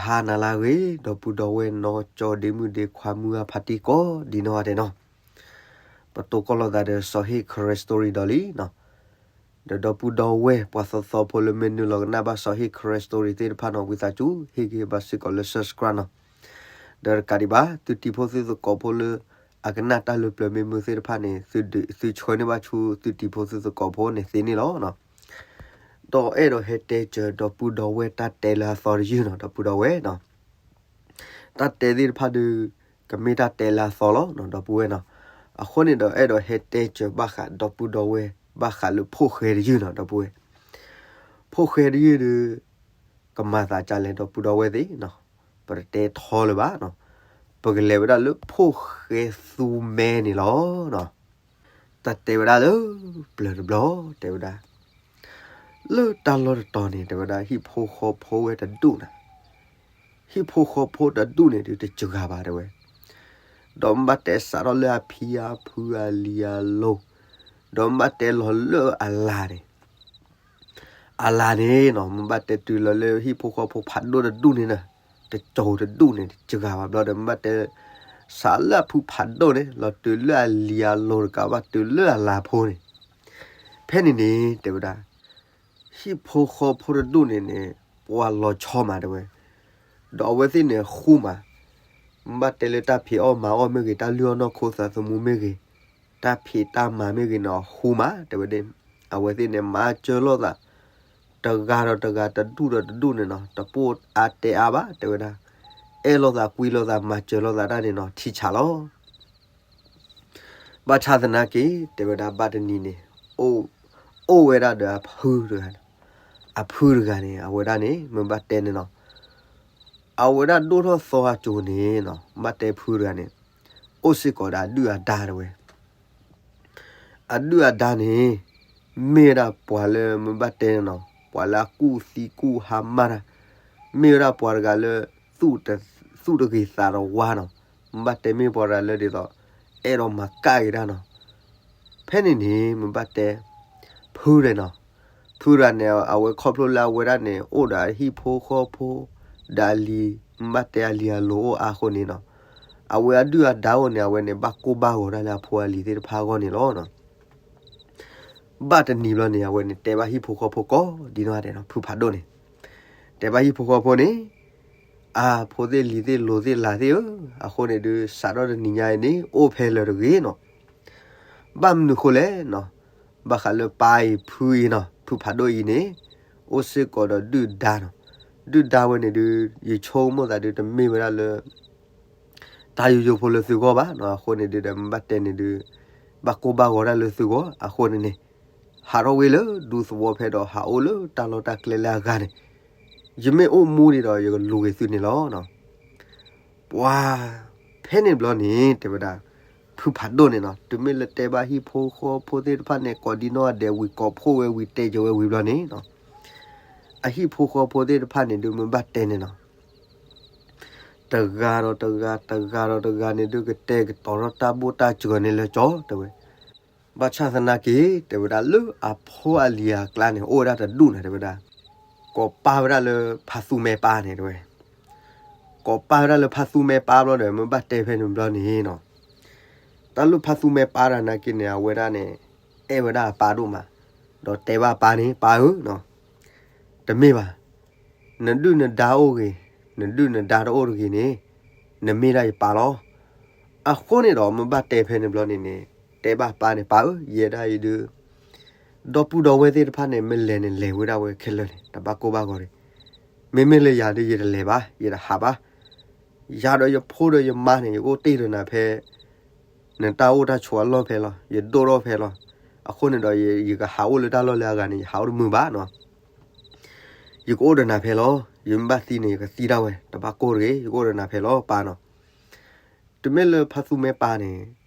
ဟါနၤလၢအဂ့ၤ ဒီပုၢ်ဒီဝဲၢ်နီၢ်ကၠီဒ့မုၣ်ဒ့ခွါမုၢ်အဖါတံၢ်ကိးဒံးနီၢ်ဂၤဒဲးနီၤ, ပတိၢ်ကီၢ်လိာ်သးဒီးစီၤဟ့ၣ် Karen Story ဒီးလံနီၤ, ဒီးဒီပုၢ်ဒီဝဲၢ်ပှၤသီသီဖိလၢမ့ၢ်နုာ်လီၤကနၣ်ဘၣ်စီၤဟ့ၣ် Karen Story သ့ၣ်တဖၣ်နီၤ ဝံသးစူၤ ဟ့ၣ်ဂံၢ်ဘါစ့ၢ်ကီးလၢ subscribe နီၤ, ဒီးတကးဒံးဘၣ် သုတံၤဖိသုသကိးဖိလၢ အကနၣ်တၢ်လၢပျၢၤမ့ၢ်မုာ်သ့ၣ်တဖၣ်န့ၣ် သုဆှၢန့ၢ်ဘၣ်ဆူသုတံၤဖိသုသကိးဖိန့ၣ်သ့န့ၣ်လီၤ. ဒီးအဲၣ်ဒိးဟဲတဲစၢၤဒီပုၢ်ဒီဝဲၢ်တၢ်တဲလၢအသီတယုၢ်နီၤ ဒီပုၢ်ဒီဝဲၢ်နီၤ, တၢ်တဲသ့ၣ်တဖၣ်ဒုး ကမ့ၢ်တၢ်တဲလၢအသီလီၤနီၤ ဒီပုၢ်ဝဲၢ်နီၤ, အဃိန့ၣ်ဒီးအဲၣ်ဒိးဟဲတဲစၢၤဘၣ်ဃးဒီပုၢ်ဒီဝဲၢ် ဘၣ်ဃးလၢဖိၣ်ဃဲတယုၢ်နီၤ ဒီပုၢ်ဝဲၢ်, ဖိၣ်ဃဲတယုၢ်ဒုး ကမၤသးဒ်လဲၣ်ဒီပုၢ်ဒီဝဲၢ်သ့ၣ်နီၤ, ပတတဲထီလၢၤဘၣ်နီၤ, ပကလဲၤဝဲဒၣ်လၢဖိၣ်ဃဲသူမဲန့ၣ်လီၤ. တၢ်တဲဝဲဒၣ်လၢ ပျၢၤတဘျီ တဲဝဲဒၣ် လၢတၢ်လီၢ်တတီၤန့ၣ် တဲဝဲဒၣ် ဟံၣ်ဖိဃီဖိဝဲတဒူၣ်နၤ, ဟံၣ်ဖိဃီဖိတဒူၣ်န့ၣ်ဒုးတစှၤဘၣ်တဲဝဲ, ဒီးမ့ၢ်ဘၣ်တဲစးထီၣ်လၢအဖံအဖုအလံၤအလိၤ, ဒီးမ့ၢ်ဘၣ်တဲလီၤလၢအလၤန့ၣ် အလၤန့ၣ်နီၤ မ့ၢ်ဘၣ်တဲတုၤလီၤလၢဟံၣ်ဖိဃီဖိဖးဒိၣ်တဒူၣ်န့ၣ်နီၤ, တစိၤတဒူၣ်န့ၣ် တစှၤဘၣ်ဘျီဒီး မ့ၢ်ဘၣ်တဲ စးလၢအဖုဖးဒိၣ်န့ၣ် လီၤတုၤလၢအလံၤအလိၤတကးဘၣ်တုၤလၢအလၤဖိန့ၣ်, ဖဲန့ၣ်န့ၣ် တဲဝဲဒၣ် ဟံၣ်ဖိဃီဖိတဒူၣ်န့ၣ်န့ၣ် ပှၤလီၤဆီမးတဲဝဲ, ဒီးအဝဲသ့ၣ်န့ၣ်ဃူမး, မ့ၢ်ဘၣ်တဲလၢတၢ်ဖံးအီၣ်မၤအီၣ်မ့ၢ်ဂ့ၤ တၢ်လုၢ်အီၣ်နီၢ်ခိသးသမူမ့ၢ်ဂ့ၤ, တၢ်ဖံးတၢ်မၤမ့ၢ်ဂ့ၤန့ၣ် အဃူမးတဲဝဲဒၣ်, အဝဲသ့ၣ်န့ၣ် မၤစၢၤလိာ်သး တဂၤဒီးတဂၤ တဒူၣ်ဒီးတဒူၣ်န့ၣ်နီၤ တပိၢ်အါတဲအါဘၣ်တဲဝဲဒၣ်, အဲၣ်လိာ်သးကွံလိာ်သး မၤစၢၤလိာ်သးတၢ်န့ၣ်နီၤ ထံဆးလီၤ. ဘၣ်ဆၣ်သနာ်က့ တဲဝဲဒၣ်ဘၣ်တနံၤန့ၣ် အိၣ်ဝဲဒၣ်ဒီးအဖုတဂၤ, အဖုတဂၤန့ၣ် အဝဲဒၣ်န့ၣ် မ့ၢ်ဘၣ်တဲန့ၣ်နီၤ, အဝဲဒၣ်ဒိၣ်ထီၣ်သီအစိၤန့ၣ်နီၤ ဘၣ်တဲဖုတဂၤန့ၣ် အိၣ်စ့ၢ်ကီးဒီးအဒုၣ်အဒါတဲဝဲ အဒုၣ်အဒါန့ၣ် မ့ၢ်ဝဲဒၣ်ပှၤလၢမ့ၢ်ဘၣ်တဲန့ၣ်နီၤ ပှၤလၢအကူၣ်သံကူၣ်ဟါမၢ်တၢ်, မ့ၢ်ဝဲဒၣ်ပှၤတဂၤလၢ သူၣ်တဂ့ၤသးတဝါနီၤ, မ့ၢ်ဘၣ်တဲမ့ၢ်ပှၤတဂၤလၢဒ်သိး အဲၣ်ဒိးမၤကၣ်က့ၤတၢ်နီၤ, ဖဲန့ၣ်န့ၣ် မ့ၢ်ဘၣ်တဲ ဖုဒဲးနီၤ, ဖုဒဲးန့ၣ် အဝဲခီဖျိလၢအဝဲဒၣ်န့ၣ် အိၣ်ဒီးအဟံၣ်ဖိဃီဖိ ဒီးအလံၤ မ့ၢ်ဘၣ်တဲအလံၤအလိၤအိၣ်အါအဃိန့ၣ်နီၤ, အဝဲအဒုၣ်အဒါအိၣ်န့ၣ် အဝဲန့ၣ် ဘၣ်ကိၢ်ဘၣ်ဂီၤတၢ်လၢအဖိအလံၤသ့ၣ်တဖၣ်အဂီၢ်န့ၣ်လီၤ. ဘၣ်တနံၤဘျီန့ၣ် အဝဲန့ၣ် တဲဘၣ်ဟံၣ်ဖိဃီဖိကိးဒံနီၢ်ဂၤဒဲးနီၤ ဖုဖးဒိၣ်န့ၣ်, တဲဘၣ်ဟံၣ်ဖိဃီဖိန့ၣ်, အဖိသ့ၣ်လံၤသ့ၣ်လိၤသ့ၣ်လၤသ့ၣ်ဧၢ, အဃိန့ၣ်ဒုး စးထီၣ်တနံၤညါအံၤန့ၣ် အိၣ်ဖဲလၢာ်တဂ့ၤနီၤ, ဘၣ်မနုၤဃိလဲၣ်နီၤ, ဘၣ်ဃးလၢပၢ်အံၤဖုအံၤနီၤ ဖုဖးဒိၣ်အံၤန့ၣ် အိၣ်စ့ၢ်ကီးဒီးဒုၣ်ဒါနီၤ, ဒုၣ်ဒါဝဲန့ၣ်ဒုး ယဆိကမိၣ်သးဒုး တမ့ၢ်ဝဲဒၣ်လၢ တၢ်ယိယိဖိလၢသုဂီၢ်ဘၣ်နီၤ, အဃိန့ၣ်ဒုးဒီး မ့ၢ်ဘၣ်တဲန့ၣ်ဒုး ဘၣ်ကိၢ်ဘၣ်ဂီၤတၢ်လၢသုဂီၢ် အဃိန့ၣ်န့ၣ် ဟးထီၣ်ဝဲလၢဒူသဝီဖဲဒီး ဟးအိၣ်လၢတၢ်လီၢ်တၢ်ကျဲလၢအဂၤန့ၣ်, ယမ့ၢ်အိၣ်မူဒံးဒီး ယကလူၤက့ၤသုန့ၣ်လီၤ. ပှၤ ဖဲန့ၣ်ဘျီန့ၣ် တဲဝဲဒၣ် ဖုဖးဒိၣ်န့ၣ်နီၤ တုၤမ့ၢ်လၢတဲဘၣ်ဟံၣ်ဖိဃီဖိသ့ၣ်တဖၣ်န့ၣ် ကိးဒံနီၢ်ဂၤဒဲးဝံၤ ကိးဖှိၣ်ဝဲဝံၤ တဲယိၤဝဲဝံၤဘျီန့ၣ်နီၤ, အဟံၣ်ဖိဃီဖိသ့ၣ်တဖၣ်န့ၣ်ဒုး မ့ၢ်ဘၣ်တဲန့ၣ်နီၤ တဂၤဒီးတဂၤ တဂၤဒီးတဂၤန့ၣ်ဒုး ကတဲာ်ကတီၤထီၣ်တၢ်ဘိၣ်တၢ်စှၤန့ၣ်လၢကၠီ တဲဝဲ, ဘၣ်ဆၣ်သနာ်က့ တဲဝဲဒၣ် လၢအဖိအလံၤအကျါန့ၣ် အိၣ်ဝဲဒၣ်တဒူၣ်န့ၣ် တဲဝဲဒၣ်, ကိးပၢ်ဝဲဒၣ်လၢဖါသူမဲပၢ်န့ၣ် တဲဝဲ, ကိးပၢ်ဝဲဒၣ်လၢဖါသူမဲပၢ်ဘျီဒီး မ့ၢ်ဘၣ်တဲဖဲန့ၣ်ဘျီန့ၣ်နီၤ, တၢ်လၢဖါသူမဲပၢ်တဂၤနာ်က့န့ၣ် အဝဲဒၣ်န့ၣ် အဲၣ်ဝဲဒၣ်အပၢ်ဒိၣ်မး, ဒီးတဲဘၣ်အပၢ်န့ၣ် ပၢ်ဧၢနီၤ, တမ့ၢ်ဘၣ် နဒုၣ်နဒါအိၣ်ဂ့ၤ, နဒုၣ်နဒါတအိၣ်တဂ့ၤန့ၣ်, နမ့ၢ်ဒၣ်ယပၢ်လီၤ. အဃိန့ၣ်ဒီး မ့ၢ်ဘၣ်တဲဖဲန့ၣ်ဘျီန့ၣ်န့ၣ်, တဲဘၣ်ပၢ်န့ၣ် ပၢ်ဧၢ, ယဲဒၣ်အံၤဒုး ဒီပုၢ်ဒီဝဲၢ်သ့ၣ်တဖၣ်န့ၣ် မ့ၢ်လဲၤန့ၣ် လဲၤဝဲဒၣ်ဝဲခဲလၢာ်န့ၣ် တဘၣ်ကိၢ်ဘၣ်ဂီၤတဂ့ၤ. မ့မ့ၢ်လၢယၤဒုး ယတလဲၤဘၣ်, ယတဟးဘၣ်. ယၤဒီးယဖိဒီးယမါန့ၣ် ယကအိၣ်တ့ၢ်ဒီးနၤဖဲ နတၢ်အိၣ်တၢ်ဆိးအလီၢ်ဖဲလီၤ, ယဒိၣ်ထီၣ်ဖဲလီၤ. အဃိန့ၣ်ဒီး ယကဟးအိၣ်လၢတၢ်လီၢ်လၢအဂၤန့ၣ် ယဟးအိၣ်တမုာ်ဘၣ်နီၤ. ယကအိၣ်ဒီးနၤဖဲလီၤ. ယမ့ၢ်ဘၣ်သံန့ၣ် ယကသံဒၣ်ဝဲ, တဘၣ်ကိၢ်တဂ့ၤ, ယကအိၣ်ဒီးနၤဖဲလီၤ ပၢ်နီၤ. တုၤမ့ၢ်လၢဖါသူမဲပၢ်န့ၣ်,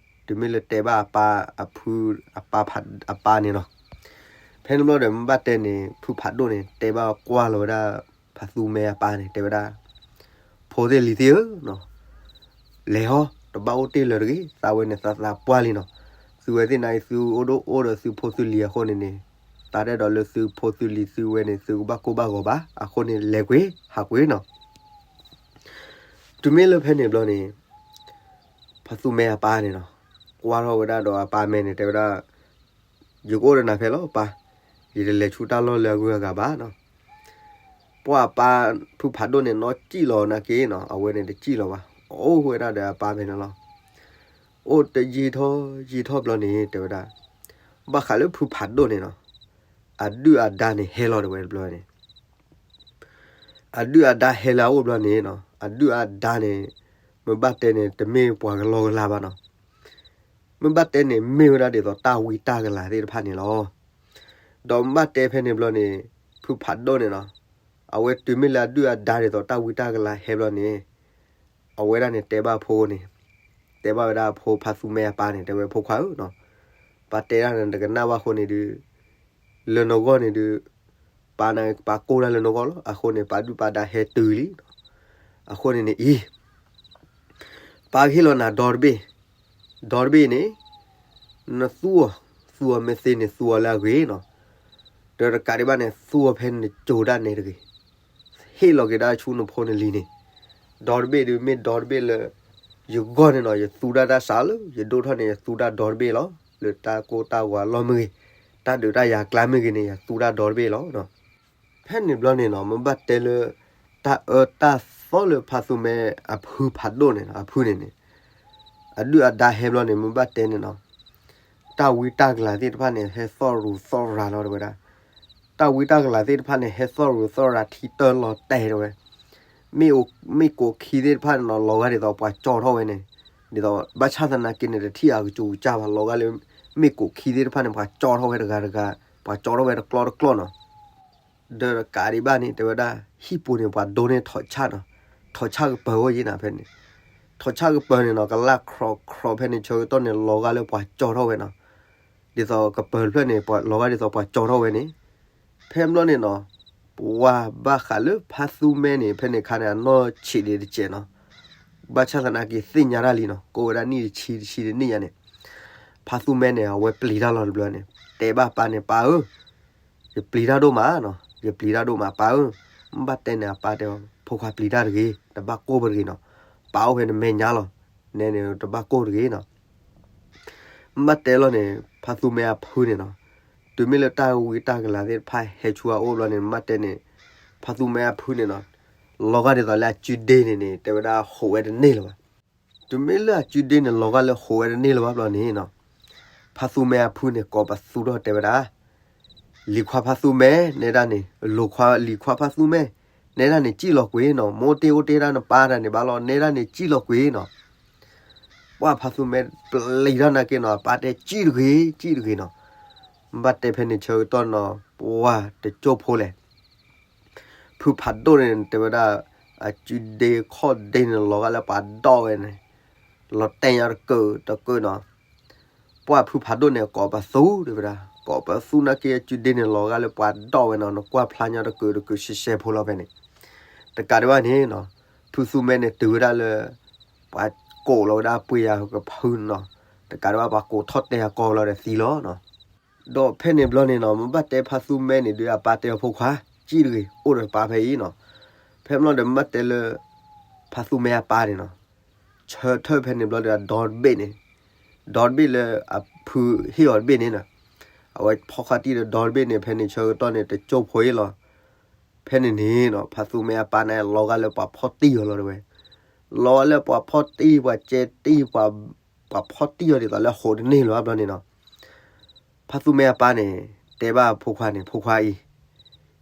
တုၤမ့ၢ်လၢတဲဘၣ်အပၢ်အဖု, အပၢ်ဖး, အပၢ်န့ၣ်လီၤ. ဖဲန့ၣ်ဘျီဒီး မ့ၢ်ဘၣ်တဲန့ၣ် ဖုဖးဒိၣ်န့ၣ် တဲဘၣ်ကွၢ်လီၤဝဲဒၣ် ဖါသူမဲအပၢ်န့ၣ် တဲဝဲဒၣ်, ဖိသ့ၣ်လံၤသ့ၣ်ဧၢနီၤ, လဲၤဟီ, တဘၣ်အိၣ်တ့ၢ်လၢၤတဂ့ၤ. သးဝဲန့ၣ် သးသးပှၢ်လံနီၤ. သုဝဲသ့ၣ်နၤအံၤ သုအိၣ်ဒိၣ်အိၣ်ဒီးသုဖိသုလံၤအဃိန့ၣ်န့ၣ်, သးဒဲဒီးလၢသုဖိသုလံၤသုဝဲန့ၣ် သုကဘၣ်ကိၢ်ဘၣ်ဂီၤဘၣ်. အဃိန့ၣ် လဲၤကွံာ်, ဟးကွံာ်နီၤ. တုၤမ့ၢ်လၢဖဲန့ၣ်ဘျီန့ၣ် ဖါသူမဲအပၢ်န့ၣ်နီၤ ကွၢ်ထီၣ်ဝဲဒၣ်ဒီးအပၢ်မဲာ်န့ၣ် တဲဝဲဒၣ်, ယကအိၣ်ဒီးနၤဖဲလီၤပၢ်, ယတလဲၤဆူတၢ်လီၢ်လၢအဂုၤအဂၤဘၣ်နီၤ. ပှၢ်အပၢ်ဖုဖးဒိၣ်န့ၣ် နီၢ်ကံၣ်လီၤနာ်က့နီၤ, အဝဲန့ၣ်တကံၣ်လီၤဘၣ်, အိၣ်ဝဲဒၣ်ဒီးအပၢ်ဖဲန့ၣ်လီၤ. အိၣ်တယံာ်ထီၣ်ယံာ်ထီၣ်ဘျီန့ၣ် တဲဝဲဒၣ်, ဘၣ်ဃးလၢဖုဖးဒိၣ်န့ၣ်နီၤ, အဒုၣ်အဒါန့ၣ်ဟဲလီၤတဝဲတဘျီန့ၣ် အဒုၣ်အဒါဟဲလၢအအိၣ်ဘျီန့ၣ်နီၤ, အဒုၣ်အဒါန့ၣ် မ့ၢ်ဘၣ်တဲန့ၣ် တမ့ၢ်ပှၤကလီကလီဘၣ်နီၤ. မ့ၢ်ဘၣ်တဲန့ၣ် မ့ၢ်ဝဲဒၣ်ဒ်သိးတၢ်ဝံတၢ်ကလၤသ့ၣ်တဖၣ်န့ၣ်လီၤ. ဒီးမ့ၢ်ဘၣ်တဲဖဲန့ၣ်ဘျီန့ၣ် ဖုဖးဒိၣ်န့ၣ်နီၤ, အဝဲတုၤမ့ၢ်လၢအဒုၣ်အဒါဒ်သိးတၢ်ဝံတၢ်ကလၤဟဲဘျီန့ၣ် အဝဲဒၣ်န့ၣ်တဲဘၣ်အဖိန့ၣ်, တဲဘၣ်ဝဲဒၣ်အဖိဖါသူမဲအပၢ်န့ၣ် တဲဝဲ ဖိခွါဧၢနီၤ, ပၢ်တဲဒၣ်နတကနၣ်ဘၣ်အဃိန့ၣ်ဒုး လၢနဂီၢ်န့ၣ်ဒုး ပၢ်နၤပၢ်ကိၢ်ဒၣ်လၢနဂီၢ်လီၤ. အဃိန့ၣ် ပၢ်ဒုၣ်ပၢ်ဒါဟဲတုၤလံနီၤ. အဃိန့ၣ်န့ၣ်အံၤ ပၢ်ကဟ့ၣ်လီၤနၤဒီတဘ့ၣ်, ဒီတဘ့ၣ်န့ၣ် နသူအီၤ, သူအီၤမ့ၢ်သ့န့ၣ် သူအီၤလၢအဂ့ၤနီၤ. ဒီးတကးဒံးဘၣ်န့ၣ် သူအီၤဖဲနကၠိၤဒၣ်နဲတဂ့ၤ, ဟ့ၣ်လီၤက့ၤဒၣ်ဆူနဖိနလံၤန့ၣ်. ဒီတဘ့ၣ်ဒုးမ့ၢ်ဒီတဘ့ၣ်လၢ ယဂီၢ်န့ၣ်နီၤ, ယသူတၢ်တၢ်စးလၢယဒိၣ်ထီၣ်န့ၣ် ယသူတၢ်ဒီတဘ့ၣ်လီၤ. လၢတၢ်ကိၢ်တၢ်ဂီၤအလီၢ်မ့ၢ်ဂ့ၤ, တၢ်ဒုးတၢ်ယၤကျါမ့ၢ်ဂ့ၤန့ၣ် ယသူတၢ်ဒီတဘ့ၣ်လီၤ. ဖဲန့ၣ်ဘျီန့ၣ်နီၤ မ့ၢ်ဘၣ်တဲလၢ တၢ်အၢတၢ်သီလၢဖါသူမဲအဖုဖးဒိၣ်န့ၣ်နီၤ, အဖုန့ၣ်န့ၣ် အဒုၣ်အဒါဟဲဘျီန့ၣ် မ့ၢ်ဘၣ်တဲန့ၣ်နီၤ, တၢ်ဝံတၢ်ကလၤသ့ၣ်တဖၣ်န့ၣ် ဟဲသီၣ်ရူၤသီၣ်ရၤလီၤတဝဲဒၣ်. တၢ်ဝံတၢ်ကလၤသ့ၣ်တဖၣ်န့ၣ် ဟဲသီၣ်ရူၤသီၣ်ရၤထံတၢ်လီၤတဲာ်တဝဲ မ့ၣ်အူ, မ့ၣ်ကိးခံသ့ၣ်တဖၣ်န့ၣ်နီၤ လီၤဂာ်ဒ်သိးပှၤကၠီထီၣ်ဝဲန့ၣ်, ဒ်သိးဘၣ်ဆၣ်သနာ်က့န့ၣ် တထံၣ်အကစူၤကစၢ်ဘၣ်, လီၤဂာ်လၢ မ့ၣ်ကိးခံသ့ၣ်တဖၣ်န့ၣ် ပှၤကၠီထီၣ်ဝဲတဂၤတဂၤ, ပှၤကၠီထီၣ်ဝဲတကျီတကျီနီၤ. ဒီးတကးဒံးဘၣ်န့ၣ် တဲဝဲဒၣ် ဟံၣ်ပူၤန့ၣ် ပှၤဒိန့ၢ်ထိးဆၣ်နီၤ, ထိးဆၣ်ကပၢၤအိၣ်ယံၤနၤဖဲန့ၣ်, ထိးဆၣ်ကပၢၤန့ၣ်နီၤ ကလၢ်ခြီးခြီးဖဲန့ၣ်ဆၢကတီၢ်န့ၣ် လီၤဂာ်လၢပှၤကၠီထီၣ်ဝဲနီၤ. ဒ်သိးကပၢၤတဖျၢၣ်န့ၣ် လီၤဂာ်ဒ်သိးပှၤကၠီထီၣ်ဝဲန့ၣ်, ဖဲဘျီန့ၣ်နီၤ, ပှၤဘၣ်ဃးလၢဖါသူမဲန့ၣ် ဖဲန့ၣ်အခါန့ၣ် အနီၢ်ဆံးဒံးတစဲးနီၤ, ဘၣ်ဆၣ်သနာ်က့သ့ၣ်ညါတၢ်လံနီၤ, ကိးဝဲဒၣ်နံၣ်တဆံတဆံတနံၣ်ညါန့ၣ်, ဖါသူမဲန့ၣ် အဝဲပျံၤတၢ်လီၤတဘျီန့ၣ်, တဲဘၣ်ပၢ်န့ၣ် ပၢ်ဧၢ ယပျံၤတၢ်ဒိၣ်မးနီၤ, ယပျံၤတၢ်ဒိၣ်မးပၢ်ဧၢ. မ့ၢ်ဘၣ်တဲန့ၣ် အပၢ်တဲအီၤ ဖိခွါပျံၤတၢ်တဂ့ၤ, တဘၣ်ကိၢ်ပတဂ့ၤနီၤ, ပၢ်အိၣ်ဖဲနမဲာ်ညါလီၤ, နဲန့ၣ်တဘၣ်ကိၢ်တဂ့ၤနီၤ. မ့ၢ်ဘၣ်တဲလီၤန့ၣ် ဖါသူမဲအဖုန့ၣ်နီၤ, တုၤမ့ၢ်လၢတၢ်ဝံတၢ်ကလၤသ့ၣ်တဖၣ်ဟဲဆူအအိၣ်ဘျီန့ၣ် မ့ၢ်ဘၣ်တဲန့ၣ်, ဖါသူမဲအဖုန့ၣ်နီၤ, လီၤဂာ်ဒ်သိးလၢအစုဒ့န့ၣ်န့ၣ် တဲဝဲဒၣ်ဟူးဝဲတန့ၢ်လၢၤဘၣ်. တုၤမ့ၢ်လၢအစုဒ့န့ၣ် လီၤဂာ်လၢဟူးဝဲတန့ၢ်လၢၤဘၣ်ဘျီန့ၣ်နီၤ, ဖါသူမဲအဖုန့ၣ် ကိးပသူထီၣ်တဲဝဲဒၣ် လံၤခွါဖါသူမဲ နဲဒၣ်န့ၣ်, လိၤခွါလံၤခွါဖါသူမဲ နဲဒၣ်န့ၣ် စံၣ်လီၤကွံာ်နီၤ, မ့ၢ်အိၣ်တ့ၢ်အိၣ်တ့ၢ်ဒၣ်နပၢ်တၢ်န့ၣ်ဘၣ်လီၤ, နဲဒၣ်န့ၣ် စံၣ်လီၤကွံာ်နီၤ. ပှၢ်ဖါသူမဲပျံၤထီၣ်နာ်က့နီၤ, အပၢ်တဲ စံၣ်တဂ့ၤ, စံၣ်တဂ့ၤနီၤ. ဘၣ်တဲဖဲန့ၣ်ဆၢကတီၢ်နီၤ, ပှၢ်တကၠိၢ်ဖိလဲၣ် ဖုဖးဒိၣ်န့ၣ် တဲဝဲဒၣ် အစုဒ့ခီၣ်ဒ့န့ၣ် လီၤဂာ်လၢပှၤဒီၣ်ဝဲန့ၣ်, လီၤတဲာ်ညါတကၢးတကၢးနီၤ. ပှၢ်ဖုဖးဒိၣ်န့ၣ် ကိးပသူတဲဝဲဒၣ်, ကိးပသူနာ်က့ အစုဒ့န့ၣ် လီၤဂာ်လၢပှၤဒီၣ်ဝဲနီၤ, နကွၢ်ဖျါညါတကၢးတကၢးရှဲရှဲဖိလီၤဖဲန့ၣ်. တကးဒံးဘၣ်န့ၣ်နီၤ, ဖုသူမဲန့ၣ် တုၤဝဲဒၣ်လၢ ပှၤကိးလီၤဝဲဒၣ်ပှ့ၤယၤကဖုနီၤ, တကးဒံးဘၣ် ပှၤကိးထီၣ်တဲအကီဘျီဒီးသံလီၤနီၤ. ဒီးဖဲန့ၣ်ဘျီန့ၣ်နီၤ, မ့ၢ်ဘၣ်တဲဖါသူမဲန့ၣ်ဒုး အပၢ်တဲအီၤ ဖိခွါ, စံၣ်တဂ့ၤ, အိၣ်ဒီးပၢ်ဖဲအံၤနီၤ. ဖဲဘျီဒီး မ့ၢ်ဘၣ်တဲလၢ ဖါသူမဲအပၢ်န့ၣ်နီၤ, ဆၢထၢၣ်ဖဲန့ၣ်ဘျီဒီး အဒီတဘ့ၣ်န့ၣ်, ဒီတဘ့ၣ်လၢအဖုဟ့ၣ်အီၤတဘ့ၣ်န့ၣ်နီၤ, အဝဲဖီၣ်ဃာ်တံၢ်ဒီးဒီတဘ့ၣ်န့ၣ် ဖဲန့ၣ်ဆၢကတီၢ်န့ၣ် တကၠိၢ်ဖိအံၤလီၤ. ဖဲန့ၣ်န့ၣ်နီၤ, ဖါသူမဲအပၢ်န့ၣ် လီၤဂာ်လၢပှၤဖီၣ်တံၢ်အီၤလီၤတဝဲ, လီၤဂာ်လၢပှၤဖီၣ်တံၢ် ပှၤကဲတံၢ် ပှၤဖီၣ်တံၢ်အီၤဒ်သိးလၢဟူးတန့ၢ်လၢၤဘၣ်ဘျီန့ၣ်နီၤ. ဖါသူမဲအပၢ်န့ၣ် တဲဘၣ်ဖိခွါန့ၣ်, ဖိခွါအံၤ,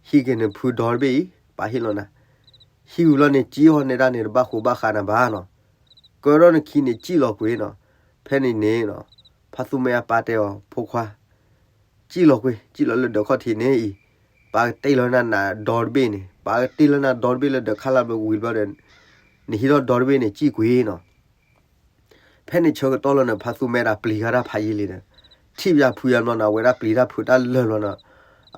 ဟံးက့ၤနဖုဒီတဘ့ၣ်အံၤ, ပၢ်ဟ့ၣ်လီၤနၤ, ဟံးဝံၤလီၤန့ၣ် စံၣ်အီၤ, နဲဒၣ်န့ၣ် တဘၣ်ဃိးဘၣ်ဃးနၤဘၣ်နီၤ, ကၢထီၣ်နခံန့ၣ် စံၣ်လီၤကွံာ်နီၤ. ဖဲန့ၣ်န့ၣ်နီၤ, ဖါသူမဲအပၢ်တဲအီၤ ဖိခွါ စံၣ်လီၤကွံာ်, စံၣ်လီၤလၢဒၢးခီၣ်ထံးန့ၣ်အံၤ, ပၢ်ကတ့ၢ်လီၤနၤဒီတဘ့ၣ်န့ၣ်, ပၢ်ကတ့ၢ်လီၤနၤဒီတဘ့ၣ်လၢဒၢးခါလၢဘျီဝံၤဘျီဒီး, နဟံးထီၣ်ဒီတဘ့ၣ်န့ၣ် စံၣ်ကွံာ်နီၤ. ဖဲန့ၣ်ဆၢကတီၢ်လီၤန့ၣ် ဖါသူမဲဒၣ်ပျံၤဃာ်တၢ်ဖးယံာ်လံဒီး, ထံၣ်ပယီၤဖုယီၤဘျီန့ၣ် အဝဲဒၣ်ပျံၤတၢ်ဖုးတၢ်လၢာ်ဘျီန့ၣ်,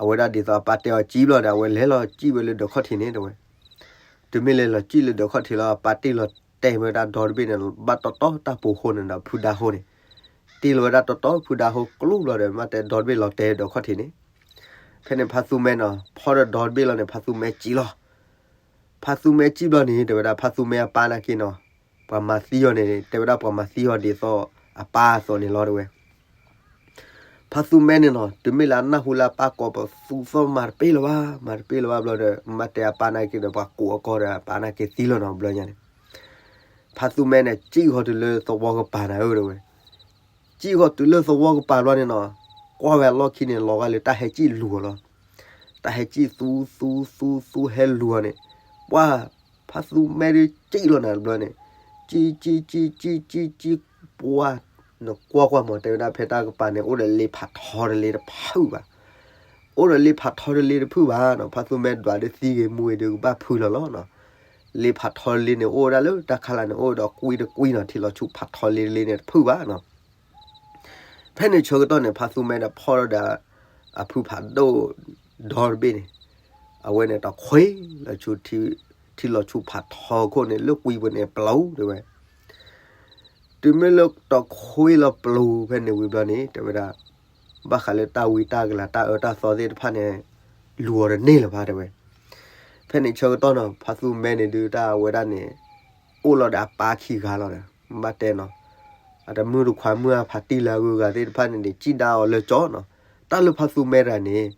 အဝဲဒၣ်ဒ်သိးအပၢ်တဲအီၤစံၣ်ဘျီဒီး အဝဲလဲၤလီၤစံၣ်ဝဲလၢဒၢးခီၣ်ထံးန့ၣ်တဝဲ. တုၤမ့ၢ်လဲၤလီၤစံၣ်လၢဒၢးခီၣ်ထံးလီၤ အပၢ်တ့ၢ်လီၤတဲာ်ဝဲဒၣ်ဒီတဘ့ၣ်န့ၣ် ဘၣ်တီတီတၢ်ပူၤဃိန့ၣ်ဒီး ဖုဒါဃိန့ၣ်, တ့ၢ်လီၤဝဲဒၣ်တီတီဖုဒါဃိကျူဘျီဒီး မ့ၢ်တဲဒီတဘ့ၣ်လီၤတဲာ်ဒၢးခီၣ်ထံးန့ၣ်. ဖဲန့ၣ်ဖါသူမဲနီၤ ဖီၣ်ဒီးဒီတဘ့ၣ်လီၤန့ၣ် ဖါသူမဲစံၣ်လီၤ. ဖ ဖါသူမဲစံၣ်ဘျီန့ၣ် တဲဝဲဒၣ် ဖါသူမဲအပၢ်နာ်က့နီၤ, ပှၤမၤသံအီၤန့ၣ် တဲဝဲဒၣ် ပှၤမၤသံအီၤဒ်သိးအပၢ်အသိးန့ၣ်လီၤ တဲဝဲ. ဖါသူမဲန့ၣ်နီၤ တုၤမ့ၢ်လၢအနၢ်ဟူလၢအပၢ်ကိးပသူသီၣ် မၤတပ့ၢ်လၢၤဘၣ်, မၤတပ့ၢ်လၢၤဘၣ်ဘျီဒီး မ့ၢ်ဘၣ်တဲအပၢ်နာ်က့ဒီး ပှၤကိးအကီၢ်ဒီး အပၢ်နာ်က့သံလီၤနီၤ ဘျီညါန့ၣ်. ဖါသူမဲန့ၣ် စံၣ်ဃီၤတုၤလၢသဝီကပၤနၤဧၢ တဲဝဲ. စံၣ်ဃီၤတုၤလၢသဝီကပၤဘျီန့ၣ်နီၤ, ကွၢ်ဝဲအလီၢ်ခံန့ၣ် လီၤဂာ်လၢတၢ်ဟဲစံၣ်လူၤအီၤလီၤ. တၢ်ဟဲစံၣ်သူသူသူသူဟဲလူၤအီၤန့ၣ်, ပှၢ် ဖါသူမဲဒုးစံၣ်လီၤနၤတဘျီန့ၣ်, စံၣ်စံၣ်စံၣ်စံၣ်စံၣ်စံၣ် ပှၢ် နကွၢ်ကွၢ်မး တဲဝဲဒၣ် ဖဲတၢ်ကပၤန့ၣ် အိၣ်ဒီးလ့ဖးထီတလ့တဖုဘၣ်, အိၣ်ဒီးလ့ဖးထီတလ့တဖုဘၣ်နီၤ. ဖါသူမဲဒွးဒုးသံဂ့ၤမူဂ့ၤဒုးကဘၣ်ဖုလီၤလီၤနီၤ. လ့ဖးထီတလ့န့ၣ် အိၣ်ဝဲဒၣ်လၢတၢ်ခါလာ်န့ၣ် အိၣ်ဝဲဒီးကွံတကွံနီၤ, ထံလီၤဆူဖးထီလ့တလ့န့ၣ်တဖုဘၣ်နီၤ. ဖဲန့ၣ်ဆၢကတီၢ်န့ၣ် ဖါသူမဲန့ၣ်ဖီၣ်ထီၣ်ဒီး အဖုဖးဒိၣ်ဒီတဘ့ၣ်န့ၣ်, အဝဲန့ၣ်တခွ့လီၤဆူ ထံလီၤဆူဖးထီခိၣ်န့ၣ် လၢကွံပူၤန့ၣ်ပျိၤ တဲဝဲ. တုၤမ့ၢ်လၢတခွ့လီၤပျိၤဖဲန့ၣ်ဝံၤဘျီန့ၣ် တဲဝဲဒၣ်, ဘၣ်ဃးလၢတၢ်ဝံတၢ်ကလၤတၢ်အၢတၢ်သီသ့ၣ်တဖၣ်န့ၣ် လူၤအီၤတန့ၢ်လၢၤဘၣ် တဲဝဲ. ဖဲန့ၣ်ဆၢကတီၢ်နီၤ ဖါသူမဲန့ၣ်ဒုးတၢ်အဝဲဒၣ်န့ၣ် အိၣ်လီၤဒီးအပၢ်ခံဂၤလီၤဒီး ဘၣ်တဲနီၤ, အတမုၣ်တခွါမုၢ်အဖးတံၢ်လၢအဂုၤအဂၤသ့ၣ်တဖၣ်န့ၣ်န့ၣ် စံၣ်ဒၣ်အီၤလၢကၠီနီၤ. တၢ်လၢဖါသူမဲတဂၤန့ၣ်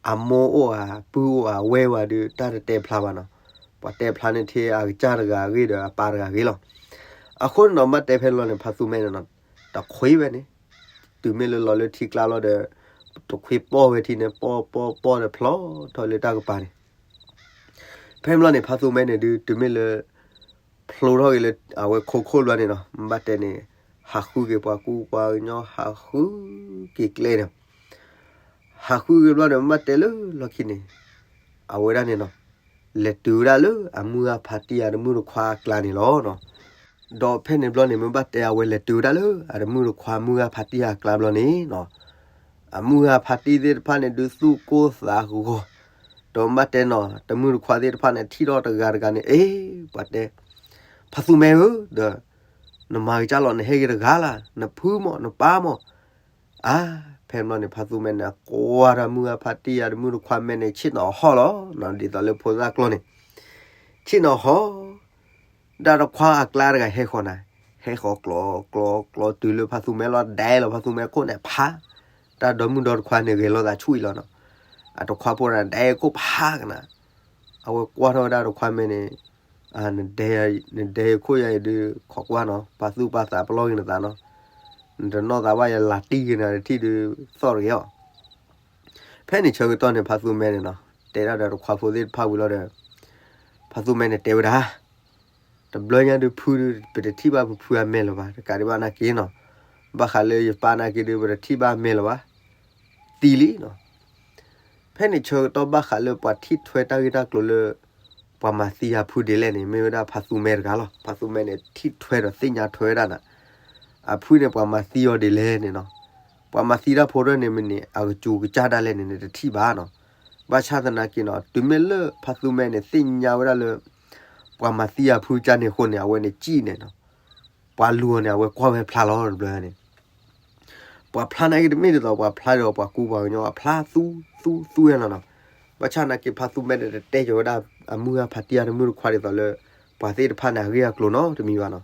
အမိၢ်အိၣ်ဧါ ပုၢ်အိၣ်ဧါ ဝဲၢ်ဝဲဒုး တၢ်တတဲဖျါဘၣ်နီၤ. ပှၤတဲဖျါန့ၣ်ထဲအကစၢ်တဂၤအဂ့ၢ်ဒီးအပၢ်တဂၤအဂ့ၢ်လီၤ. အဃိန့ၣ်နီၤ ဘၣ်တဲဖဲန့ၣ်လီၤန့ၣ် ဖါသူမဲန့ၣ်နီၤ, တခွ့ဝဲန့ၣ်, တုၤမ့ၢ်လၢလီၤလၢထံကျါလီၤဒီး တခွ့ပီၢ်ဝဲထံန့ၣ် ပီၢ်ပီၢ်ပီၢ်ဒီးဖျီထီၣ်လၢတၢ်ကပၤန့ၣ်. ဖဲန့ၣ်ဘျီန့ၣ် ဖါသူမဲန့ၣ်ဒုး တုၤမ့ၢ်လၢ ဖျိထီၣ်က့ၤလၢအဝဲခိခိၣ်ဘျီန့ၣ်နီၤ, ဘၣ်တဲန့ၣ် ဟးဃုက့ၤပှၤကူပှၤကညီ ဟးဃုက့ၤကျဲန့ၣ်, ဟးဃုက့ၤဘျီန့ၣ် ဘၣ်တဲလၢလီၢ်ခံန့ၣ် အဝဲဒၣ်န့ၣ်နီၤ လဲၤတုၤဝဲဒၣ်လၢအမုၢ်ဂၢ်ဖါတံၢ်အတမုၣ်တခွါအကျါန့ၣ်လီၤနီၤ. ဒီးဖဲန့ၣ်ဘျီန့ၣ် မ့ၢ်ဘၣ်တဲအဝဲလဲၤတုၤဝဲဒၣ်လၢအတမုၣ်တခွါမုၢ်ဂၢ်ဖါတံၢ်အကျါဘျီန့ၣ်နီၤ, အမုၢ်ဂၢ်ဖါတံၢ်သ့ၣ်တဖၣ်န့ၣ် ဒုးသူၣ်ကိၢ်သးဂီၤ, ဒီးဘၣ်တဲနီၤ တမုၣ်တခွါသ့ၣ်တဖၣ်န့ၣ် ထံၣ်ထီၣ်တဂၤတဂၤန့ၣ် အ့ ပှၤတဲ ဖါသူမဲဧၢ, ဒီး နမၤကစၢ်လီၤ နဟဲက့ၤတဂၤလၢ်, နဖုမး နပၢ်မး. အါ ဖဲန့ၣ်ဘျီန့ၣ် ဖါသူမဲန့ၣ် ကွၢ်ဒီးမုၢ်ဂၢ်ဖါတံၢ်အတမုၣ်တခွါမဲန့ၣ် ဆ့ၣ်နီၤဟီၣ်လီၤနီၤ, ဒ်သိးလၢဖိသၣ်ကျိန့ၣ် ဆ့ၣ်နီၤဟီၣ် ဒီးတခွါအကျါတဂၤဟဲဃီၤနၤ, ဟဲဃီၤကျီကျီကျီတုၤလၢဖါသူမဲလီၤ ဒဲလီၤဖါသူမဲခိၣ်န့ၣ်ဖး, တၢ်ဒီမုၣ်ဒီတခွါန့ၣ် ဂဲၤလိာ်သးဆူၣ်အံၤလီၤနီၤ. အတခွါဖိန့ၣ် ဒဲခိၣ်ဖးကနၤ, အဝဲကွၢ်ထီၣ်ဝဲဒၣ်တခွါမဲန့ၣ်, နဒဲ နဒဲခိၣ်ယၤအံၤဒုး ခိးကွၢ်နီၤ, ပာ်သူၣ်ပာ်သးပလီၢ်က့ၤနသးနီၤ, နတနီၣ်သးဘၣ်ယၤ လၤတံၢ်က့ၤနၤတထံၣ်ဒုး သီၣ်တဂ့ၤအီၤ. ဖဲန့ၣ်ဆၢကတီၢ်န့ၣ် ဖါသူမဲန့ၣ်နီၤ တဲဒၣ်ဒီးတခွါဖိသ့ၣ်တဖၣ်ဝံၤလီၤဒီး ဖါသူမဲန့ၣ်တဲဝဲဒၣ်, တဘျီညါဒုးဖုဒုး ပတထံၣ်ဘၣ်ပဖုအမဲာ်လၢၤဘၣ်, တကးဒံးဘၣ်နာ်က့နီၤ, ဘၣ်ဃးလၢယပၢ်နာ်က့ဒုး ပတထံၣ်ဘၣ်အမဲာ်လၢၤဘၣ်, သံလံနီၤ. ဖဲန့ၣ်ဆၢကတီၢ်ဘၣ်ဃးလၢပှၤထံၣ်ထွဲတၢ်ဂ့ၢ်တၢ်ကျိၤလၢ ပှၤမၤသံအဖုဒ်လဲၣ်န့ၣ် မ့ၢ်ဝဲဒၣ်ဖါသူမဲတဂၤလီၤ. ဖါသူမဲန့ၣ် ထံၣ်ထွဲဒီးသ့ၣ်ညါထွဲဝဲဒၣ်နၤ, အဖုန့ၣ် ပှၤမၤသံအီၤဒ်လဲၣ်န့ၣ်နီၤ, ပှၤမၤသံတၢ်ဖိတဖၣ်န့ၣ်မ့ၢ်န့ၣ် အကစူၤကစၢ်ဒၣ်လဲၣ်န့ၣ် နတထံၣ်ဘၣ်နီၤ. ဘၣ်ဆၣ်သနာ်က့နီၤ တုၤမ့ၢ်လၢဖါသူမဲန့ၣ် သ့ၣ်ညါဝဲဒၣ်လၢ ပှၤမၤသံအဖုကၢ်န့ၣ်အဃိန့ၣ် အဝဲန့ၣ်စံၣ်န့ၣ်နီၤ, ပှၤလူၤအီၤန့ၣ် အဝဲကွၢ်ဝဲဖျါလီၤတဘျီန့ၣ် ပှၤဖျါနာ်က့တမ့ၢ်ဒ်သိး ပှၤဖျါဒီးပှၤကူပှၤကညီ အဖျါသူသူသူဝဲလီၤနီၤ. ဘၣ်ဆၣ်နာ်က့ဖါသူမဲန့ၣ် တတဲကၢၤဝဲဒၣ် အမုၢ်ဂၢ်ဖါတံၢ်အတမုၣ်တခွါဒ်သိးလၢ ပှၤသ့ၣ်တဖၣ်န့ၣ် အဂ့ၢ်အကျိၤနီတမံၤဘၣ်နီၤ.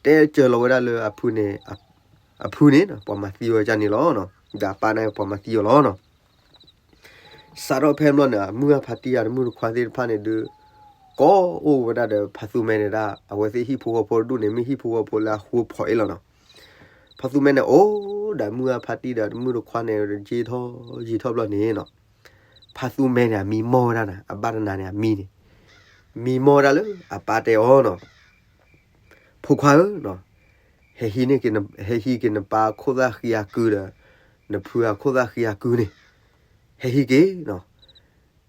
တဲကၢၤလီၤဝဲဒၣ်လၢအဖုန့ၣ် အဖုန့ၣ် ပှၤမၤသံဝဲကၢ်န့ၣ်လီၤနီၤ, ဒီးအပၢ်န့ၣ် ပှၤမၤသံအီၤလီၤနီၤ. စးထီၣ်ဖဲဘျီန့ၣ် အမုၢ်ဂၢ်ဖါတံၢ်အတမုၣ်တခွါသ့ၣ်တဖၣ်န့ၣ်ဒုး ကိးအိၣ်ဝဲဒၣ်ဒီးဖါသူမဲန့ၣ်ဒၣ် အဝဲသ့ၣ်ဟံၣ်ဖိဃီဖိတဒူၣ်န့ၣ် မ့ၢ်ဟံၣ်ဖိဃီဖိလၢအဃိဖီၣ်အ့ၣ်လီၤနီၤ. ဖါသူမဲန့ၣ် အိၣ်ဒီးမုၢ်ဂၢ်ဖါတံၢ်ဒီးတမုၣ်တခွါန့ၣ် ယံာ်ထီၣ်ယံာ်ထီၣ်ဘျီန့ၣ်နီၤ, ဖါသူမဲန့ၣ် အမံမီၢ်ဝဲဒၣ်နၤ, အဘၣ်တနၤန့ၣ် အမံန့ၣ် မံမီၢ်ဝဲဒၣ်လၢအပၢ်တဲအီၤနီၤ, ဖိခွါဧၢနီၤ, ဟဲဟံးန့ၢ်က့ၤ ဟဲဟံးက့ၤနပၢ်အခိၣ်သၣ်ဃံအကုဒီး နဖုအခိၣ်သၣ်ဃံအကုန့ၣ်, ဟဲဟံးက့ၤနီၤ.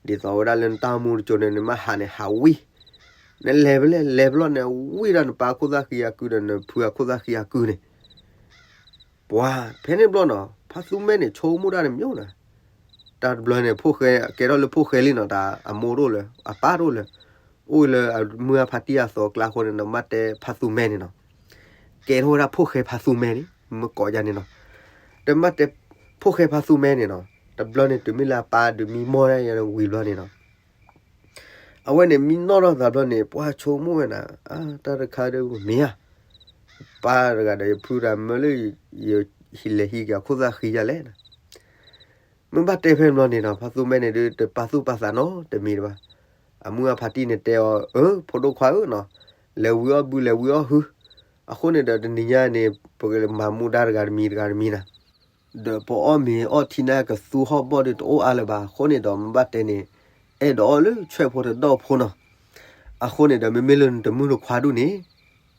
ဒ်သိးဝဲဒၣ်လၢနတၢ်အိၣ်မူတစိၤန့ၣ် နမ့ၢ်ဟးန့ၣ် ဟးဝံၣ်, နလဲၤဖဲလဲၣ် လဲၤဖဲလဲၣ်န့ၣ် ဝံၣ်ဒၣ်နပၢ်အခိၣ်သၣ်ဃံအကုဒီး နဖုအခိၣ်သၣ်ဃံအကုန့ၣ် ပှၤဖဲန့ၣ်ဘျီနီၤ ဖါသူမဲန့ၣ် ဆိကမိၣ်တၢ်တမံၤနီၤ, တၢ်တဘျီန့ၣ် ဖိၣ်ဃဲ ကဲထီၣ်လၢဖိၣ်ဃဲလံနီၤ, တၢ်အမိၢ်တအိၣ်လၢၤ အပၢ်တအိၣ်လၢၤ, အိၣ်လၢအမုၢ်ဂၢ်ဖါတံၢ်အသိးအကျါအဃိန့ၣ် နမ့ၢ်တဲဖါသူမဲန့ၣ်နီၤ, ကဲထီၣ်ဝဲဒၣ်ဖိၣ်ဃဲဖါသူမဲန့ၣ် မ့ၢ်ကိးယၤန့ၣ်နီၤ, တမ့ၢ်တဲဖိၣ်ဃဲဖါသူမဲန့ၣ်နီၤ, တဘျီန့ၣ် တုၤမ့ၢ်လၢအပၢ်ဒုးမံမီၢ်ဒၣ်ယၤဝံၤဘျီန့ၣ်နီၤ အဝဲန့ၣ်မံနီၣ်ထီၣ်သးဘျီန့ၣ် ပှၤဆိကမိၣ်ဝဲနၤ, အါ တၢ်တခါဒီးမ့ၢ်ဧါ, ပၢ်တဂၤဒီးယဖုတၢ်မၢလၢ ယလဲၤဟံးက့ၤအခိၣ်သၣ်ဃံယၤလဲၣ်နၤ, မ့ၢ်ဘၣ်တဲဖဲန့ၣ်ဘျီန့ၣ်နီၤ ဖါသူမဲန့ၣ်ဒုး တပာ်သူၣ်ပာ်သးနီတမံၤတဘၣ်. အမုၢ်အဖါတံၢ်န့ၣ်တဲအီၤ အၢ ဖိဒိၣ်ခွါဧၢနီၤ, လဲၤဝံၤအီၣ်ဘု လဲၤဝံၤအီၣ်ဟု, အဃိန့ၣ်ဒီးတနံၤညါန့ၣ် ပကမၤမူဒါတဂၤတမံၤတဂၤတမံၤနၤ, ဒီးပအီၣ်မ့ၤအီၣ်ထံန့ၣ်ကသူဟီၣ်ဘီၣ်ဒုးတအိၣ်အါလၢၤဘၣ်. အဃိန့ၣ်ဒီးမ့ၢ်ဘၣ်တဲန့ၣ် အဲၣ်ဒိးအီၣ်လၢဆွဲၣ်ဖိတဒီၣ်ဖိနီၤ. အဃိန့ၣ်ဒီး မ့မ့ၢ်လၢနတမုၢ်တခွါဒူၣ်န့ၣ်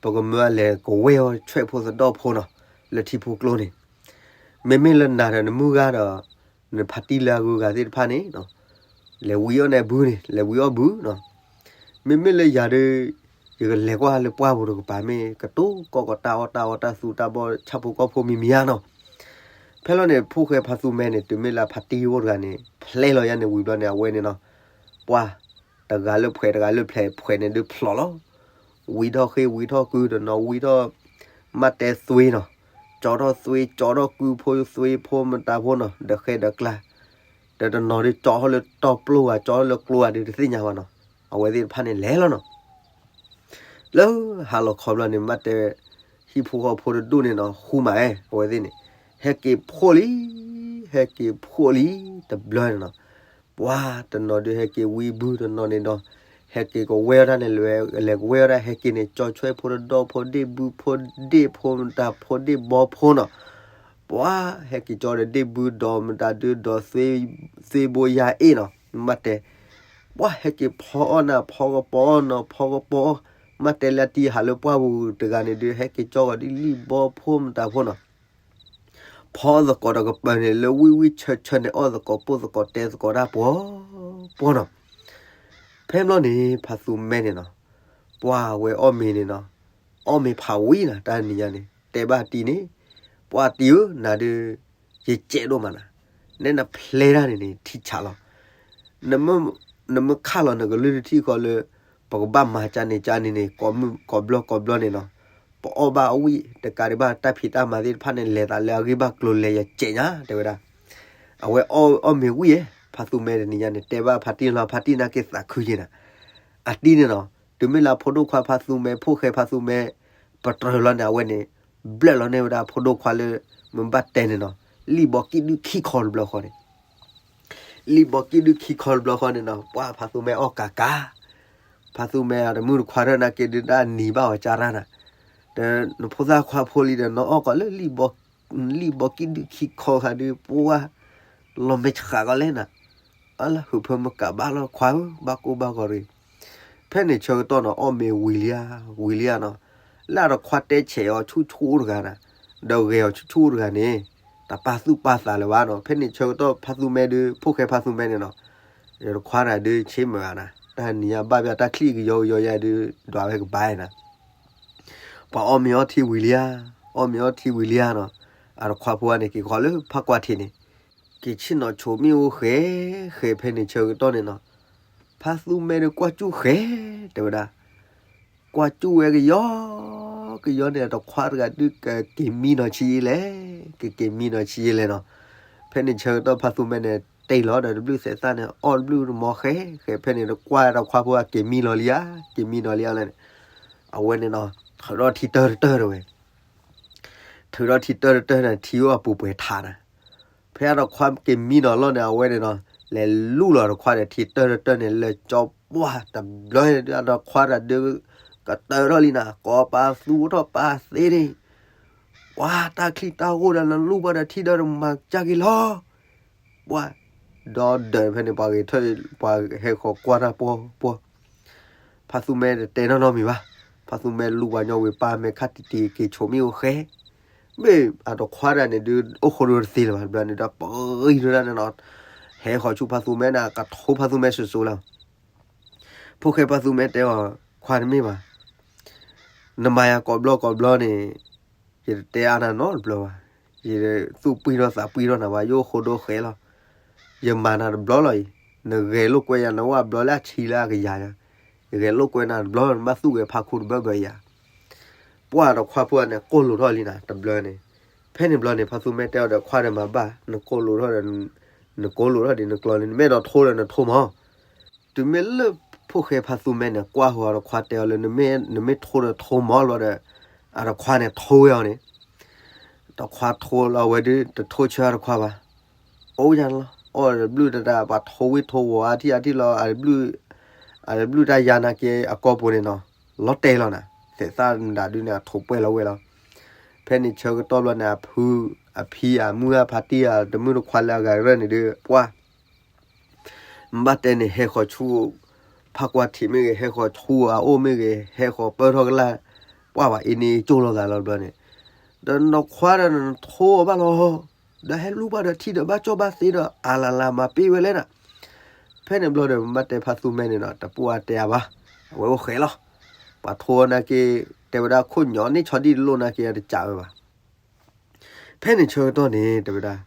ပကမၢအလဲၤကဝဲၢ်အီၣ်ဆွဲၣ်ဖိတဒီၣ်ဖိနီၤ လၢထံဖိကျိန့ၣ်. မ့မ့ၢ်လၢနၤဒီးနမုၢ်ဂၤဒီး နဖါတံၢ်လၢအဂုၤအဂၤသ့ၣ်တဖၣ်န့ၣ် လဲၤဝံၤအီၣ်န့ၣ်ဘုန့ၣ် လဲၤဝံၤအီၣ်ဘုနီၤ. မ့မ့ၢ်လၢယၤဒီး ယကလဲၤကွၢ်လၢပှၢ်ပူၤတကပၤ မ့ၢ်ကတိၤကီၢ်ကီၢ်တၢ်အီၣ်တၢ်အီတၢ်သူတၢ်ဘီၣ် ဆၣ်ဖိကီၢ်ဖိမံၤမံၤဧါနီၤ. ဖဲလီၤန့ၣ် ဖိၣ်ဃဲဖါသူမဲန့ၣ် တုၤမ့ၢ်လၢဖါတံၢ်အိၣ်တဂၤန့ၣ် ဖျဲလီၤယါန့ၣ်ဝံၤဘျီန့ၣ် အဝဲန့ၣ်နီၤ ပှၢ် တဂၤလၢဖှဲး တဂၤလၢဖှဲး ဖှဲးန့ၣ်ဒုးဖျိးလီၤ. ဝံထီၣ်ဃ့ ဝံထီၣ်ကု တနီၤဝံထီၣ် မ့ၢ်တဲသွ့နီၤ, ကၠီထီၣ်သွ့ ကၠီထီၣ်ကုဖိ သွ့ဖိမတၤဖိနီၤ ဒီးဃဲဒီးကျါ, ဒီးတနီၤဒုးကၠီထီၣ်လၢတီၢ်ပျိၢ်ဧါ ကၠီထီၣ်လၢကျိဧါဒုးတသ့ၣ်ညါဘၣ်နီၤ. အဝဲသ့ၣ်တဖၣ်န့ၣ်လဲၤလီၤနီၤ. လၢဟါလီၤခီဘျီန့ၣ် မ့ၢ်တဲ ဟံၣ်ဖိဃီဖိတဒူၣ်န့ၣ်နီၤ ဃူမးဝဲ အဝဲသ့ၣ်န့ၣ် ဟဲက့ၤဖှိၣ်လံ, ဟဲက့ၤဖှိၣ်လံ တဘျီန့ၣ်နီၤ. ပှၢ်တနီၤဒုးဟဲက့ၤဝံဘု တနီၤန့ၣ်ဒီး ဟဲက့ၤကဝဲၢ်ဝဲဒၣ်န့ၣ် လဲၤကဝဲၢ်ဝဲဒၣ် ဟဲက့ၤန့ၣ် ကၠီဆွဲၣ်ဖိတဒီၣ်ဖိ ဒ့ၣ်ဘုဖိ ဒ့ၣ်ဖိမတၤဖိ ဒ့ၣ်ဘီဖိနီၤ. ပှၢ်ဟဲက့ၤကၠီဒီးဒ့ၣ်ဘု ဒီးမတၤဒုး ဒီးသွ့ဘိယါအ့ၣ်နီၤ မ့ၢ်တဲ ပှၢ်ဟဲက့ၤဖီအီၣ်နၤ ဖီကပီၤအီၣ်နီၤ ဖီကပီၤအီၣ်, မ့ၢ်တဲလၢအတံၤဟးလၢပှၢ်ပူၤတဂၤန့ၣ်ဒုး ဟဲက့ၤကၠီဂီၤဒ်လံၣ်ဘီဖိမတၤဖိနီၤ. ဖီအီၣ်သကိးတကပၤန့ၣ် လၢဝံၣ်ဝံၣ်ဆၢဆၢန့ၣ် အီၣ်သကိးပိၢ်သကိးတဲသကိးတၢ်ပှီၤပှီၤနီၤ. ဖဲဘျီန့ၣ် ဖါသူမဲန့ၣ်နီၤ ပှၢ်ဝဲအီၣ်မ့ၤန့ၣ်နီၤ, အီၣ်မ့ၤဖးဝံၤနၤ တၢ်နံၤညါန့ၣ် တဲဘၣ်တံၤန့ၣ်, ပှၢ်တံၤဧၢ နၤဒုး ယစဲးဒိၣ်မးနၤ, နဲနဖျဲတၢ်န့ၣ်န့ၣ် ထံဆးလီၤ. နမ့ၢ်ခးလီၤနကလုၢ်တထံၣ်ဃီလၢ ပကဘၣ်မၤကၢန့ၣ်ကၢန့ၣ်န့ၣ် ကိးမုၢ်ကိးဘျီကိးဘျီန့ၣ်နီၤ, ပအီၣ်ဘၣ်အဝံၣ် တကးဒံးဘၣ်တၢ်ဖံးတၢ်မၤသ့ၣ်တဖၣ်န့ၣ် လဲၤသးလၢအဂ့ၢ်ဘၣ်ကျိၤလဲၤယစဲးညါ တဲဝဲဒၣ်. အဝဲအီၣ်မ့ၤဝံၣ်ဧါ, ဖါသူမဲတနံၤညါန့ၣ် တဲဘၣ်ဖါတံၢ်လီၤ ဖါတံၢ်နာ်က့ၤသးခုယဲနၤ. အတံၤန့ၣ်နီၤ တုၤမ့ၢ်လၢဖိဒိၣ်ခွါဖါသူမဲ ဖိၣ်ဃဲဖါသူမဲ ပတြၢၤလီၤန့ၣ် အဝဲန့ၣ် ဘျၢၣ်လီၤန့ၢ်ဝဲဒၣ်ဖိဒိၣ်ခွါလၢ မ့ၢ်ဘၣ်တဲန့ၣ်နီၤ လံၣ်ဘီကံၣ်ဒုၣ်ခံခီတဘျီဃီန့ၣ် လံၣ်ဘီကံၣ်ဒုၣ်ခံခီတဘျီဃီန့ၣ်နီၤ ပှၢ်ဖါသူမဲအီၣ်ကးကး, ဖါသူမဲအတမုၢ်တခွါထၢၣ်နာ်က့ၤဒုးတၢ်နံၤဘၣ်ဝဲကၢ်ရၣ်နၤ, ဒီးနဖိသၣ်ခွါဖိလံဒီး နအီၣ်ကီးလၢ လံၣ်ဘီကံၣ်ဒုၣ်ခံခီဃာ်ဒုး ပှၢ် လီၤမဲာ်ဆှးကီးလဲၣ်နၤ, အလၢဟုးဖၢမကးဘၣ်လီၤခွါဧၢ ဘၣ်ကိၢ်ဘၣ်ဂီၤတဂ့ၤ. ဖဲန့ၣ်ဆၢကတီၢ်နီၤ အီၣ်မ့ၤဝံၤလံဧါ ဝံၤလံဧါနီၤ, လၢအတခွါတဲဆဲးအီၤဆူၣ်ဆူၣ်တဂၤနၤ, ဒီးဂဲၤအီၤဆူၣ်ဆူၣ်တဂၤန့ၣ် တၢ်ပာ်သူၣ်ပာ်သးလၢၤဘၣ်နီၤ. ဖဲန့ၣ်ဆၢကတီၢ်ဖါသူမဲဒုး ဖိၣ်ဃဲဖါသူမဲန့ၣ်နီၤ, တခွါတၢ်ဒုးဆ့မုၢ်ဂၤနၤ, တၢ်နံၤညါဘၣ်ဘၣ်တၢ်ချံၣ်ကယီကယီယါဒုး ဒွးဝဲကဘၣ်နၤ ပှၤအီၣ်မ့ၤအီထံဝံၤလံဧါ, အီၣ်မ့ၤအီထံဝံၤလံဧါနီၤ, အတခွါဖိန့ၣ် က့ၤဃီလၢဖးကွၢ်ထံးန့ၣ်, က့ၤဆ့ၣ်နီၤဆိးမ့ၣ်အူဃဲ ဃဲဖဲန့ၣ်ဆၢကတီၢ်န့ၣ်နီၤ, ဖါသူမဲဒုးကွၢ်ကၠူၣ်ဃဲ, တဲဝဲဒၣ်, ကွၢ်ကၠူၣ်ဝဲကယီ ကယီန့ၣ် အတခွါတဂၤဒုးကက့ၤမံနီၤဆံးယဲလဲၣ်, ကက့ၤမံနီၤဆံးယဲလဲၣ်နီၤ. ဖဲန့ၣ်ဆၢကတီၢ်ဖါသူမဲန့ၣ် တ့ၢ်လီၤဒီးတဘျုးသဲးသၣ်န့ၣ် အီၣ်တဘျုးတမီၤဃဲ ဃဲဖဲန့ၣ် တကွၢ်တခွါဖိအက့ၤမံလီၤလံဧါ, က့ၤမံလီၤလံဧါလဲၣ်န့ၣ်, အဝဲန့ၣ်နီၤ ထုးထီၣ်ထံတၢၢ်တတၢၢ်တဝဲ, ထုးထီၣ်ထံတၢၢ်တတၢၢ်န့ၣ် ထံအိၣ်အပူၤပှဲၤထးနၤ, ဖဲအတခွါက့ၤမံနီၤလီၤန့ၣ် အဝဲန့ၣ်နီၤ လဲၤလူလီၤတခွါဒီးထံတၢၢ်တတၢၢ်န့ၣ် လၢကၠီပှၢ်တဘျီန့ၣ်ဒုး အတခွါတၢ်ဒုး ကတၢၢ်ထီၣ်လံနၤ ကိးပာ်သူၣ်ထီၣ်ပာ်သ့န့ၣ်, ပှၤတၢ်ချံၣ်တၢ်ဂိၢ်ဒီးနလူဘၣ်ဒီးထံဒီးတမၤကၢက့ၤလီၤ. ပှၤ ဒီးဒၢးဖဲန့ၣ် ပှၤဂဲၤထၢၣ် ပှၤဟဲဃီၤကွၢ်တၢ်ပှီၢ်ပှီၢ်, ဖါသူမဲတတဲနီတမံၤဘၣ်, ဖါသူမဲလူဝၤညီဝံၤပၢ်မဲာ်ခါတံၢ်တံၢ်က့ၤဆိးမ့ၣ်အူဃဲ, မ့ၢ်အတခွါတၢ်န့ၣ်ဒုး အိၣ်ဃိဒိတသ့လၢၤဘၣ် တဘျီန့ၣ်ဒီး ပဂံၢ်ထီၣ်ဒၣ်န့ၣ်နီၤ, ဟဲဃီၤဆူဖါသူမဲန့ၣ် ကထိဖါသူမဲစိၤစိၤလီၤ. ဖိၣ်ဃဲဖါသူမဲတဲအီၤ ခွါတမ့ၢ်ဘၣ် နမၤယၤကိးဘျီကိးဘျီန့ၣ် ယတတဲအါနၤနီတဘျီဘၣ်. ယသူၣ်ပှံၢ်ထီၣ်သးပှံၢ်ထီၣ်နၤဘၣ် ယအိၣ်ဃိဒိဃဲလီၤ. ယမၤနၤတဘျီလီၤအံၤ, နဂဲၤလိာ်ကွဲယၤ နဝၣ်ဘျီလၢအဆံလၢအကယၤယၤ, ယဂဲၤလိာ်ကွဲနၤတဘျီ နဘၣ်သူၣ်ဂဲၤဖးခိၣ်တဘၢဘၢယၤ. ပှၢ်ဒီးခွါဖိန့ၣ် ကိၢ်လိာ်ထီၣ်လံနၤ တဘျီန့ၣ်, ဖဲန့ၣ်ဘျီန့ၣ် ဖါသူမဲတဲအီၤဒီး ခွါဒီးမၤဘၣ် နကိၢ်လိာ်ထီၣ်ဒီး နကိၢ်လိာ်ထီၣ်ဒ်နကျီလံ နမ့ၢ်ဒီးထိဒီးနထိမး တုၤမ့ၢ်လၢ အိၣ်ဃဲဖါသူမဲန့ၣ် ကွၢ်ဃီၤအတခွါတဲအီၤလၢ နမ့ၢ်ထိဒီးထိမီၤလီၤဒီး အတခွါန့ၣ်ထိဝဲအီၤန့ၣ် တခွါထိလီၤဝဲဒုး တထိဆၢအတခွါဘၣ်. အိၣ်ယါလီၤ အီၣ်တဘျုးတတၢ် ပှၤထိဝံၣ်ထိဝီၤအါထံၣ်အါထံၣ်လီၤ အတဘျုးတၢ်ယါနာ်က့အကီၢ်ပူၤန့ၣ်နီၤ လီၤတဲာ်လီၤနၤ သဲးသၣ်မတၤဒုန့ၣ် အထိးပှဲၢ်လီၤဝဲလီၤ. ဖဲန့ၣ်ဆၢကတီၢ်ဘျီန့ၣ် အဖု အဖံ အမုၢ်အဖါတံၢ် အတမုၢ်တခွါလၢအဂၤရၢၢ်န့ၣ်ဒုး ပှၢ် မ့ၢ်ဘၣ်တဲန့ၣ် ဟဲဃီၤဆူ ဖးကွၢ်ထံးမ့ၢ်ဂ့ၤ ဟဲဃီၤဆူအအိၣ်မ့ၢ်ဂ့ၤ ဟဲဃီၤပၢၢ်ထီၣ်ကလာ် ပှၢ်ဘၣ်အ့န့ၣ်ကၠိၢ်လိာ်သးလီၤဘျီန့ၣ် ဒီးနခွါဒီးနထိအီၤဘၣ်လီၤ ဒီးဟဲလူၤဘၣ်ဒီးထံဒီးဘၣ်ကၠီၣ်ဘၣ်သ့ဒီး အလၢ်လၢ်မၤပ့ၢ်ဝဲလဲၣ်နၤ. ဖဲန့ၣ်ဘျီဒီး မ့ၢ်ဘၣ်တဲဖါသူမဲန့ၣ်နီၤ တပှၢ်တဲအါဘၣ် အဝဲအိၣ်ဃဲလီၤ. ပှၤထိအီၤနာ်က့ တဲဝဲဒၣ်ခိၣ်ညီန့ၢ်ဆီဒံၣ်တလိၣ်နာ်က့ အတကးဝဲဘၣ် ဖဲန့ၣ်ဆၢကတီၢ်န့ၣ် တဲဝဲဒၣ်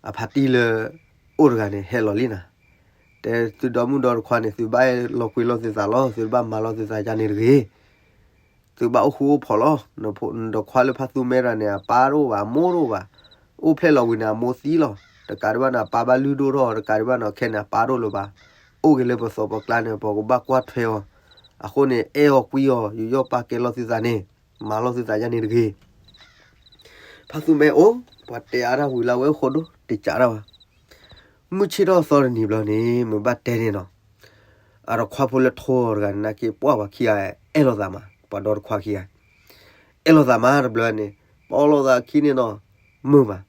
အဖါတံၢ်လၢ အိၣ်တဂၤန့ၣ် ဟဲလီၤလံနၤ, တဲသုဒီမုၣ်ဒီတခွါန့ၣ် သုဘၣ်လီၤကွံာ်လိာ်သုသးလီၤ, သုတဘၣ်မၤလိာ်သုသးယါန့ၣ်တဂ့ၤ, သုဘၣ်အိၣ်ဃူအိၣ်ဖိးလီၤ. နတခွါလၢဖါသူမဲတဂၤန့ၣ် အပၢ်တအိၣ်ဘၣ် အမိၢ်တအိၣ်ဘၣ်, အိၣ်ဖျဲၣ်လီၤဝံၤန့ၣ် အမိၢ်သံလီၤ. တကးဒံးဘၣ်န့ၣ် အပၢ်ဘၣ်လုၢ်ဒိၣ်ထီၣ်, တကးဒံးဘၣ်န့ၣ် ခဲန့ၣ် အပၢ်တအိၣ်လၢၤဘၣ်, အိၣ်က့ၤလၢပသိးပကျါန့ၣ် ပကဘၣ်ကွၢ်ထွဲအီၤ, အဃိန့ၣ် အဲၣ်အီၤကွံအီၤ ယူးယီၣ်ပာ်ကဲလိာ်သုသးန့ၣ် မၤလိာ်သုသးယါန့ၣ်တဂ့ၤ. ဖါသူမဲအိၣ်, ပှၤတဲအါတၢ်ဝံၤလၢအဝဲအိၣ်ဃိဒိၣ် တကးတၢ်ဘၣ်. မုၢ်ဆ့ၣ်ထီၣ်သီတနံၤဘျီန့ၣ် မ့ၢ်ဘၣ်တဲန့ၣ်နီၤ, အတခွါဖိလၢထိအီၤတဂၤန့ၣ် နာ်က့ပှၢ်ပှၤခံဂၤ အဲၣ်လိာ်သးမး, ပှၤဒီတခွါခံဂၤ အဲၣ်လိာ်သးမးတဘျီန့ၣ်, ပီၣ်လိာ်သးခံန့ၣ်နီၤ, မုာ်မး,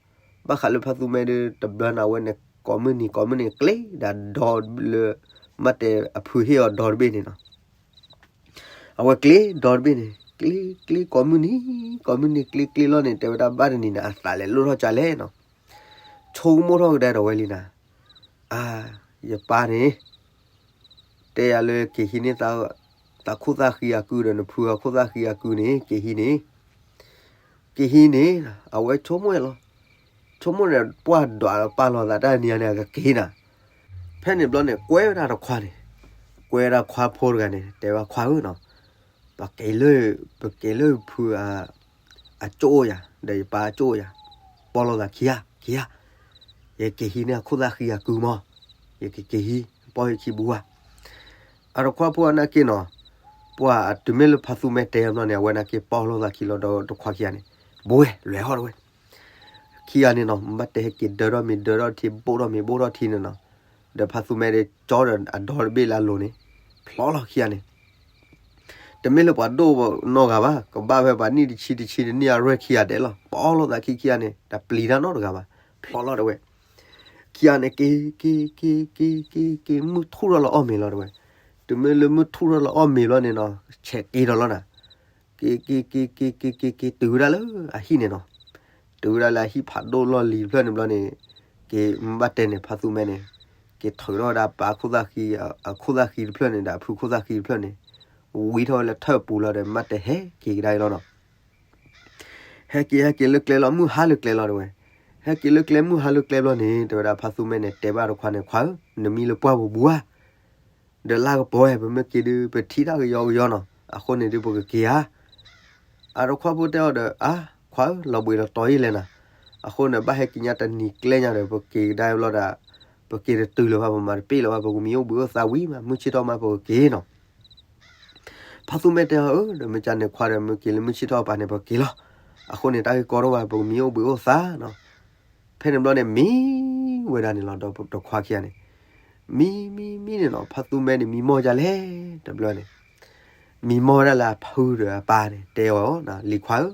ဘၣ်ဃးလၢဖါသူမဲဒီး တဘျီန့ၣ် အဝဲန့ၣ် ကိးမုၢ်နံၤ ကိးမုၢ်နံၤ ကျ့ဒၣ်ဒီလၢ မ့ၢ်တဲအဖုဟ့ၣ်အီၤဒီတဘ့ၣ်န့ၣ်နီၤ အဝဲကျ့ဒီတဘ့ၣ်န့ၣ် ကျ့ကျ့ကိးမုၢ်နံၤ ကိးမုၢ်နံၤ ကျ့ကျ့လီၤန့ၣ် တဲဝဲဒၣ်ဘၣ်တနံၤန့ၣ် အသးလဲၤလိၣ်ထီၣ်ကလဲၣ်နီၤ, ဆိကမိၣ်ထီၣ်ကဒါဒီးဝဲလံနၤ, အါ, ယပၢ်န့ၣ် တဲယၤလၢက့ၤဟံးန့ၢ် သးခိၣ်သၣ်ဃံအကုဒီး နဖုအခိၣ်သၣ်ဃံအကုန့ၣ် က့ၤဟံးန့ၣ် က့ၤဟံးန့ၣ် အဝဲဆိကမိၣ်လီၤ. ဆိကမိၣ်န့ၣ် ပှၢ်ဒွးပာ်လီၤသးတၢ်နံၤညါန့ၣ် အကက့ၤနၤ. ဖဲန့ၣ်ဘျီန့ၣ် ကွဲဝဲဒၣ်တခွါန့ၣ်, ကွဲဝဲဒၣ်ခွါဖိတဂၤန့ၣ် တဲဝဲခွါဧၢနီၤ, ပက့ၤလၢ, ပက့ၤလၢဖု အကၠိၣ်ယၤ ဒီးယပၢ်အကၠိၣ်ယၤ, ပီၣ်လိာ်သးခံဧါ, ခံဧါ, ယက့ၤဟံးန့ၢ်အခိၣ်သၣ်ဃံအကုမး, ယကက့ၤဟံး ပီၣ်ဟံးခံဘူးဧါ. အတခွါဖိအနာ်က့နီၤ, ပှၤတုၤမ့ၢ်လၢဖါသူမဲတဲအဘျီန့ၣ် အဝဲနာ်က့ပီၣ်လိာ်သးခံလီၤဒီးတခွါခံဂၤန့ၣ်, ဘိဝဲ လဲၤဟီၣ်တဝဲ ခံဂၤန့ၣ်နီၤ ဘၣ်တဲဟဲက့ၤဒၢထီၣ်မ့ၤဒၢထီၣ်ထံ ဘိၣ်ထီၣ်မ့ၤဘိၣ်ထီၣ်ထံန့ၣ်နီၤ, ဒီးဖါသူမဲဒီးကၠီဒီးအဒီတဘ့ၣ်လၢအလိၤန့ၣ်, ဖျီလီၤခံဂၤန့ၣ် တမ့ၢ်လၢပှၤဒိၣ်နီတဂၤဘၣ်, ကဘၣ်ဖဲပှၤနံၣ်တဆံတဆံတနံၣ်အရွဲၢ်ခံဂၤဒဲးလီၤ. ပီၣ်လိာ်သးခံခံဂၤန့ၣ် တပျံၤတၢ်နီတဂၤဘၣ်, ဖျီလီၤတဝဲ. ခံဂၤန့ၣ် က့ၤ က့ၤ က့ၤ က့ၤ က့ၤ က့ၤ မုၢ်ထူၣ်ထီၣ်လီၤအီၣ်မ့ၤလီၤတဝဲ. တုၤမ့ၢ်လၢမုၢ်ထူၣ်ထီၣ်လီၤအီၣ်မ့ၤဘျီန့ၣ်နီၤ ဆဲးက့ၤဒီးလီၤနၤ က့ၤ က့ၤ က့ၤ က့ၤ က့ၤ က့ၤ က့ၤ တုၤဝဲဒၣ်လၢအဟံၣ်န့ၣ်နီၤ. တုၤဝဲဒၣ်လၢအဟံၣ်ဖးဒိၣ်လီၢ်လံၤတဖျၢၣ်န့ၣ်ဘျီန့ၣ်, က့ၤမ့ၢ်ဘၣ်တဲန့ၣ် ဖါသူမဲန့ၣ်, က့ၤထုးထီၣ်ဝဲဒၣ်ပၢ်ခိၣ်သၣ်ဃံ, အခိၣ်သၣ်ဃံတဖျၢၣ်န့ၣ် ဒီးအဖုခိၣ်သၣ်ဃံတဖျၢၣ်န့ၣ်, ဝံထီၣ်ဝဲလၢထၢၣ်ပူၤလီၤဒီး မ့ၢ်ဘၣ်တဲဟဲက့ၤကဒါအံၤလီၤနီၤ. ဟဲက့ၤ ဟဲက့ၤလၢကျဲလီၤ မုၢ်ဟါလၢကျဲလီၤတဝဲ. ဟဲက့ၤလၢကျဲမုၢ်ဟါလၢကျဲဘျီန့ၣ် တဲဝဲဒၣ်ဖါသူမဲန့ၣ် တဲဘၣ်တခွါန့ၣ် ခွါဧၢ, နမံလၢပှၢ်ပူၤဘူးဧါ ဒီးလၢကပီၤဝဲ ပမ့ၢ်က့ၤဒုး ပထံၣ်တၢ်ကယီကယီနီၤ, အဃိန့ၣ်ဒုး ပကက့ၤဧါ. အတခွါဖိတဲအီၤဒီး အါ, ခွါဧၢ, လီၤဘှံးလီၤတီၤယံာ်လဲၣ်နၤ, အဃိန့ၣ် ဘၣ်ဟဲက့ၤညါတနံၤကျဲညါဒီး ပက့ၤကဒါဘျီဒီး ပက့ၤတတုၤလၢၤဘၣ် ပမၤတပ့ၢ်လၢၤဘၣ် ပကမံၤအိၣ်ဘှံးအိၣ်သါဝံၤမး မုၢ်ဆ့ၣ်ထီၣ်မး ပကက့ၤနီၤ. ဖါသူမဲတဲအီၤ အၢ ဒီးမ့ၢ်ကန့ၣ်ခွါဒီး မ့ၢ်က့ၤလၢမုၢ်ဆ့ၣ်ထီၣ်ပာ်န့ၣ် ပက့ၤလီၤ. အဃိန့ၣ် တၢ်ဂ့ၢ်ကီထီၣ်ဘၣ် ပကမံၤအိၣ်ဘှံးအိၣ်သါနီၤ. ဖဲန့ၣ်ဘျီန့ၣ် မံဝဲဒၣ်န့ၣ်လီၤ ဒီးတခွါခံဂၤန့ၣ်, မံ မံ မံန့ၣ်နီၤ ဖါသူမဲန့ၣ် မံမီၢ်ဒ်လဲၣ် တဘျီန့ၣ်, မံမီၢ်ဝဲဒၣ်လၢအဖုဒီးအပၢ်န့ၣ် တဲအီၤ လံၤခွါဧၢ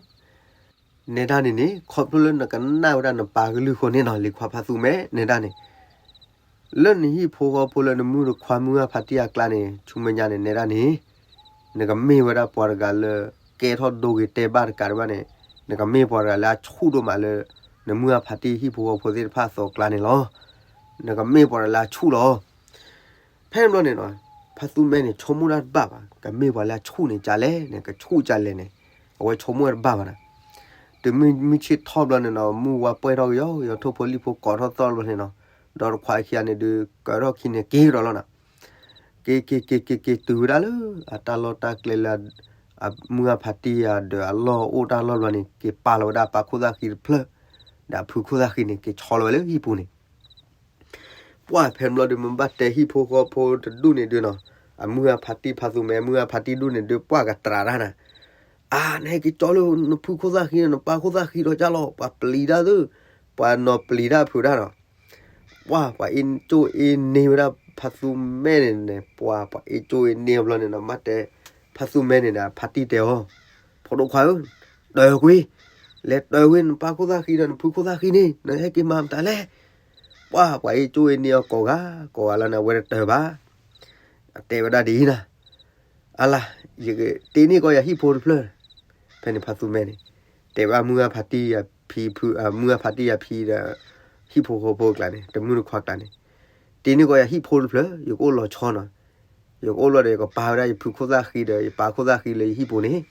နဲဒၣ်န့ၣ်န့ၣ် ခီဖျိလၢနကနၣ်ဝဲဒၣ်နပၢ်ကလုၢ်အဃိန့ၣ်နီၤ လံၤခွါဖါသူမဲ နဲဒၣ်န့ၣ် လၢနဟံၣ်ဖိဃီဖိလၢနမုၢ်တခွါမုၢ်ဂၢ်ဖါတံၢ်အကျါန့ၣ် ဆူမဲာ်ညါန့ၣ် နဲဒၣ်န့ၣ် နကမ့ၢ်ဝဲဒၣ်ပှၤတဂၤလၢ ကဲထီၣ်ဒိဂ့ၤတဲဘၣ်တကးဒံးဘၣ်န့ၣ် နကမ့ၢ်ပှၤတဂၤလၢအဆူၣ်ဒိၣ်မးလၢ နမုၢ်ဂၢ်ဖါတံၢ်ဟံၣ်ဖိဃီဖိသ့ၣ်တဖၣ်အသိးအကျါန့ၣ်လီၤ. နကမ့ၢ်ပှၤတဂၤလၢအဆူၣ်လီၤ. ဖဲန့ၣ်ဘျီန့ၣ်နီၤ ဖါသူမဲန့ၣ် ဆိကမိၣ်တၢ်တဘၣ်ဘၣ် ကမ့ၢ်ပှၤလၢအဆူၣ်န့ၣ်ကလဲၣ်န့ၣ် ကဆူၣ်ကလဲၣ်န့ၣ် အဝဲဆိကမိၣ်တၢ်တဘၣ်ဘၣ်နီၤ. တုၤမုၢ်ဆ့ၣ်ထီၣ်ဘျီန့ၣ်နီၤ မုၢ်ဝါပှဲၢ်ထီၣ်ကယီကယီ ထိၣ်ဖိလံၣ်ဖိကိးထီၣ်သီၣ်ဘျီန့ၣ်နီၤ ဒီးတခွါခံဂၤန့ၣ်ဒုး ကၢထီၣ်ခံန့ၣ်က့ၤဒီးလီၤနီၤ. က့ၤ က့ၤ က့ၤ က့ၤ က့ၤ တုၤဝဲဒၣ်လၢ အတၢ်လီၢ်တၢ်ကျဲလၢ အမုၢ်ဂၢ်ဖါတံၢ်အဒၢးအလီၢ်အိၣ်တၢ်လီၢ်ဘျီန့ၣ် က့ၤပာ်လီၤဝဲဒၣ်ပၢ်ခိၣ်သၣ်ဃံတဖျၢၣ် ဒီးအဖုခိၣ်သၣ်ဃံန့ၣ် က့ၤဆီလီၤဝဲလၢဟံၣ်ပူၤန့ၣ် ပှၢ်ဖဲန့ၣ်ဘျီဒီး မ့ၢ်ဘၣ်တဲဟံၣ်ဖိဃီဖိတဒူၣ်န့ၣ်ဒုးနီၤ အမုၢ်အဖါတံၢ်ဖါသူမဲ အမုၢ်အဖါတံၢ်ဒူၣ်န့ၣ် ဒုးပှၢ်ကတြးတၢ်နၤ, အါ နဟဲက့ၤကၠီလၢနဖုခိၣ်သၣ်ဃံ နပၢ်ခိၣ်သၣ်ဃံဒီးကၢ်လီၤ ပှၤပျံၤတၢ်သု, ပှၤနီၤပျံၤတၢ်ဖုးတၢ်နီၤ, ပှၤ ပှၤအ့ၣ်ကၠိအ့ၣ်န့ၢ်ဝဲဒၣ်ဖါသူမဲန့ၣ်န့ၣ် ပှၤ ပှၤအ့ၣ်ကၠိအ့ၣ်န့ၢ်အဘျီန့ၣ်နီၤ မ့ၢ်တဲ ဖါသူမဲန့ၣ်ဒီး ဖါတံၢ်တဲအီၤ, ဖိဒိၣ်ခွါဧၢ, တၢၤကွံာ်, လဲၤတၢၤဝဲနပၢ်ခိၣ်သၣ်ဃံဒီးနဖုခိၣ်သၣ်ဃံန့ၣ် နဟဲက့ၤမၤမတၤလဲၣ်, ပှၤ ပှၤအ့ၣ်ကၠိအ့ၣ်န့ၢ်အီၤကိးဂၤ ကိးဂၤလၢနဝဲတတၢၤဘၣ်, အတဲဝဲဒၣ်ဒ်အံၤနၤ အလၤ, ယတ့န့ၢ်ကီးယဟံၣ်ဖိတဖျၢၣ်, ဖဲန့ၣ်ဖါသူမဲန့ၣ် တဲဘၣ်မုၢ်အဖါတံၢ်ယဖံဖု မုၢ်အဖါတံၢ်ယဖံဒီး ဟံၣ်ဖိဃီဖိအကျါန့ၣ် တမုၢ်တခွါကျါန့ၣ်, တ့န့ၢ်ကီးယဟံၣ်ဖိတဖျၢၣ် ယကအိၣ်လီၤဆီနီၤ, ယကအိၣ်လီၤဒီးယကပာ်ဝဲဒၣ်ယဖုခိၣ်သၣ်ဃံဒီး ယပၢ်ခိၣ်သၣ်ဃံလၢယဟံၣ်ပူၤန့ၣ်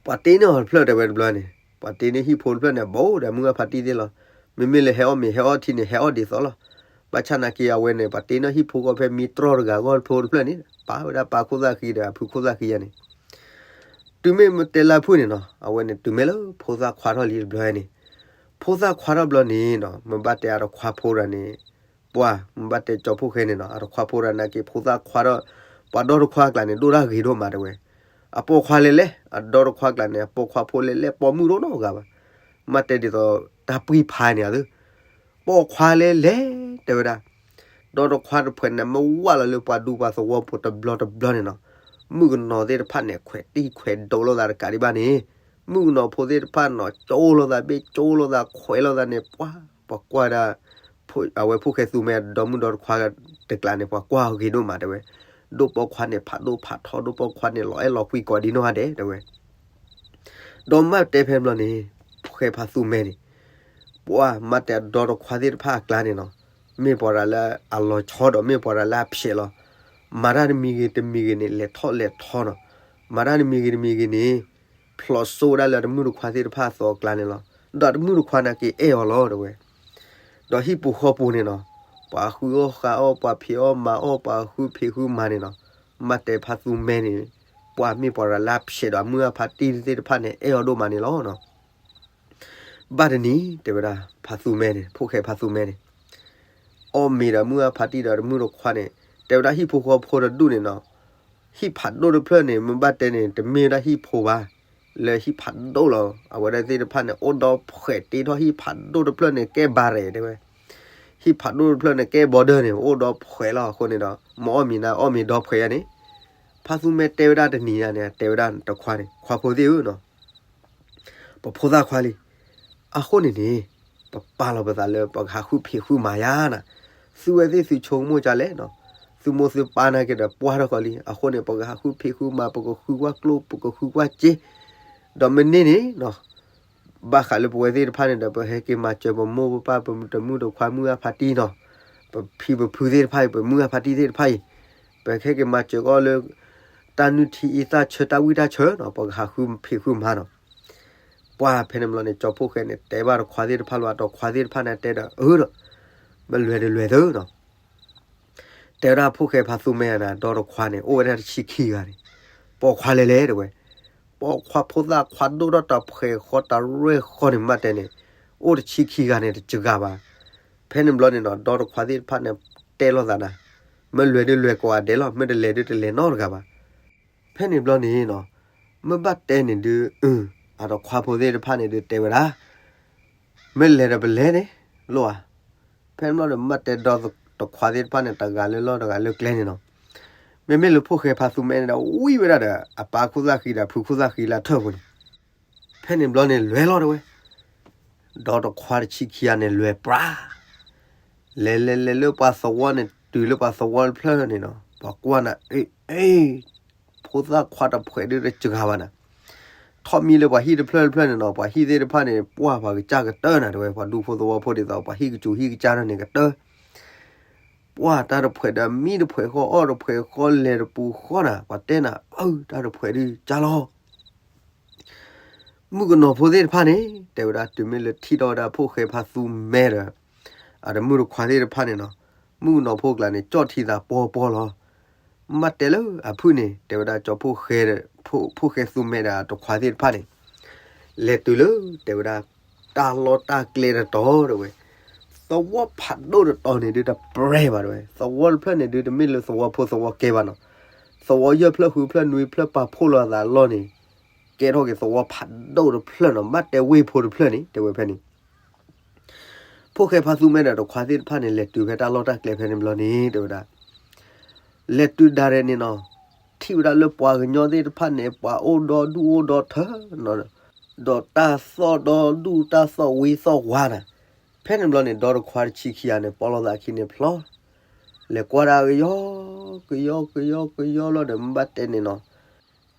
ပှၤတ့န့ၢ်အီၤတဖျၢၣ်တဲဝဲတဘျီန့ၣ် ပှၤတ့န့ၢ်ဟံၣ်ဖိတဖျၢၣ်န့ၣ် ဘူးဒီးမုၢ်အဖါတံၢ်သ့ၣ်လီၤ, မ့မ့ၢ်လၢဟဲအီၣ်မ့ၤဟဲအီၣ်ထံန့ၣ် ဟဲအီၣ်ဒ်သိးလီၤ, ဘၣ်ဆၣ်နာ်က့အဝဲန့ၣ် ပှၤတ့န့ၢ်ဟံၣ်ဖိကီၢ်ဖဲမံတြီၢ်တဂၤအဂီၢ်ဖိတဖျၢၣ်န့ၣ် ပာ်ဝဲဒၣ်ပၢ်ခိၣ်သၣ်ဃံဒီးအဖုခိၣ်သၣ်ဃံယါန့ၣ် တုၤမ့ၢ်မတဲလၢဖုၣ်န့ၣ်နီၤ အဝဲန့ၣ်တုၤမ့ၢ်လၢဖိသၣ်ခွါထီၣ်လံတဘျီန့ၣ်, ဖိသၣ်ခွါထီၣ်ဘျီန့ၣ်နီၤ မ့ၢ်ဘၣ်တဲအတခွါဖိတဂၤန့ၣ်, ပှၤ မ့ၢ်ဘၣ်တဲကၠီဖိၣ်ဃဲန့ၣ်နီၤ အတခွါဖိတဂၤနာ်က့ဖိသၣ်ခွါထီၣ်, ပှၤဒီတခွါအကျါန့ၣ် ဒိၣ်တၢ်ဂ့ၤဒိၣ်မးတဲဝဲ, အပိာ်ခွါလဲၤလဲၣ် အဒီတခွါအကျါန့ၣ် အပိာ်ခွါဖိလဲၤလဲၣ် ပိာ်မုၣ်ဒိၣ်နီတဂၤဘၣ်, မ့ၢ်တဲဒ်သိး တၢ်ပှံၤဖးန့ၣ်အသု ပိာ်ခွါလဲၤလဲၣ် တဲဝဲဒၣ်, ဒီတခွါတဖှဲးန့ၣ် မ့ၢ်ဝၢ်လီၤလၢပှၤဒူပှၤသဝီဖိတဘျီတဘျီန့ၣ်နီၤ, မုၣ်ကနီၤသ့ၣ်တဖၣ်န့ၣ် ခွဲးတံၢ်ခွဲးဒိးလိာ်သးတကးဒံးဘၣ်န့ၣ်, မုၣ်ကနီၤဖိသ့ၣ်တဖၣ်နီၤ ကၠိလိာ်သးဘ့ၣ်ကၠိလိာ်သးခွဲးလိာ်သးန့ၣ် ပှၤ ပှၤကွၢ်ဒၣ်, အဝဲဖိၣ်ဃဲသူမဲဒီမုၣ်ဒီတခွါတကျါန့ၣ် ပှၤကွၢ်ဂ့ၤဒိၣ်မးတဲဝဲ, ဒိၣ်ပိာ်ခွါန့ၣ် ဖးဒိၣ်ဖးထီ ဒိၣ်ပိာ်ခွါန့ၣ် လီၤအဲၣ်လီၤကွံကိးဒံနီၢ်ဂၤဒဲးတဲဝဲ ဒီးမ့ၢ်တဲဖဲဘျီန့ၣ်, ဖိၣ်ဃဲဖါသူမဲန့ၣ်, ပှၤမ့ၢ်တဲအဒီတခွါသ့ၣ်တဖၣ်အကျါန့ၣ်နီၤ, မ့ၢ်ပှၤတဂၤလၢအလီၤဆီဒီးမ့ၢ်ပှၤတဂၤလၢအဖျဲးလီၤ, မၤတၢ်တမံၤဂ့ၤတမံၤဂ့ၤန့ၣ် လဲၤထီၣ်လဲၤထီနီၤ, မၤတၢ်တမံၤဂ့ၤတမံၤဂ့ၤန့ၣ်, ဖျိးစိဝဲဒၣ်လၢတမုၣ်တခွါသ့ၣ်တဖၣ်အသီအကျါန့ၣ်လီၤ, ဒီးတမုၣ်တခွါနာ်က့အဲၣ်အီၤလီၤတဲဝဲ ဒီးဟံၣ်ပူၤဃီပူၤန့ၣ်နီၤ, ပှၤဃုအီၣ်ဃုအီၣ် ပှၤဖံးအီၣ်မၤအီၣ် ပှၤဃုဖံးဃုမၤန့ၣ်နီၤ, မ့ၢ်တဲဖါသူမဲန့ၣ်, ပှၤမ့ၢ်ပှၤတဂၤလၢအဖျဲးဒီးအမုၢ်အဖါတံၢ်သ့ၣ်တဖၣ်န့ၣ် အဲၣ်အီၤဒိၣ်မးန့ၣ်လီၤနီၤ. ဘၣ်တနံၤ တဲဝဲဒၣ် ဖါသူမဲန့ၣ် ဖိၣ်ဃဲဖါသူမဲန့ၣ် အီၣ်မ့ၤဒီးမုၢ်အဖါတံၢ်ဒီးတမုၣ်တခွါန့ၣ်, တဲဝဲဒၣ်ဟံၣ်ဖိဃီဖိတဒူၣ်န့ၣ်နီၤ, ဟံၣ်ဖးဒိၣ်တဖျၢၣ်န့ၣ် မ့ၢ်ဘၣ်တဲန့ၣ် တမ့ၢ်ဝဲဒၣ်ဟံၣ်ဖိဘၣ်, လၢဟံၣ်ဖးဒိၣ်လီၤ. အဝဲဒၣ်သ့ၣ်တဖၣ်န့ၣ် အိၣ်ဒီးဖှဲးတ့ထီၣ်ဟံၣ်ဖးဒိၣ်တဖျၢၣ်န့ၣ် ကဲဘၣ်ရဲၣ်တဲဝဲ, ဟံၣ်ဖးဒိၣ်တဖျၢၣ်န့ၣ် ကဲဘီဒၢန့ၣ် အိၣ်ဒီးဖှဲးလီၤ. အဃိန့ၣ်ဒီး မ့ၢ်အီၣ်မ့ၤနၤ အီၣ်မ့ၤဒီးဖှဲးယါန့ၣ်, ဖါသူမဲတဲဝဲဒၣ်တနံၤညါန့ၣ် တဲဝဲဒၣ်တခွါန့ၣ် ခွါဖိသ့ၣ်ဧၢနီၤ ပဖိသၣ်ခွါလံ. အဃိန့ၣ်န့ၣ်, ပပာ်လီၤပသးလၢပကဟးဃုဖံးဃုမၤယါနၤ, သုဝဲသ့ၣ်သုဆိကမိၣ်ဒ်လဲၣ်နီၤ, သုမိၢ်သုပၢ်နာ်က့ဒီးပှၢ်ထီၣ်ဃီလံ. အဃိန့ၣ် ပကဟးဃုဖံးဃုမၤ ပကဃုကွၢ်ကျိ ပကဃုကွၢ်စ့, ဒီးမ့ၢ်န့ၢ်န့ၣ်နီၤ, ဘၣ်ဃးလၢပဝဲသ့ၣ်တဖၣ်န့ၣ်ဒီး ပဟဲက့ၤမၤစၢၤပမိၢ်ပပၢ် ပတမုၣ်တခွါ မုၢ်အဖါတံၢ်နီၤ, ပဖံပဖုသ့ၣ်တဖၣ်အံၤ ပမုၢ်အဖါတံၢ်သ့ၣ်တဖၣ်အံၤ, ပဟဲက့ၤမၤစၢၤကီးလၢ တၢ်နုၢ်ထံအံသၣ်ဆၢ တၢ်ဝံၣ်တၢ်ဆၢနီၤ, ပကဟးဃုဖံးဃုမၤနီၤ. ပှၢ်ဖဲန့ၣ်ဘျီန့ၣ် ကၠီဖိၣ်ဃဲန့ၣ် တဲဘၣ်တခွါသ့ၣ်တဖၣ်လီၤ. အတခွါသ့ၣ်တဖၣ်န့ၣ်တဲဒီး အၢဒီး မ့ၢ်လဲၤတလဲၤသုနီၤ, တဲဝဲဒၣ်ဖိၣ်ဃဲဖါသူမဲနၤ ဒီတခွါန့ၣ် အိၣ်ဝဲဒၣ်တဆံခံဂၤန့ၣ်, ပိာ်ခွါလဲၤလဲၣ်တဲဝဲ, ပိာ်ခွါဖိသၣ်ခွါဒိၣ်ထီၣ်တၢ်ဖှဲးဃီတၢ်ရဲၣ်ဃီန့ၣ် မ့ၢ်တဲန့ၣ်, အိၣ်တဆံခံဂၤန့ၣ် တစှၤဘၣ်. ဖဲန့ၣ်ဘျီန့ၣ်နီၤ ဒီတခွါသ့ၣ်တဖၣ်န့ၣ် တဲလိာ်သးနၤ, မ့ၢ်လဲၤဒုးလဲၤကိးဂၤဒဲးလီၤ, မ့ၢ်တလဲၤဒုးတလဲၤနီတဂၤဘၣ်. ဖဲန့ၣ်ဘျီန့ၣ်နီၤ, မ့ၢ်ဘၣ်တဲန့ၣ်ဒုး, အတခွါဖိသ့ၣ်တဖၣ်န့ၣ်ဒုးတဲဝဲဒၣ်, မ့ၢ်လဲၤဒီးပလဲၤန့ၣ်, လိၣ်ဧါ. ဖဲန့ၣ်ဘျီန့ၣ် မ့ၢ်တဲဒီတခွါသ့ၣ်တဖၣ်န့ၣ် တဂၤလၢလီၢ်တဂၤလၢကျဲန့ၣ်နီၤ. မ့မ့ၢ်လၢဖိၣ်ဃဲဖါသူမဲန့ၣ်ဒီး ဝံဝဲဒၣ်ဒီး အပၢ်ခိၣ်သၣ်ဃံဒီးအဖုခိၣ်သၣ်ဃံလၢအထၢၣ်ပူၤန့ၣ်, ဖဲန့ၣ်ဘျီန့ၣ် လဲၤလီၤတဲဝဲ ဒီတခွါတဆံခံဂၤန့ၣ် လဲၤပြး, လဲၤလဲၤလဲၤလၢပှၤသဝီန့ၣ် တုၤလၢပှၤသဝီတဖျၢၣ်န့ၣ်နီၤ, ပှၤကွၢ်နၤ, အ့ အ့ ဖိသၣ်ခွါတဖှဲးဒုးတစှၤဘၣ်နၤ. ထီၣ်မံလၢပှၤဟံၣ်တဖျၢၣ်တဖျၢၣ်န့ၣ်နီၤ, ပှၤဟံၣ်သ့ၣ်တဖၣ်န့ၣ် ပှၢ်ပှၤကစၢ်ကတၢၢ်နၤတဲဝဲ, ပှၤဒူဖိသဝီဖိဒ်သိး ပှၤဟံၣ်ကစူၤဟံၣ်ကစၢ်ထီၣ်န့ၣ်ကတၢၢ် ပှၢ်တၢ်တဖှဲးဒီးမံတဖှဲးဃီ အီၣ်တဖှဲးဃီ လဲၤတပူၤဃီနၤ, ပှၤတဲနၤ, အၢ တၢ်တဖှဲးဒုးကၢ်လီၤ. မုၣ်ကနီၤဖိသ့ၣ်တဖၣ်န့ၣ် တဲဝဲဒၣ် တုၤမ့ၢ်လၢထံၣ်ထီၣ်ဝဲဒၣ်ဖိၣ်ဃဲဖါသူမဲဒီး အတမုၣ်တခွါသ့ၣ်တဖၣ်န့ၣ်နီၤ, မုၣ်ကနီၤဖိကျါန့ၣ် ကၠီၣ်ထံသးပီပီလီၤ. မ့ၢ်တဲလၢအဖုၣ်န့ၣ် တဲဝဲဒၣ် ကၠီဖိၣ်ဃဲ, ဖိၣ်ဃဲသူမဲဒီးအတခွါသ့ၣ်တဖၣ်န့ၣ် လဲၤတုၤလၢ တဲဝဲဒၣ် တၢ်လီၢ်တၢ်ကျဲတတီၤတဲဝဲ, သ သဝီဖးဒိၣ်တတီၤန့ၣ်ဒုးတပြဲၤဘၣ်တဲဝဲ, သဝီတဖျၢၣ်န့ၣ်ဒုးတမ့ၢ်လၢသဝီဖိသဝီကဲဘၣ်နီၤ, သဝီယဲၢ်ဖျၢၣ်ဃုဖျၢၣ်နွံဖျၢၣ်ပာ်ဖှိၣ်လီၤအသးအလီၢ်န့ၣ်, ကဲထီၣ်က့ၤသဝီဖးဒိၣ်တဖျၢၣ်နီၤ, ဘၣ်တဲဝ့ၢ်ဖိတဖျၢၣ်န့ၣ် တဲဝဲဖဲန့ၣ် ဖိၣ်ဃဲဖါသူမဲဒီးတခွါသ့ၣ်တဖၣ်န့ၣ် လဲၤတုၤဖဲတၢ်လီၢ်တၢ်ကျဲဖဲန့ၣ်ဘျီန့ၣ် တဲဝဲဒၣ်, လဲၤတုၤဒၣ်ရဲၣ်န့ၣ်နီၤ, ထံၣ်ဝဲဒၣ်လၢပှၤကညီသ့ၣ်တဖၣ်န့ၣ် ပှၤအိၣ်ဒီဒူၣ်အိၣ်ဒီထၢနီၤ, ဒီးတၢ်သီၣ်ဒီဒူၣ်တၢ်သီၣ်ဝံသီၣ်ဝါနၤ, ဖဲန့ၣ်ဘျီန့ၣ် ဒီတခွါတဆံခံဂၤန့ၣ် ပီၢ်လိာ်သးခံန့ၣ်ဖျီ, လဲၤကွၢ်ဒၣ်ကယီကယီကယီကယီလီၤဒီး မ့ၢ်ဘၣ်တဲန့ၣ်နီၤ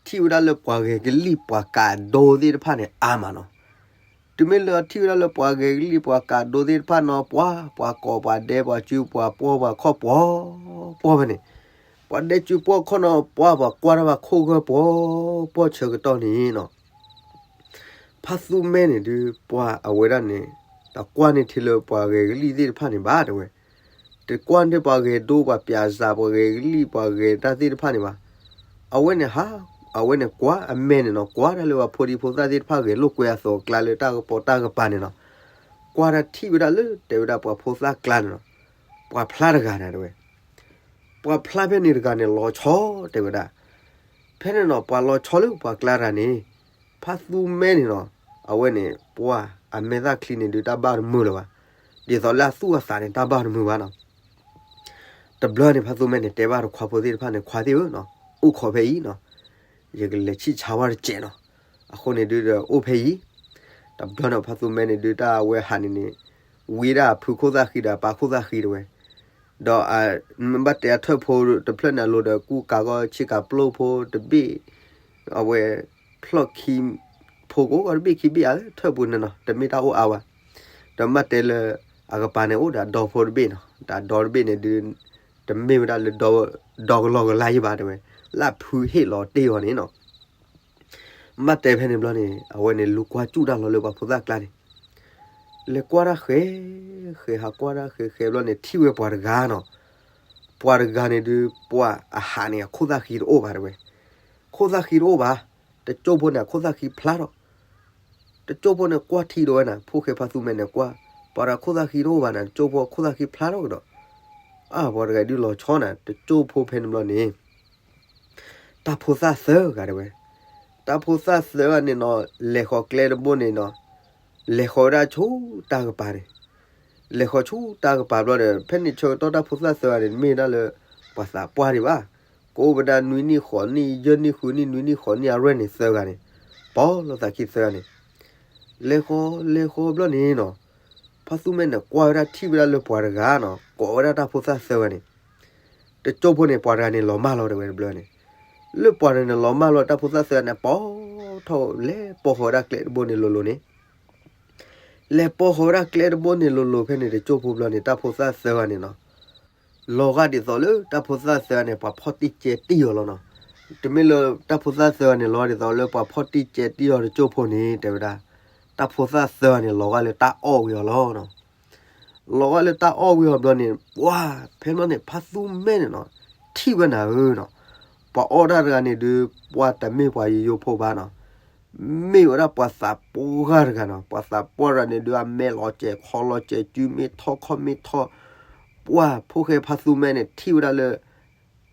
ထံၣ်ဝဲဒၣ်လၢပှၤဂဲၤကလံၣ်ပှၤကးဒိသ့ၣ်တဖၣ်န့ၣ် အါမးနီၤ, တုၤမ့ၢ်လၢထံၣ်ဝဲဒၣ်လၢပှၤဂဲၤကလံၣ်ပှၤကးဒိသ့ၣ်တဖၣ်နီၤ ပှၤ ပှၤကိးပှၤဒဲပှၤစုပှၤပှီၢ်ပှၤခီၣ်ပှီၢ်ပှီၢ်ဖဲန့ၣ်, ပှၤဒဲစုပှီၢ်ခီၣ်နီၤ ပှၤ ပှၤကွၢ်တၢ်ဘၣ်ခိၣ်ဂၢၢ်ပှီၢ်ပှီၢ်ဆၢကတီၢ်န့ၣ်နီၤ ဖါသူမဲန့ၣ်ဒုး ပှၤအဝဲဒၣ်န့ၣ် တကွၢ်န့ၢ်ထဲလၢပှၤဂဲၤကလံၣ်သ့ၣ်တဖၣ်န့ၣ်ဘၣ်တဲဝဲ, တကွၢ်န့ၢ်ထဲပှၤဂဲၤဒိပှၤပၠးစးပှၤဂဲၤကလံၣ်ပှၤဂဲၤတၢ်သ့ၣ်တဖၣ်န့ၣ်ဘၣ်, အဝဲန့ၣ်ဟး, အဝဲန့ၣ်ကွၢ်အမဲာ်န့ၣ်နီၤ ကွၢ်တၢ်လၢပှၤဖိဒံဖိသၣ်သ့ၣ်တဖၣ်ဂဲၤလိာ်ကွဲအသိးအကျါလၢတၢ်ကပီၤတၢ်ကပၤန့ၣ်နီၤ, ကွၢ်တၢ်ထံၣ်ဝဲဒၣ်လၢတဲဝဲဒၣ်ပှၤဖိသၣ်ကျါန့ၣ်နီၤ, ပှၤဖျါတဂၤန့ၣ်တဲဝဲ ပှၤဖျါဖဲန့ၣ်တဂၤန့ၣ်လီၤဆီတဲဝဲဒၣ်, ဖဲန့ၣ်နီၤ ပှၤလီၤဆီလၢပှၤကျါတဂၤန့ၣ်, ဖါသူမဲန့ၣ်နီၤ, အဝဲန့ၣ် ပှၤအမဲာ်သၣ်ချံန့ၣ်ဒုးတၢ်ဘၣ်တမုာ်လၢၤဘၣ်, ဒ်သိးလၢအသူၣ်အသးန့ၣ်တၢ်ဘၣ်တမုာ်ဘၣ်နီၤ တဘျီန့ၣ် ဖါသူမဲန့ၣ် တဲဘၣ်တခွါဖိသ့ၣ်တဖၣ်န့ၣ် ခွါသ့ၣ်ဧၢနီၤ, အိၣ်ခိးဖဲအံၤနီၤ, ယကလဲၤဆံၣ်ဆါဝဲတစဲးနီၤ, အဃိန့ၣ်ဒုးဒီးအိၣ်ဖဲအံၤ, တဘျီန့ၣ် ဖါသူမဲန့ၣ်ဒုးတၢ်အဝဲဟးန့ၣ်န့ၣ်, ဝံဒၣ်အဖုခိၣ်သၣ်ဃံဒီးအပၢ်ခိၣ်သၣ်ဃံတဲဝဲ, ဒီး မ့ၢ်ဘၣ်တဲအထၢၣ်ဖိတဖျၢၣ်န့ၣ်အလိၤဒီး ကူကၤဂီၤဆ့ကၤပျိဖိတဘ့ၣ်, အဝဲ ဖျီၣ်ခံ ဖိကိးဂီၤတဘ့ၣ်ခံဘ့ၣ်ဧါ ထၢၣ်ပူၤန့ၣ်နီၤ တမ့ၢ်တၢ်အိၣ်အါဝဲ, ဒီးမ့ၢ်တဲလၢ အကပၤန့ၣ်အိၣ်ဒီးအဒီဖိတဘ့ၣ်နီၤ ဒီးအဒီတဘ့ၣ်န့ၣ်ဒုး တမ့ၢ်ဝဲဒၣ်လၢ ဒီကလီကလါယံၤဘၣ်တဲဝဲ, လၢအဖုဟ့ၣ်လီၤတ့ၢ်အီၤန့ၣ်နီၤ မ့ၢ်တဲဖဲန့ၣ်ဘျီန့ၣ် အဝဲန့ၣ်လူကွၢ်စူၣ်တၢ်လီၤလၢပှၤဖိသၣ်ကျါန့ၣ်, လဲၤကွၢ်တၢ်ဃဲၤ, ဃဲၤဟးကွၢ်တၢ်ဃဲၤဃဲၤဘျီန့ၣ် ထံၣ်ဝဲပှၤတဂၤနီၤ, ပှၤတဂၤန့ၣ်ဒုး ပှၤအဟးန့ၣ် အခိၣ်သၣ်ဃံတအိၣ်ဘၣ်တဲဝဲ, ခိၣ်သၣ်ဃံတအိၣ်ဘၣ်, တကၠိဖိန့ၣ် အခိၣ်သၣ်ဃံဖျါထီၣ် တကၠိဖိန့ၣ်ကွၢ်ထံဒီးဝဲန့ၣ် ဖိၣ်ဃဲဖါသူမဲန့ၣ်ကွၢ်, ပှၤတဂၤခိၣ်သၣ်ဃံတအိၣ်ဘၣ်န့ၣ် တကၠိဖိအခိၣ်သၣ်ဃံဖျါထီၣ်ကဒီး, အါ ပှၤတဂၤဒုးလီၤဆီန့ၣ် တကၠိဖိဖဲန့ၣ်ဘျီန့ၣ် တၢ်ဖိသၣ်သၢဂၤတဲဝဲ, တၢ်ဖိသၣ်သၢဂၤန့ၣ်နီၤ လဲၤဃီၤကျဲတဘိန့ၣ်နီၤ, လဲၤဃီၤဝဲဒၣ်ဆူတၢ်ကပၤန့ၣ်, လဲၤဃီၤဆူတၢ်ကပၤဘျီဒီး ဖဲန့ၣ်ဆၢကတီၢ်တၢ်ဖိသၣ်သၢဂၤန့ၣ် မ့ၢ်ဒၣ်လၢ ပှၤသးပှၢ်ဒံးဘၣ်, ကအိၣ်ဝဲဒၣ်နွံနံၣ်ဃိးနံၣ် ယဲၢ်နံၣ်ဃုနံၣ် နွံနံၣ်ဃိးနံၣ်အရွဲၣ်န့ၣ်သၢဂၤန့ၣ်, ပီၢ်လိာ်သးခံသၢဂၤန့ၣ် လဲၤဃီၤ လဲၤဃီၤဘျီန့ၣ်နီၤ, ဖါသူမဲန့ၣ် ကွၢ်ဝဲဒၣ်ထံၣ်ဝဲဒၣ်လၢပှၤတဂၤနီၤ ကိးဝဲဒၣ်တၢ်ဖိသၣ်သၢဂၤန့ၣ်, တကၠိဖိန့ၣ် ပှၤတဂၤန့ၣ်လီၤမၢ်လီၤတဲဝဲတဘျီန့ၣ်, လၢပှၤတဂၤန့ၣ်လီၤမၢ်လီၤ တၢ်ဖိသၣ်သၢဂၤန့ၣ် ပီၢ်ထီၣ် လဲၤပီၢ်ဃီၤဝဲဒၣ်ကျဲတဘိန့ၣ်လိၤလိၤန့ၣ် လဲၤပီၢ်ဃီၤဝဲဒၣ်ကျဲတဘိန့ၣ်လိၤလိၤဖဲန့ၣ် တကၠိဖိဘျီန့ၣ် တၢ်ဖိသၣ်သၢဂၤန့ၣ်နီၤ, လီၤဂာ်ဒ်သိးလၢတၢ်ဖိသၣ်သၢဂၤန့ၣ် ပှၤဖီၣ်တံၢ်ကဲတံၢ်အီၤလီၤနီၤ, တမ့ၢ်လၢတၢ်ဖိသၣ်သၢဂၤန့ၣ် လီၤဂာ်ဒ်သိးလၢပှၤဖီၣ်တံၢ်ကဲတံၢ်အီၤတကၠိဖိန့ၣ် တဲဝဲဒၣ်, တၢ်ဖိသၣ်သၢဂၤန့ၣ် လီၤဂာ်လၢတၢ်အီၣ်ဝံၤအီၤလီၤနီၤ လီၤဂာ်လၢတၢ်အီၣ်ဝံၤအီၤဘျီန့ၣ် ပှၤဖဲဘျီန့ၣ် ဖါသူမဲန့ၣ်နီၤ, ထံၣ်ဝဲနၤဧၢနီၤ, ပှၤအီၣ်တၢ်တဂၤန့ၣ်ဒုး ပှၤတမ့ၢ်ပှၤယိယိဖိဘၣ်နီၤ, မ့ၢ်ဝဲဒၣ်ပှၤသးပှၢ်တဂၤနီၤ, ပှၤသးပှၢ်တဂၤန့ၣ်ဒုး အမဲာ်လီၤစဲး ခီလီၤစဲး စုမ့ၢ်ထီၣ်ခီၣ်မ့ၢ်ထီၣ်, ပှၤဖိၣ်ဃဲဖါသူမဲန့ၣ် ထံၣ်ဝဲဒၣ်လၢ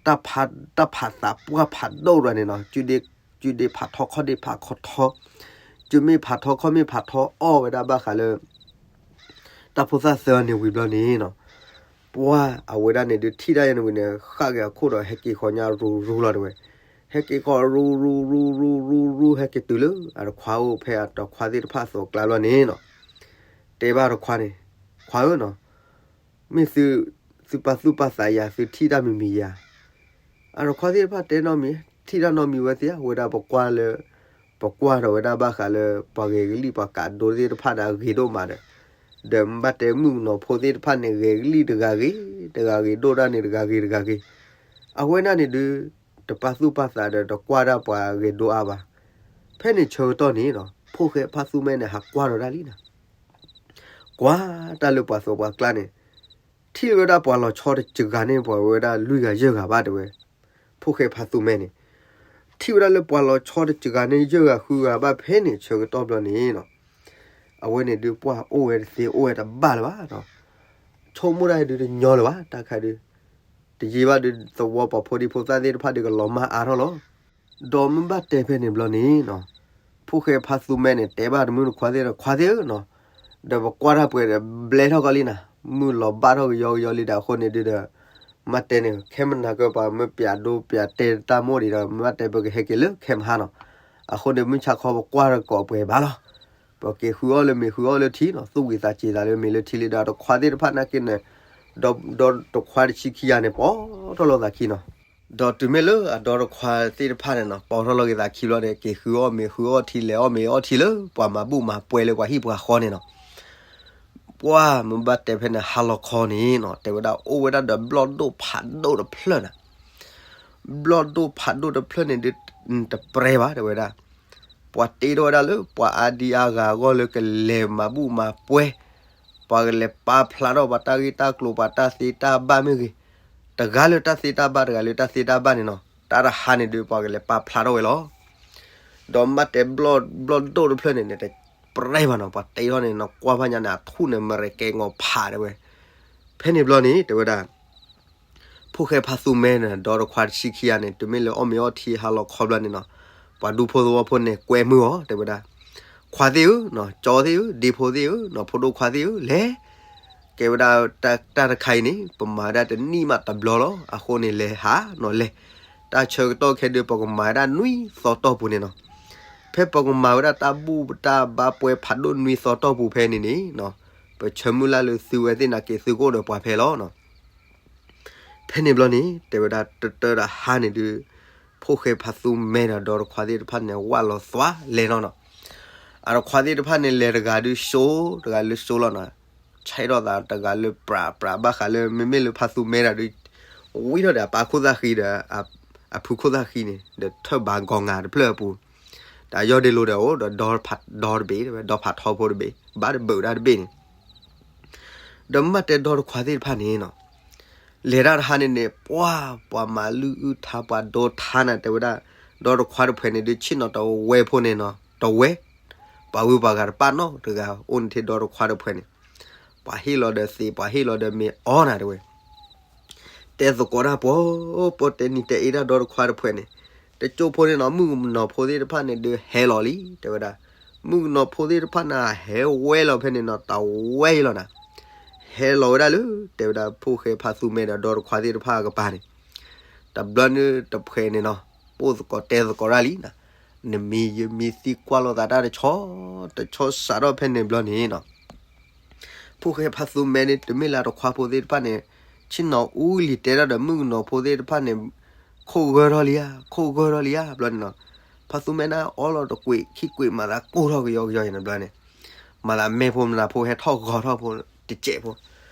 တၢ်ဖး တၢ်ဖးသးပှၢ်ဖးဒိၣ်တဂၤန့ၣ်နီၤ, စုဒ့ စုဒ့ဖးထီ ခီၣ်ဒ့ဖးခီထီ, စုမ့ၢ်ဖးထီ ခီၣ်မ့ၢ်ဖးထီ အီၣ်ဝဲဒၣ်ဘၣ်ဃးလၢ တၢ်ဖိသၣ်သၢဂၤန့ၣ်ဝံၤဘျီန့ၣ်နီၤ, ပှၤအဝဲဒၣ်န့ၣ်ဒုးထံၣ်တၢ်ယဲန့ၣ်ဝံၤန့ၣ် ဃၣ်က့ၤအခိၣ်ဒီးဟဲက့ၤဃီၤညါရူၤရူၤလီၤတဲဝဲ, ဟဲက့ၤဃီၤရူၤရူၤရူၤရူၤရူၤရူၤ ဟဲက့ၤတုၤလၢအတခွါအိၣ်ဖဲအတခွါသ့ၣ်တဖၣ်အသိးအကျါဘျီန့ၣ်နီၤ, တဲဘၣ်တခွါန့ၣ်, ခွါဧၢနီၤ မ့ၢ်သု သုပာ်သူၣ်ပာ်သးယၤ သုထံၣ်တၢ်မံၤမံၤယၤ, အတခွါသ့ၣ်တဖၣ်တဲနီတမံၤ ထံၣ်တၢ်နီတမံၤဝဲသ့ၣ်ဧါ, ဝဲဒၣ်ပကွၢ်လၢ ပကွၢ်ဒီးဝဲဒၣ်ဘၣ်ဃးလၢ ပှၤဂဲၤကလံၣ်ပှၤကးဒိသ့ၣ်တဖၣ်န့ၣ် အဂ့ၤဒိၣ်မးဒီး, ဒီးဘၣ်တဲမုၣ်ကနီၤဖိသ့ၣ်တဖၣ်န့ၣ် ဂဲၤကလံၣ်တဂၤဂ့ၤ တဂၤဂ့ၤဒိၣ်ဒၣ်န့ၣ် တဂၤဂ့ၤတဂၤဂ့ၤ, အဝဲဒၣ်န့ၣ်ဒုး တပာ်သူၣ်ပာ်သးဒီးတကွၢ်ဒၣ်ပှၤဂဲၤဒိအါဘၣ်. ဖဲန့ၣ်ဆၢကတီၢ်န့ၣ်နီၤ ဖိၣ်ဃဲဖါသူမဲန့ၣ် ဟးကွၢ်ဒီးဒၣ်လံနီၤ ကွၢ်တၢ်လၢပှၤသိးပှၤကျါန့ၣ်, ထံၣ်ဝဲဒၣ်ပှၤလီၤဆီတစှၤဂၤန့ၣ် ပှၤဝဲဒၣ်လွံၢ်ဂၤယဲၢ်ဂၤဘၣ်တဲဝဲ, ဖိၣ်ဃဲဖါသူမဲန့ၣ်, ထံၣ်ဝဲဒၣ်လၢပှၤလီၤဆီတစှၤဂၤန့ၣ် ယဲၢ်ဂၤဃုဂၤဘၣ်ဖဲန့ၣ်ဆၢကတီၢ်ဘျီန့ၣ်နီၤ, အဝဲန့ၣ်ဒုးပှၢ်အိၣ်ဝဲတသ့အိၣ်ဝဲတဘၣ်လၢၤဘၣ်နီၤ. ဆိကမိၣ်တၢ်ဟဲဒုးတညီလၢၤဘၣ် တၢ်ခါဒုး, တယံာ်ဘၣ်ဒုး သဝီပှၤဖိဒံဖိသၣ်သ့ၣ်တဖၣ်ဒုးကလီၤမၢ်အါထီၣ်လီၤ. ဒီးမ့ၢ်ဘၣ်တဲဖဲန့ၣ်ဘျီန့ၣ်နီၤ, ဖိၣ်ဃဲဖါသူမဲန့ၣ် တဲဘၣ်တမုၣ်တခွါသ့ၣ်ဒီး ခွါသ့ၣ်ဧၢနီၤ, ဒီးပကွၢ်တၢ်ပှဲၤဒီး ဘျဲထီၣ်ကီလံနီၤ, မုၢ်လီၤဘၣ်ထီၣ်ကယီကယီလံဒီး အဃိန့ၣ်ဒုးဒီး မ့ၢ်တဲန့ၣ် ခဲမုၢ်နၤကပၤမ့ၢ်ပၠးဒိပၠးတဲတၢ်မိၣ်ဒံးဒီး မ့ၢ်ဘၣ်တဲပကဟဲက့ၤလၢခဲမဟါနီၤ, အဃိန့ၣ် မုၢ်ဆါခီပကွၢ်တကိးပှဲၤဘၣ်လီၤ. ပက့ၤဃုအီၣ်လၢမ့ၤဃုအီၣ်လၢထံနီၤ, သူၣ်ဝံၤသးစဲၤသးလၢမ့ၤလၢထံလံဒီး တခွါသ့ၣ်တဖၣ်နာ်က့န့ၣ် ဒီးတခွါတဆံခံဂၤန့ၣ် ပိာ်ထီၣ်လိာ်သးခံနီၤ. ဒီးတုၤမ့ၢ်လၢအဒီတခွါသ့ၣ်တဖၣ်န့ၣ်နီၤ ပိာ်ထီၣ်လိာ်က့ၤသးခံဘျီန့ၣ် က့ၤဃုအီၣ်မ့ၤဃုအီၣ်ထံ လဲၤအီၣ်မ့ၤအီၣ်ထံလၢပှၤမၤဘူၣ်မၤပှဲၤလၢပှၤဟံၣ်ပှၤဃီန့ၣ်နီၤ. ပှၢ်မ့ၢ်ဘၣ်တဲဖဲန့ၣ် ဟါလီၤခီန့ၣ်နီၤ တဲဝဲဒၣ်အိၣ်ဝဲဒၣ်ဒီးဘျီၣ်ဒိၣ်ဖးဒိၣ်တဖျၢၣ်နီၤ, ဘျီၣ်ဒိၣ်ဖးဒိၣ်တဖျၢၣ်န့ၣ်ဒုး တပြဲဘၣ် တဲဝဲဒၣ်, ပှၤတ့ထီၣ်ဝဲဒၣ်လၢပှၤအါဒံအါဂၤအဂီၢ်လၢကလဲၤမၤဘူၣ်မၤပှဲၤ, ပှၤကလဲၤပာ်ဖျါထီၣ်ပှၤတၢ်ဂ့ၢ်တၢ်ကျိၤ ပှၤတၢ်သ့တၢ်ဘၣ်မ့ၢ်ဂ့ၤ, တဂၤလၢတၢ်သ့တၢ်ဘၣ် တဂၤလၢတၢ်သ့တၢ်ဘၣ်န့ၣ်နီၤ တၢ်တဟါန့ၣ်ဒုး ပှၤကလဲၤပာ်ဖျါထီၣ်ဝဲလီၤ. ဒီးမ့ၢ်တဲဘျီၣ် ဘျီၣ်ဒိၣ်တဖျၢၣ်န့ၣ်န့ၣ် တပြဲဘၣ်နီၤ ပှၤတ့ထီၣ်န့ၣ်နီၤ ကွၢ်ဖးညါန့ၣ် အထူၣ်န့ၣ် မရဲၣ်ကဲငီၤဖးတဲဝဲ. ဖဲန့ၣ်ဘျီန့ၣ် တဲဝဲဒၣ် ဖိၣ်ဃဲဖါသူမဲန့ၣ် ဒီတခွါတဆံခံဂၤန့ၣ် တုၤမ့ၢ်လၢအီၣ်မ့ၤအီၣ်ထံဟါလီၤခီဘျီန့ၣ်နီၤ, ပှၤဒူဖိသဝီဖိန့ၣ် ကွဲမုာ်အီၤ တဲဝဲဒၣ်, ခွါသ့ၣ်ဧၢ, ကၠီသ့ၣ်ဧၢ, ဖိဒိၣ်ခွါသ့ၣ်ဧၢ, လဲၤ, ကဲဝဲဒၣ်တၢ်တခါအံၤန့ၣ် ပမၤဝဲဒၣ်တနံၣ်မးတဘျီလီၤ. အဃိန့ၣ်လဲၤဟးနီၤလဲၤ, တၢ်ဆၢကတီၢ်ခဲဒုး ပကမၤဝဲဒၣ်နွံသီတီၢ်ပူၤန့ၣ်နီၤ. ဖဲပကမၤဝဲဒၣ်တၢ်ဘူၣ်တၢ်ဘါပှဲၤဖးဒိၣ်နွံသီတီၢ်ပူၤဖဲန့ၣ်န့ၣ်နီၤ, ပဆၢမုၢ်လၢ်လၢသုဝဲသ့ၣ်နာ်က့သုကအိၣ်ဒီးပှၤဖဲလီၤနီၤ. ဖဲန့ၣ်ဘျီန့ၣ် တဲဝဲဒၣ်တတၢတဟါန့ၣ်ဒုး ဖိၣ်ဃဲဖါသူမဲဒီးဒီတခွါသ့ၣ်တဖၣ်န့ၣ် ဝၣ်လီၤသွါလဲၤနီၤနီၤ. အတခွါသ့ၣ်တဖၣ်န့ၣ် လဲၤတဂၤဒုးစိ တဂၤလၢစိလီၤနီၤ. ဆဲးထီၣ်သးတဂၤလၢပြးပြးဘၣ်ဃးလၢ မ့မ့ၢ်လၢဖါသူမဲတၢ်ဒုး ဝံထီၣ်ဒီးအပၢ်ခိၣ်သၣ်ဃံဒီး အဖုခိၣ်သၣ်ဃံန့ၣ် ဒီးထၢၣ်ဘၣ်ဂီၤငါတဖျၢၣ်အပူၤ, တၢ်ယီၢ်ဒ့လိၤဒီးအိၣ်ဒီးဒီဖးဒီတဘ့ၣ် ဒီဖးထီဖိတဘ့ၣ် ဘၣ်တဘုးဒၣ်တဘ့ၣ်န့ၣ် ဒီးမ့ၢ်တဲဒီတခွါသ့ၣ်တဖၣ်န့ၣ်နီၤ, လဲၤတၢ်တဟါန့ၣ်န့ၣ် ပှၤ ပှၤမၤလုၢ်အုၣ်ထါ ပှၤဒိထါနၤ တဲဝဲဒၣ်, ဒီတခွါတဖှဲးန့ၣ်ဒုး ဆ့ၣ်နီၤတဝဲဖိန့ၣ်နီၤ တဝဲ, ပှၤဂုၤပှၤဂၤတပာ်နီတဂၤ အိၣ်န့ၣ်ထဲဒီတခွါတဖှဲးန့ၣ်, ပှၤဟ့ၣ်လီၤဒီးသ့ ပှၤဟ့ၣ်လီၤဒီးမ့ၤအီနၤတဲဝဲ တဲသကိးတၢ်ပှီၤပှီၤ တဲနံၤတဲအ့တၢ်ဒီတခွါတဖှဲးန့ၣ်, တကၠိဖိန့ၣ်နီၤ မုၣ်ကနီၤဖိသ့ၣ်တဖၣ်န့ၣ်ဒုးဟဲလီၤလံ တဲဝဲဒၣ်, မုၣ်ကနီၤဖိသ့ၣ်တဖၣ်န့ၣ် ဟဲဝဲလီၤဖဲန့ၣ်နီၤ တဝဲအံၤလီၤနၤ, ဟဲလီၤဝဲဒၣ်လၢ တဲဝဲဒၣ် ဖိၣ်ဃဲဖါသူမဲဒီးဒီတခွါသ့ၣ်တဖၣ်အကပၤန့ၣ်, တဘျီန့ၣ်တဖှဲးန့ၣ်နီၤ ပိၢ်သကိးတဲသကိးတၢ်လံနၤ, နမံၤယမံၤသံကွၢ်လိာ်သးတၢ်တဆီ တဆီစးထီၣ်ဖဲန့ၣ်ဘျီန့ၣ်နီၤ ဖိၣ်ဃဲဖါသူမဲန့ၣ် တမ့ၢ်လၢတခွါဖိသ့ၣ်တဖၣ်န့ၣ်, ဆ့ၣ်နီၤအူလံၤတဲထီၣ်ဒီးမုၣ်ကနီၤဖိသ့ၣ်တဖၣ်န့ၣ်, ခိၣ်ဂၢၢ်ထီၣ်လံဧါ, ခိၣ်ဂၢၢ်ထီၣ်လံဧါ ဘျီန့ၣ်နီၤ, ဖါသူမဲန့ၣ်အီလီၤတကွံာ်ခံကွံာ် မၤသးကိၢ်ထီၣ်ကယီကယီန့ၣ်ဘျီန့ၣ်, မၤသးမဲာ်ဖိမနၤဖိဟဲထီၣ်ဂီၤထီၣ်ဖိတစဲးဖိ,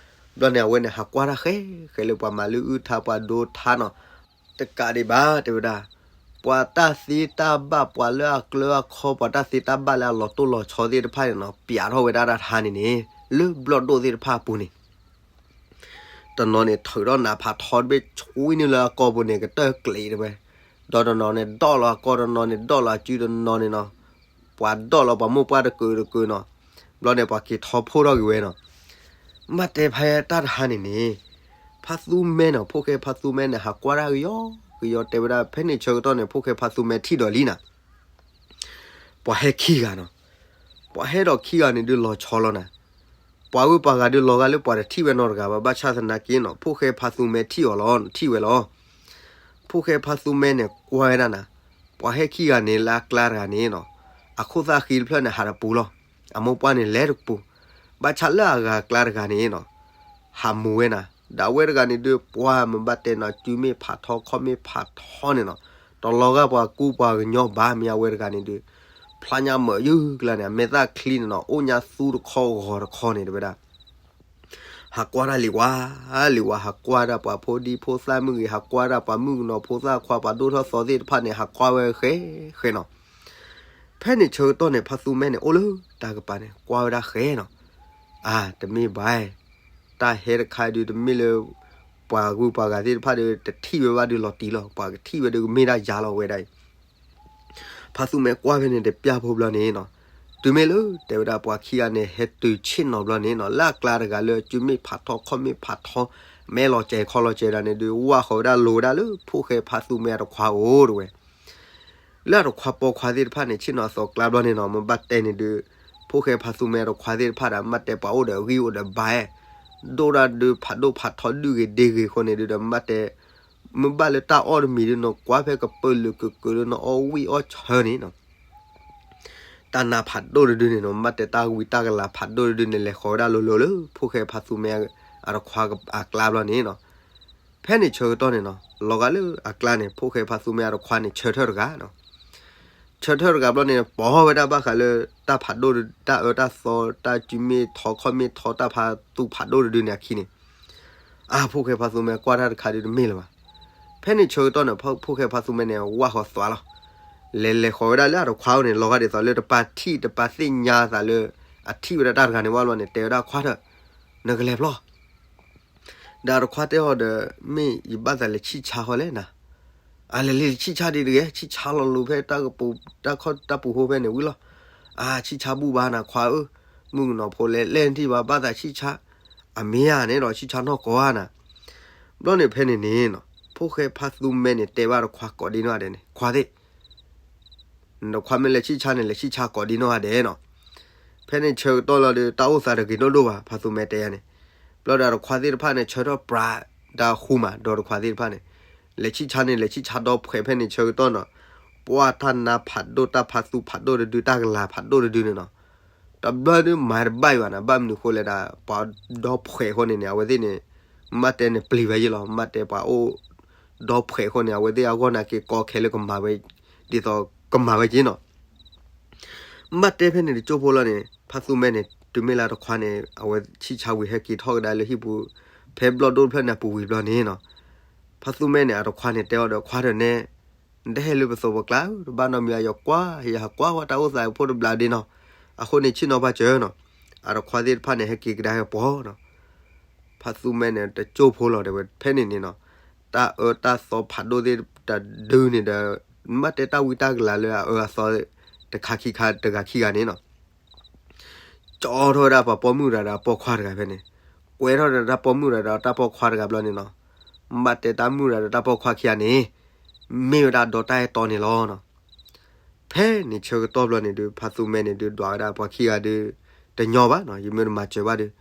ဘျီန့ၣ် အဝဲန့ၣ် ဟးကွၢ်တၢ်ဃဲဃဲလၢပှၤမၤလုၢ်အုၣ်ထါ ပှၤဒိထါနီၤ, တကးဒံးဘၣ် တဲဝဲဒၣ်, ပှၤတၢ်သ့တၢ်ဘၣ် ပှၤလၢအကျၢၤအခီ ပှၤတၢ်သ့တၢ်ဘၣ်လၢအလီၤတိၢ်လီၤဆီသ့ၣ်တဖၣ်န့ၣ်နီၤ ပျးထီၣ်ဝဲဒၣ်တၢ်တဟါန့ၣ်န့ၣ်, လၢဘျီၣ်ဒိၣ်သ့ၣ်တဖၣ်အပူၤန့ၣ် တနီၤန့ၣ် ထုးထီၣ်နးဖးထီတဘ့ၣ် ဆွံနုာ်လၢအကီၢ်ပူၤန့ၣ် ကတၢၢ်ကျံးတဲဝဲ, ဒီးတနီၤန့ၣ် ဒိးလီၤအကီၢ် တနီၤန့ၣ် ဒိးလီၤအစု တနီၤန့ၣ်နီၤ, ပှၤဒိးလီၤပှၤမိၢ်ပှၢ်တကုာ်တကုာ်နီၤ, ဘျီန့ၣ် ပှၤက့ၤထီဖှိၣ်ထီၣ်က့ၤဝဲနီၤ, မ့ၢ်တဲဖဲတၢ်တဟါန့ၣ်န့ၣ်, ဖါသူမဲနီၤ ဖိၣ်ဃဲဖါသူမဲန့ၣ် ဟးကွၢ်တၢ်ကယီကယီ တဲဝဲဒၣ် ဖဲန့ၣ်ဆၢကတီၢ်န့ၣ် ဖိၣ်ဃဲဖါသူမဲထံၣ်ဒီးလံနၤ ပှၤဟဲခံဂၤနီၤ, ပှၤဟဲဒီးခံဂၤန့ၣ်ဒုးလီၤဆီလီၤနၤ, ပှၤဂုၤပှၤဂၤဒုးလီၤဂာ်လၢပှၤတထံၣ်ဝဲနီတဂၤဘၣ် ဘၣ်ဆၣ်သနာ်က့နီၤ ဖိၣ်ဃဲဖါသူမဲထံၣ်အီၤလီၤ ထံၣ်ဝဲလီၤ, ဖိၣ်ဃဲဖါသူမဲန့ၣ် ကွၢ်ဝဲဒၣ်နၤ, ပှၤဟဲခံဂၤန့ၣ်လၢအကျါတဂၤန့ၣ်နီၤ, အခိၣ်သၣ်ဃံတဖျၢၣ်န့ၣ် ဟးတပူၤလီၤ, အမိၢ်ပှၢ်န့ၣ်လဲၤတပူၤ, ဘၣ်ဆၣ်လၢအဂၤအကျါတဂၤန့ၣ်နီၤ ဟးမူၤဝဲနၤ, ဒီးအဝဲတဂၤန့ၣ်ဒုး ပှၤမ့ၢ်ဘၣ်တဲနီၤ စုမ့ၢ်ဖးထီ ခီၣ်မ့ၢ်ဖးထီန့ၣ်နီၤ, တလီၤဂာ်ပှၤကူပှၤကညီဘၣ် မ့ၢ်အဝဲတဂၤန့ၣ်ဒုး, ဖျါညါမုာ်ယုၢ်ကျါန့ၣ် အမဲာ်သၣ်ချံန့ၣ်နီၤ အိၣ်ညါသူတခီဂီၤတခီန့ၣ် တဲဝဲဒၣ် ဟးကွၢ်တၢ်လံၤဝါ, လံၤဝါ ဟးကွၢ်တၢ်ပှၤဖိဒံဖိသၣ်မုၣ်ဂ့ၤ ဟးကွၢ်တၢ်ပှၤမုၣ်ကနီၤဖိသၣ်ခွါ ပှၤဒိၣ်ထီၣ်သီသ့ၣ်တဖၣ်န့ၣ် ဟးကွၢ်ဝဲဃဲဃဲနီၤ, ဖဲန့ၣ်ဆၢကတီၢ်န့ၣ် ဖါသူမဲန့ၣ် အိၣ်လၢတၢ်ကပၤန့ၣ် ကွၢ်ဝဲဒၣ်ဃဲနီၤ, အါ တမ့ၢ်ဘၣ် တၢ်ဟဲတခါဒုး တမ့ၢ်လၢ ပှၤဂုၤပှၤဂၤသ့ၣ်တဖၣ်ဒီး တထံၣ်ဝဲဘၣ်ဒုးလီၤတံၢ်လီၤ, ပှၤကထံၣ်ဝဲဒုးကမ့ၢ်ဒၣ်ယၤလီၤဝဲဒၣ်အံၤ, ဖါသူမဲကွၢ်ဖဲန့ၣ် တပျၢ်ဖိဘျီန့ၣ်နီၤ, တုၤမ့ၢ်လၢတဲဝဲဒၣ်ပှၤခံဂၤန့ၣ် ဟဲတုၤဆ့ၣ်နီၤဘျီန့ၣ်နီၤ လၢအကျါတဂၤလၢအစုမ့ၣ်ဖးထီ ခီၣ်မ့ၣ်ဖးထီ မဲလီၤစဲၤခီလီၤစဲၤဒၣ်န့ၣ်ဒုး ဝၢ်ဃီၤဝဲဒၣ်လိၤဝဲဒၣ်လၢ ဖိၣ်ဃဲဖါသူမဲအတခွါအိၣ်တဝဲ လၢအတခွါပိာ်ခွါသ့ၣ်တဖၣ်န့ၣ် ဆ့ၣ်နီၤအသီကျါဘျီန့ၣ်နီၤ မ့ၢ်ဘၣ်တဲန့ၣ်ဒုး ဖိၣ်ဃဲဖါသူမဲအတခွါသ့ၣ်တဖၣ်ဒီး မ့ၢ်တဲပှၤအိၣ်ဒီးဂံၢ်အိၣ်ဒီးဘါ ဒိၣ်ဒၣ်ဒုးဖးဒိၣ်ဖးထီဒုၣ်ဂ့ၤဒ့ဂ့ၤအဃိန့ၣ်ဒုးဒီး မ့ၢ်တဲ မ့ၢ်ဘၣ်လၢတၢ်အီၣ်တမံၤဒုး နကွၢ်ဖဲကပၢၢ်လုာ်ကကုာ်လၢနအီၣ်ဝံၣ်အီၣ်ဆၢန့ၣ်နီၤ တၢ်နါဖးဒိၣ်တဒုန့ၣ်နီၤ မ့ၢ်တဲတၢ်ဝံတၢ်ကလၤဖးဒိၣ်တဒုန့ၣ် လဲၤဃီၤဝဲဒၣ်လိၤလိၤလၢ ဖိၣ်ဃဲဖါသူမဲအတခွါအကျါဘျီန့ၣ်နီၤ ဖဲန့ၣ်ဆၢကတီၢ်န့ၣ်နီၤ လီၤဂာ်လၢအကျါန့ၣ် ဖိၣ်ဃဲဖါသူမဲအတခွါန့ၣ် ဆၢထၢၣ်တဂၤနီၤ ဆၢထၢၣ်တဂၤဘျီန့ၣ် ပိာ်ဝဲဒၣ်ဘၣ်ဃးလၢ တၢ်ဖးဒိၣ် တၢ်အၢတၢ်သီ တၢ်စုမ့ၣ်ထီ ခီၣ်မ့ၣ်ထီ တၢ်ဖးသူဖးဒိၣ်တဒုန့ၣ်အခံန့ၣ် အါ ဖိၣ်ဃဲဖါသူမဲကွၢ်တၢ်တခါဒုးတမ့ၢ်လၢၤဘၣ်. ဖဲန့ၣ်ဆၢကတီၢ်န့ၣ် ဖိၣ်ဃဲဖါသူမဲန့ၣ် ဝၢ်ဃီၤသွးလီၤ. လဲၤလဲၤဃီၤဝဲဒၣ်လၢအတခွါအိၣ်န့ၣ် လီၤဂာ်ဒ်သိးလၢတပာ်ထံၣ်တပာ်သ့ၣ်ညါသးလၢ အထံၣ်ဝဲဒၣ်တၢ်တဂၤန့ၣ်ဝဲလီၤန့ၣ် တဲဝဲဒၣ်ခွါထၢၣ် နကလဲၤဖျီ ဒီးအတခွါတဲအီၤဒီး မ့ၢ်ယဘၣ်သးလဲၤဆံၣ်ဆါဃီလဲၣ်နၤ, အလဲၤလံဆံၣ်ဆါဒံးတဂ့ၤ, ဆံၣ်ဆါလီၤလိၤဖဲတၢ်ကပူၤ တၢ်ခီၣ်တၢ်ပူၤဃိဖဲန့ၣ်ဝံၤလီၤ. အါ ဆံၣ်ဆါဘူၣ်ဘၣ်နၤခွါဧၢ, မုၣ်ကနီၤဖိလဲၤလဲၣ်နထံၣ်ဘၣ် ဘၣ်သးဆံၣ်ဆါ, အမ့ၢ်ဧါန့ၣ်ဒီး ဆံၣ်ဆါနီၢ်ကီၢ်ဧါနၤ. ဘျီန့ၣ်ဖဲန့ၣ်န့ၣ် ဖိၣ်ဃဲဖါသူမဲန့ၣ် တဲဘၣ်တခွါကိးဒံနီၢ်ဂၤဒဲးန့ၣ် ခွါသ့ၣ် နခွါမ့ၢ်လဲၤဆံၣ်ဆါန့ၣ် လဲၤဆံၣ်ဆါကိးဒံနီၢ်ဂၤဒဲးနီၤ. ဖဲန့ၣ်ဆၢကတီၢ်လီၤဒီး တၢ်အိၣ်သးတဂ့ၤဒိၣ်ဒိၣ်ဘၣ် ဖါသူမဲတဲယၤန့ၣ်. ဘျီဒီးတခွါသ့ၣ်တဖၣ်န့ၣ် ဆၢထၢၣ်ပြးတၢ်ဃူမး ဒီးတခွါသ့ၣ်တဖၣ်န့ၣ် လဲၤဆံၣ်ဆါန့ၣ် လဲၤဆံၣ်ဆါဒီဖှဲးဖဲန့ၣ်ဆၢကတီၢ်နီၤ. ပှၢ်တၢ်နါဖးဒိၣ် တၢ်ဖးသူဖးဒိၣ်တဒု တၢ်ကလၤဖးဒိၣ်တဒုန့ၣ်နီၤ. တဘျီဒုးမၤတဘၣ်အံၤဘၣ်နၤ ဘၣ်မနုၤဃိလဲၣ်ဒၣ် ပှၤဒီဖှဲးအဃိန့ၣ်န့ၣ် အဝဲသ့ၣ်န့ၣ် မ့ၢ်တဲန့ၣ်ပျံၤဝဲယ့ၣ်လီၤ. မ့ၢ်တဲပှၤအိၣ်ဒီဖှဲးအဃိန့ၣ် အဝဲသ့ၣ်အဂီၢ်နာ်က့ၤကီခဲလၢကမၤဝဲ ဒ်သိးကမၤဝဲက့ၤနီၤ. မ့ၢ်တဲဖဲန့ၣ်တကၠိၢ်ဖိလီၤန့ၣ် ဖါသူမဲန့ၣ် တုၤမ့ၢ်လၢတခွါန့ၣ် အဝဲဆံၣ်ဆါဝံၤဟဲက့ၤထီၣ်ကဒါလၢဟံၣ်ပူၤ ဖဲဘျီၣ်ဒိၣ်တဖျၢၣ်န့ၣ်အပူၤဝံၤဘျီန့ၣ်နီၤ. ဖါသူမဲန့ၣ် အတခွါန့ၣ် တဲအီၤဒီးခွါဒီးနဲ နတဟဲလၢပသိးပကျါဧၢ, တဘၣ်နီတမံၤ ယကွၢ် ယဟးကွၢ်ဝဲတၢ်အိၣ်သးဖိတဘျးဒ့နီၤ. အဃိန့ၣ်ဆ့ၣ်နီၤပှၤစၢၤနီၤ. အတခွါသ့ၣ်တဖၣ်န့ၣ် ဟဲက့ၤကဒါက့ၤပှၤနီၤ. ဖါသူမဲန့ၣ် တကၠိၢ်ဖိလီၤတဲဝဲ ဖဲန့ၣ်န့ၣ်နီၤ. တၢ်အၢတၢ်သီဖးဒိၣ်သ့ၣ်တဒုန့ၣ်ဒီး မ့ၢ်တဲတၢ်ဝံတၢ်ကလၤလၢအအၢအသီ တခါခံခါတဂၤခံဂၤန့ၣ်နီၤ. ကၠီထီၣ်ဝဲဒၣ်ပှၤပိာ်မုၣ်တဂၤဒီးအပိာ်ခွါတဂၤဖဲန့ၣ်, ကွဲထီၣ်ဒီးတၢ်ပိာ်မုၣ်တဂၤဒီးတၢ်ပိာ်ခွါတဂၤဘျီန့ၣ်နီၤ. မ့ၢ်တဲတၢ်မုၣ်တဂၤဒီးတၢ်ပိာ်ခွါခံဂၤန့ၣ် မ့ၢ်ဝဲဒၣ်ဒီတၢ်အဲၣ်တီန့ၣ်လီၤနီၤ. ဖဲန့ၣ်ဆၢကတီၢ်ဘျီန့ၣ်ဒုး ဖါသူမဲန့ၣ်ဒုး ဒွးဝဲဒၣ်ပှၤခံဂၤဒုး တညီဘၣ်နီၤ, ယမ့ၢ်တမၤစၢၤဘၣ်ဒုး.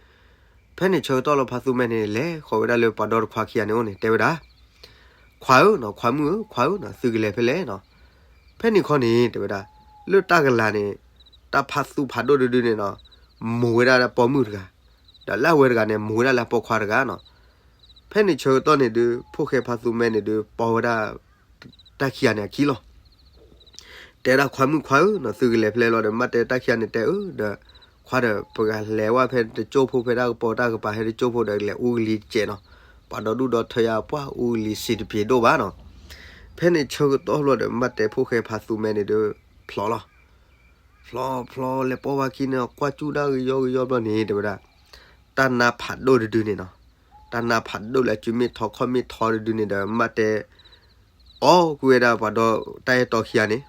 ဖဲန့ၣ်ဆၢကတီၢ်လီၤ ဖါသူမဲန့ၣ် လဲၤဃီၤဝဲဒၣ်လၢပှၤဒီတခွါခံဂၤန့ၣ်အိၣ်န့ၣ် တဲဝဲဒၣ် ခွါဧၢနီၤ, ခွါမုၣ်ဧၢ, ခွါဧၢနီၤ, သုကလဲၤဖဲလဲၣ်နီၤ. ဖဲန့ၣ်ခီန့ၣ် တဲဝဲဒၣ် လၢတၢ်ကလၤန့ၣ် တၢ်ဖးသူၣ်ဖးဒိၣ်တဒုန့ၣ်နီၤ, မိၢ်ဝဲဒၣ်လၢပိာ်မုၣ်တဂၤ, ဒီးလၢအဝဲတဂၤန့ၣ် မိၢ်ဝဲဒၣ်လၢအပိာ်ခွါတဂၤနီၤ. ဖဲန့ၣ်ဆၢကတီၢ်န့ၣ်ဒုး ဖိၣ်ဃဲဖါသူမဲန့ၣ်ဒုး ပိာ်ဝဲဒၣ် တၢ်ခံဂၤန့ၣ်အခံလီၤ. တဲဒၣ်ခွါမုၣ်ခွါဧၢနီၤ, သုကလဲၤဖဲလဲၣ်လီၤဒီး မ့ၢ်တဲတၢ်ခံဂၤန့ၣ်တဲအၢဒီး ခွါဒီး ပကလဲၤဝဲဖဲတကၠိၢ်ဖိ ဖဲတၢ်ကပီၤတၢ်ကပၤဟဲတကၠိၢ်ဖိဒီး လဲၤအူကလံၤတစဲးနီၤ. ပှၤဒီဒူၣ်ဒီထၢယါပှၢ်အူကလံၤစံးတပျ့ၤဒိၣ်ဘၣ်နီၤ. ဖဲန့ၣ်ဆၢကတီၢ်ဘျီဒီး မ့ၢ်တဲဖိၣ်ဃဲဖါသူမဲန့ၣ်ဒုး ဖျိးလီၤ. ဖျိးဖျိးလဲၤပိာ်ဝဲခံန့ၣ် ကွၢ်ကၠူၣ်ဒၣ်ကယီကယီဘျီန့ၣ် တဲဝဲဒၣ် တၢ်နါဖးဒိၣ်တဒုန့ၣ်နီၤ, တၢ်နါဖးဒိၣ်လၢအစုမ့ၢ်ထီခီၣ်မ့ၢ်ထီတဒုန့ၣ်ဒီး မ့ၢ်တဲ အီၣ်ကွံာ်ဝဲဒၣ်ပှၤဒီတၢ်အဲၣ်တီခံဂၤန့ၣ်,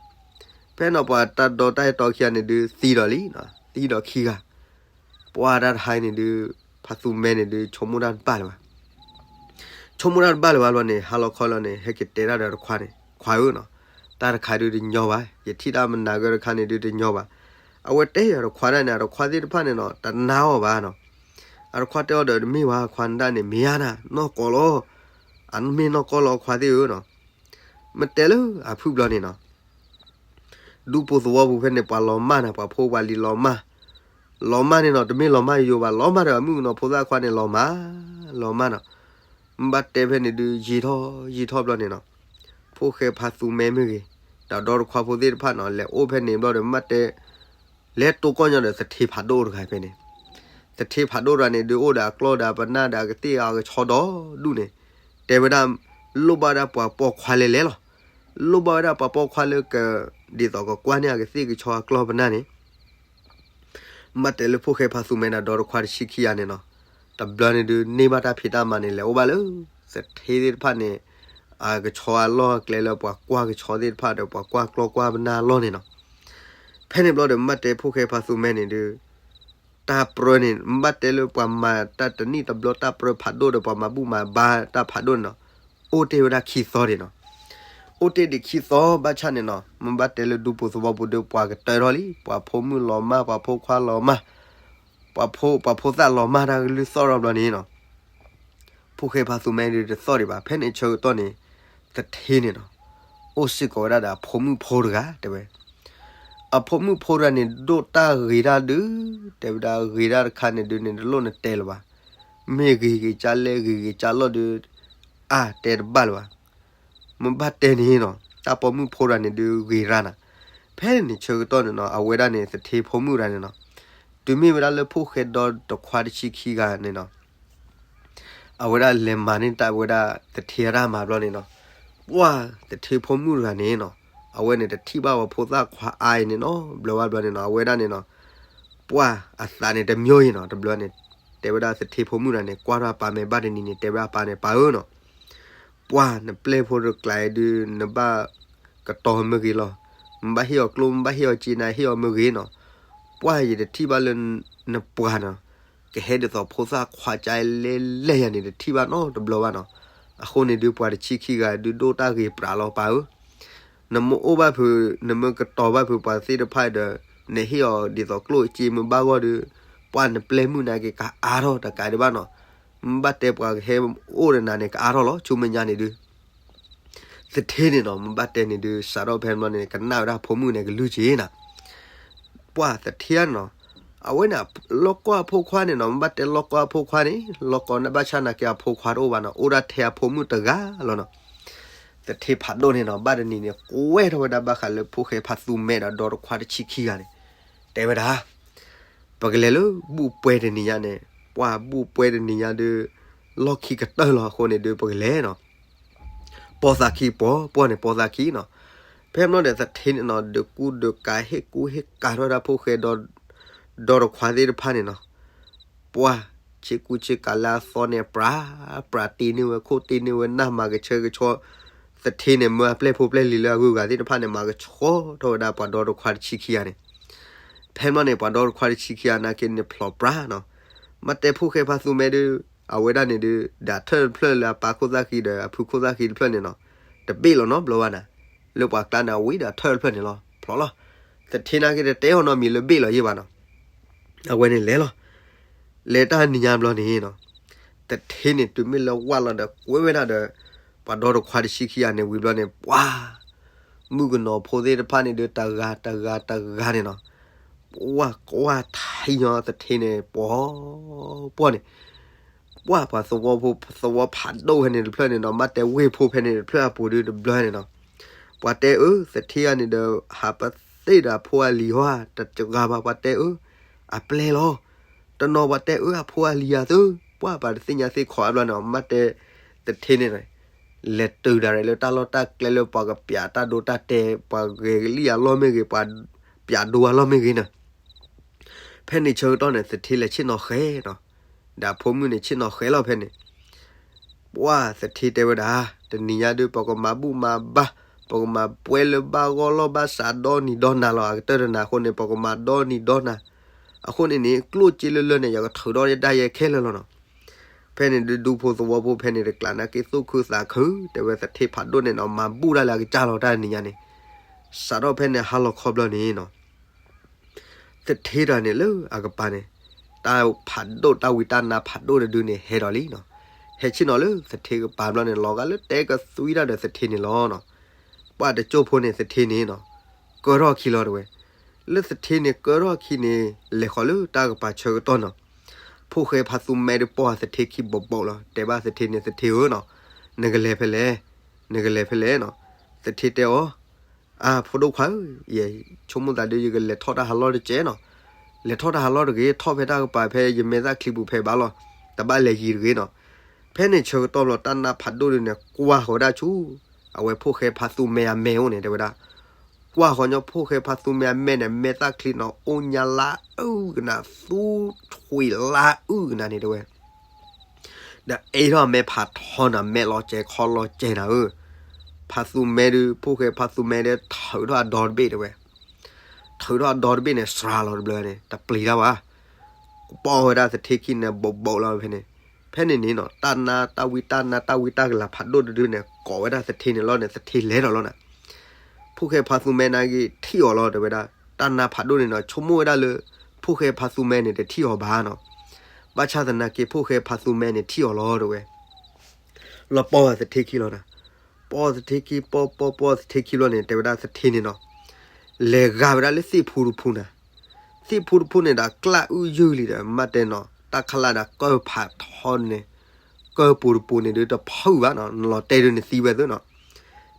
ဖဲန့ၣ်ပှၤတၢ်ဒီတၢ်အဲၣ်တီခံဂၤန့ၣ်ဒုး သံဒီးလံ, သံဒီးခံဂၤ, ပှၤတၢ်တဟါအံၤန့ၣ်ဒုး ဖါသူမဲန့ၣ်ဒုး ဆိကမိၣ်တၢ်တဘၣ်လၢၤဘၣ် ဆိကမိၣ်တၢ်တဘၣ်လၢၤဘၣ်လီၤန့ၣ် ဟါလီၤခီလီၤန့ၣ် ဟဲက့ၤတဲတၢ်ဒီးတခွါန့ၣ် ခွါဧၢနီၤ, တၢ်တခါဒုးတညီဘၣ်, ယထံၣ်တၢ်မနၤဂၢၢ်တခါန့ၣ်ဒုးတညီဘၣ်. အဝဲတဲအီၤတခွါဒၣ်န့ၣ် အတခွါသ့ၣ်တဖၣ်န့ၣ်နီၤ တနာ်အီၤဘၣ်နီၤ. အတခွါတဲအီၤဒီး တမ့ၢ်ဘၣ်ခွါနဒၣ်န့ၣ် မ့ၢ်ယါနၤ နီၢ်ကီၢ်လီၤ, အမ့ၢ်နီၢ်ကီၢ်လီၤခွါသ့ၣ်ဧၢနီၤ. မ့ၢ်တဲလၢအဖုၣ်ဘျီန့ၣ်နီၤ ဒူပူၤသဝီပူၤဖဲန့ၣ် ပှၤလီၤမၢ်န့ၣ် ပှၤဖိပှၤလံၤလီၤမၢ်, လီၤမၢ်န့ၣ်နီၤ တမ့ၢ်လီၤမၢ်ယိယိဘၣ်, လီၤမၢ်ဒီးမုၣ်ကနီၤဖိသၣ်ခွါန့ၣ် လီၤမၢ်, လီၤမၢ်နီၤ. မ့ၢ်ဘၣ်တဲဖဲန့ၣ်ဒုး ယံာ်ထီၣ်ယံာ်ထီၣ်ဘျီန့ၣ်နီၤ ဖိၣ်ဃဲဖါသူမဲမ့ၢ်ဂ့ၤ ဒီးဒီတခွါဖိသ့ၣ်တဖၣ်နီၤ လဲၤအိၣ်ဖဲန့ၣ်ဘျီဒီး မ့ၢ်တဲ လဲၤတိၢ်ကီၢ်ညီဒီးသထ့ဖးဒိၣ်တဂၤဖဲန့ၣ်, သထ့ဖးဒိၣ်တဂၤန့ၣ်ဒုး အိၣ်ဒီးအကျီၢ်ဒီးအပနၢ်ဒီးအကသ့ၣ်အကဆီဒီဒူၣ်န့ၣ်, တဲဝဲဒၣ် လိၣ်ဘၣ်ဝဲဒၣ်ပှၤပိာ်ခွါလဲၤလဲၤလီၤ, လိၣ်ဘၣ်ဝဲဒၣ်ပှၤပိာ်ခွါလၢက ဒ်သိးကကွၢ်န့ၢ်အကသ့ၣ်ကဆီအကျီၢ်ပနၢ်န့ၣ် မ့ၢ်တဲလၢဖိၣ်ဃဲဖါသူမဲန့ၣ် ဒီတခွါတဆံခံဂၤန့ၣ်နီၤ, တဘျီန့ၣ်ဒုး န့ၢ်ဘၣ်တၢ်ဖံးတၢ်မၤန့ၣ် လဲၤအိၣ်ဘၣ်လၢ သထ့သ့ၣ်တဖၣ်န့ၣ် အကဆီအလီၢ်အကျဲလၢပှၤကွၢ်ကဆီသ့ၣ်တဖၣ်ဒီး ပှၤကွၢ်ကျီၢ်ကွၢ်ပနၢ်အလီၢ်န့ၣ်နီၤ. ဖဲန့ၣ်ဘျီဒီး မ့ၢ်ဘၣ်တဲဖိၣ်ဃဲဖါသူမဲန့ၣ်ဒီး တၢ်ပြၢန့ၣ် မ့ၢ်ဘၣ်တဲလၢပှၤမၤတၢ်တနံၣ်တဘျီ တၢ်ပြၢဖးဒိၣ်ဒီး ပှၤမၤဘူၣ်မၤဘါတၢ်ဖးဒိၣ်န့ၣ်နီၤ, အိၣ်တ့ၢ်ဝဲဒၣ်ခံသီန့ၣ်နီၤ. အိၣ်တ့ၢ်ဒံးခံသီဘၣ်ဆၣ်န့ၣ်နီၤ, မ့ၢ်ဘၣ်တဲလၢဒူဖိသဝီဖိဒီး ပှၤကတၢၢ်ထီၣ်လံ, ပှၤဖိမုၣ်လီၤမၢ်, ပှၤဖိခွါလီၤမၢ်, ပှၤဖိ ပှၤဖိသၣ်လီၤမၢ်တၢ်ကလုၢ်သီၣ်ထီၣ်ဘျီန့ၣ်နီၤ, ဖိၣ်ဃဲဖါသူမဲဒီးတသီၣ်ဒံးဘၣ်. ဖဲန့ၣ်ဆၢကတီၢ်န့ၣ် သထ့န့ၣ်နီၤ, အိၣ်စ့ၢ်ကီးဝဲဒၣ်ဒီးအဖိမုၣ်ဖိတဂၤတဲဝဲ. အဖိမုၣ်ဖိတဂၤန့ၣ် ဒိၣ်တၢ်ဂ့ၤတၢ်ဒုး, တဲဝဲဒၣ်ဂ့ၤတၢ်တခါန့ၣ်ဒုးန့ၣ် တလိၣ်နတဲလၢၤဘၣ်. မ့ၢ်ဂ့ၤဂ့ၤကၢ်လဲၣ် ဂ့ၤဂ့ၤကၢ်လီၢ်ဒုး အါတဲတဘၣ်လၢၤဘၣ်. မ့ၢ်ဘၣ်တဲန့ၣ်နီၤ, တၢ်ပိာ်မုၣ်ဖိတဂၤန့ၣ်ဒုးဂ့ၤရၣ်နၤ. ဖဲန့ၣ်ဆၢကတီၢ်န့ၣ်နီၤ, အဝဲဒၣ်န့ၣ် သထ့ဖိမုၣ်တဂၤန့ၣ်နီၤ, တုၤမ့ၢ်ဝဲဒၣ်လၢဖိၣ်ဃဲဒီတခွါတဆံခံဂၤန့ၣ်နီၤ, အဝဲဒၣ်လဲၤမၤန့ၢ်တၢ်ဝဲဒၣ်သထ့အတၢ်မၤဘျီန့ၣ်နီၤ, ပှၢ်သထ့ဖိမုၣ်တဂၤန့ၣ်နီၤ, အဝဲန့ၣ်တထံၣ်ဘၣ်ဝဲဖိသၣ်ခွါအါအံၤန့ၣ်နီၤ, ဘျီဝဲဘျီန့ၣ်နီၤ, အဝဲဒၣ်န့ၣ်နီၤ, ပှၢ်အသးန့ၣ်တမံၤအံၤနီၤ, တဘျီန့ၣ် တဲဝဲဒၣ်သထ့ဖိမုၣ်တဂၤန့ၣ် ကွၢ်ထီၣ်အပၢ်မဲာ်ဘၣ်တနံၤန့ၣ် တဲဝဲဒၣ်အပၢ်န့ၣ် ပၢ်ဧၢနီၤ, ပှၢ်နပျဲၢ်ဖိတကျါအံၤဒုး နဘၣ်ကတီၤမ့ၢ်ဂ့ၤလီၤ, မ့ၢ်ဘၣ်ဟ့ၣ်အီၤကျိၣ် မ့ၢ်ဘၣ်ဟ့ၣ်အီၤစ့ နဟ့ၣ်အီၤမ့ၢ်ဂ့ၤနီၤ, ပှၢ်ယတထံၣ်ဘၣ်လၢနပှၤနီၤ, ကဟဲဒ်သိးဖိသၣ်ခွါကါလဲၣ်လဲၣ်ယၤန့ၣ် တထံၣ်ဘၣ်နီတဘျီဘၣ်နီၤ, အဃိန့ၣ်ဒုး ပှၤတဆံခံဂၤဒုးဒိၣ်တၢ်ဂ့ၤပြးလီၤပၢ်ဧၢ, နမ့ၢ်အိၣ်ဘၣ်ဖုး နမ့ၢ်ကတီၤဘၣ်ဖုးပှၤသ့ၣ်တဖၣ်ဒီး နဟ့ၣ်အီၤဒ်သိးကျိၣ်စ့မ့ၢ်ဘၣ်ဂီၢ်ဒီး ပှၢ်နပျဲၢ်မုၣ်နာ်က့ၤကအါထီၣ်တကးဒံးဘၣ်နီၤ, မ့ၢ်ဘၣ်တဲပှၤကဟဲအိၣ်ဒီးနၤန့ၣ် ကအါထီၣ်လီၤ ဆူမဲာ်ညါန့ၣ်ဒုး သထ့န့ၣ်နီၤ, မ့ၢ်ဘၣ်တဲန့ၣ်ဒုး စးထီၣ်ဖဲန့ၣ်ဘျီန့ၣ် ကနၣ်ဝဲဒၣ်ဖိမုၣ်န့ၣ်ကလုၢ်က့ၤနၤ, ပှၢ်သထ့နီၤ, အဝဲန့ၣ် လီၢ်ကီၢ်အဖိခွါန့ၣ်နီၤ, မ့ၢ်ဘၣ်တဲလီၢ်ကီၢ်အဖိခွါန့ၣ် လီၢ်ကီၢ်န့ၣ်ဘၣ်ဆၣ်နာ်က့ၤအဖိခွါတအိၣ်ဘၣ်နီၤ, အိၣ်ဒၣ်ထဲအဖိမုၣ်တဂၤလီၤနီၤ, သထ့ဖးဒိၣ်န့ၣ်နီၤ, ဘၣ်တနံၤန့ၣ် ကွဲထီၣ်ဝဲဒၣ်ဘၣ်ဃးလၢဖိၣ်ဃဲဖါသူမဲဒီးဒီတခွါတဆံခံဂၤန့ၣ်, တဲဝဲဒၣ် ပကလဲၤလၢဘူၣ်ပွဲတနံၤညါန့ၣ်, ပှၢ်ဘူၣ်ပွဲတနံၤညါဒီး လီၢ်ခံကတၢၢ်လီၤအဃိန့ၣ်ဒုး ပကလဲၤနီၤ, ပိာ်သးခံ ပှီၤပှီၢ်န့ၣ် ပိာ်သးခံနီၤ, ဖဲမ့ၢ်ဒီးသထ့န့ၣ်နီၤ ဒုးကူဒုးကၤ ဟ့ၣ်ကူဟ့ၣ်ကၤထီၣ်ဝဲဒၣ်ဖိၣ်ဃဲဒီး ဒီတခွါသ့ၣ်တဖၣ်န့ၣ်နီၤ, ပှၢ် ဆ့ကူဆ့ကၤလၢအသီန့ၣ် ပြး ပြးတ့န့ၢ်ဝဲ ခိၣ်တ့န့ၢ်ဝဲ နၢ်မၤကဆှဲကဆှီ, သထ့န့ၣ် မၢအပျဲၢ်ဖိပျဲၢ်လံၤလၢအဂုၤအဂၤသ့ၣ်တဖၣ်န့ၣ် မၤကဆှီထီၣ်ဝဲဒၣ်ပှၤဒီတခွါတဆံခံဂၤန့ၣ်, ဖဲမ့ၢ်န့ၣ် ပှၤဒီတခွါတဆံခံဂၤနာ်က့န့ၣ် ဖျိးပြးနီၤ, မ့ၢ်တဲဖိၣ်ဃဲဖါသူမဲဒုး အဝဲဒၣ်န့ၣ်ဒုး ဒၣ်ထၢၣ်တဖျၢၣ်လၢအပၢ်ခိၣ်သၣ်ဃံဒီး အဖုခိၣ်သၣ်ဃံတဖျၢၣ်န့ၣ်နီၤ, တဘ့ၣ်လီၤနီတဘျီဘၣ်နၤ, လၢပှၤကျါန့ၣ် အဝံၤဒီးထၢၣ်တဖျၢၣ်န့ၣ်လီၤ ဖျိးလီၤ, သထ့နာ်က့တတဲအီၤနီတမံၤလၢဘ့ၣ်လီၤယဲၢ်ဘၣ်နီၤ, အဝဲန့ၣ်လဲၤလီၤ, လဲၤတၢ်နံၤညါဘျီန့ၣ်နီၤ, သထ့န့ၣ် တုၤမ့ၢ်လၢဝၢ်လီၤဒီး ကွဲဝဲဒၣ်ဒီး ပှၤဒီတခွါတဆံခံဂၤန့ၣ်ဝံၤဘျီန့ၣ် ပှၢ် မုၣ်ကနီၤဖိသ့ၣ်တဖၣ်န့ၣ်ဒုး တဂၤတဂၤတဂၤန့ၣ်နီၤ, ပှၢ်ကွၢ်ထံညီသထ့န့ၣ် ပှီၤပှီၢ်န့ၣ်, ပှၢ်ပှၤသဝီဖိ သဝီဖးဒိၣ်ဖဲန့ၣ်တဖျၢၣ်န့ၣ်နီၤ, မ့ၢ်တဲဝ့ၢ်ဖိဖဲန့ၣ်တဖျၢၣ်အပူၤဒုးတဘျီန့ၣ်နီၤ, ပှၤတဲအၢ သထ့ဂၤန့ၣ်ဒီး ဟးပသ့ၣ်ဒီးအဖိအလံၤဟီ တဂၤဘၣ် ပှၤတဲအၢ အပျဲၢ်လီၤ, တနီၤပှၤတဲအၢ အဖိအလံၤယၤသု, ပှၢ်ပှၤတသ့ၣ်ညါသ့ၣ်ခိးအါဘျီန့ၣ် မ့ၢ်တဲသထ့န့ၣ် လဲၤတုၤဒၣ်ရဲၣ်လၢတၢ်လီၢ်တၢ်ကျဲလၢပှၤကပျးတၢ်ဒိတၢ်တဲာ် ပှၤဂဲၤကလံၣ်အလီၢ်မ့ၢ်ဂ့ၤ ပှၤပျးဒိအလီၢ်မ့ၢ်ဂ့ၤန့ၣ်, ဖဲန့ၣ်ဆၢကတီၢ်န့ၣ် သထ့လဲၤဆ့ၣ်နီၤဃဲနီၤ, ဒီးအဖိမုၣ်န့ၣ်ဆ့ၣ်နီၤဃဲလီၤဖဲန့ၣ်, ပှၢ်သထ့တဲဝဲဒၣ် တနံၤညါဒုး ပကမၤဘူၣ်မၤဘါ, ပကမၤပွဲလၢဘၣ်ဂီၢ်လီၢ်ဘၣ်စးဒီနံၤဒီနၤလီၤ, အကတၢၢ်တနၤအဃိန့ၣ် ပကမၤဒီနံၤဒီနၤ, အဃိန့ၣ်န့ၣ် ကျိၣ်စ့လၢလၢန့ၣ် ယကထုးဒီးယဒၣ်ယဲခဲလၢာ်လီၤနီၤ, ဖဲန့ၣ်ဒုးဒူဖိသဝီဖိဖဲန့ၣ်တကျးနာ်က့ သူၣ်ခုသးခု တဲဝဲသထ့ဖးဒိၣ်န့ၣ်နီၤ မၤဘူၣ်ဒၣ်လၢအကစၢ်လီၤတၢ်တနံၤညါန့ၣ်, စးထီၣ်ဖဲန့ၣ်ဟါလီၤခီဘျီန့ၣ်နီၤ သထ့တဂၤန့ၣ်လၢအကပၤန့ၣ်, တၢ်ဖးဒိၣ်တၢ်ဝံတၢ်နါဖးဒိၣ်တဒုန့ၣ် ဟဲဒီးလံနီၤ, ဟဲဆ့ၣ်နီၤလၢသထ့ကပၤဘျီန့ၣ် လီၤဂာ်လၢတဲကသွံတၢ်ဒီးသထ့န့ၣ်လီၤနီၤ, ပှၢ်တကၠိၢ်ဖိန့ၣ်သထ့န့ၣ်နီၤ, ကၢထီၣ်အခံလီၤတဲဝဲ, လၢသထ့န့ၣ်ကၢထီၣ်အခံန့ၣ် လဲၤဃီၤလၢတၢ်ကပၤဆၢကတီၢ်နီၤ, ဖိၣ်ဃဲဖါသူမဲဒုးပိာ်သထ့ခံဘိးဘိးလီၤ, တဲဘၣ်သထ့န့ၣ် သထ့ဧၢနီၤ, နကလဲၤဖဲလဲၣ်, နကလဲၤဖဲလဲၣ်နီၤ, သထ့တဲအီၤ အါ ဖိဒိၣ်ခွါဧၢ, ယဆိကမိၣ်သးဒုး ယကလဲၤထီၣ်တၢ်ဟးလီၢ်တကဲးနီၤ, လဲၤထီၣ်တၢ်ဟးလီၢ်တဂ့ၤ, ထီၣ်ဖဲတၢ်ကပၤဖဲယမဲာ်သၣ်ချံပူၤဖဲဘၣ်လီၤ, တဘၣ်လဲၤယံၤတဂ့ၤနီၤ, ဖဲန့ၣ်ဆၢကတီၢ်ဘျီ တၢ်နါဖးဒိၣ်ဒုးန့ၣ် ကွၢ်ဃီၤဝဲဒၣ်ဆူ အဝဲဖိၣ်ဃဲဖါသူမဲအမဲအိၣ်န့ၣ် တဲဝဲဒၣ်, ကွၢ်ဃီၤညီဖိၣ်ဃဲဖါသူမဲအမဲန့ၣ် မဲာ်သၣ်ချံနီၤ အိၣ်ညါလၢအုၣ်ကနၤ သူထွံၣ်လၢအုၣ်ကနၤန့ၣ်တဲဝဲ ဒီးအ့ထီၣ်အမဲဖးထီနၤ မဲာ်လီၤစဲၤခီလီၤစဲၤနၤဧၢ, ဖါသူမဲဒုး ဖိၣ်ဃဲဖါသူမဲဒုး ထုးထီၣ်အဒီတဘ့ၣ်တဲဝဲ, ထုးထီၣ်အဒီတဘ့ၣ်န့ၣ် စှၤလီၤတဘျီန့ၣ် တပျံၤတၢ်ဘၣ်. ပိာ်ဝဲဒၣ်သထ့ခံန့ၣ် ဘူးဘူးလီၤဖဲန့ၣ်. ဖဲန့ၣ်န့ၣ်နီၤ တၢ်နါတၢ်ဝံတၢ်နါ တၢ်ဝံတၢ်ကလၤဖးဒိၣ်တဒုန့ၣ် ကိးဝဲဒၣ်သထ့န့ၣ်လီၤန့ၣ် သထ့လဲၤဒီးလီၤနၤ. ဖိၣ်ဃဲဖါသူမဲနာ်က့ထံၣ်အီၤလီၤ တဲဝဲဒၣ်. တၢ်နါဖးဒိၣ်န့ၣ်နီၤ ဆိကမိၣ်ဝဲဒၣ်လၢ ဖိၣ်ဃဲဖါသူမဲန့ၣ် တထံၣ်အီၤဘၣ်နီၤ. ဘၣ်ဆၣ်သနာ်က့ ဖိၣ်ဃဲဖါသူမဲန့ၣ် ထံၣ်အီၤလီၤ တဲဝဲ. လီၤပိာ်ဝဲသထ့ခံလီၤနၤ. ပိာ်သထ့ခံ ပိာ်ပိာ်ပိာ်သထ့ခံဘျီန့ၣ် တဲဝဲဒၣ်သထ့န့ၣ်နီၤ လဲၤဂၤဝဲဒၣ်လၢသ့ၣ်ဖူတဖူနၤ. သ့ၣ်ဖူတဖူန့ၣ်ဒီး ကျၢ်အုၣ်ယုၢ်လံဒီး မ့ၢ်တဲနီၤ တၢ်ခးလၢ်ဒီးကၢၢ်ဖးထီန့ၣ် ကၢၢ်ပူၤတပူၤန့ၣ်ဒုးတဖုၣ်ဘၣ်နီၤ နလီၤတဲာ်ဒုးနသံဝဲသ့နီၤ.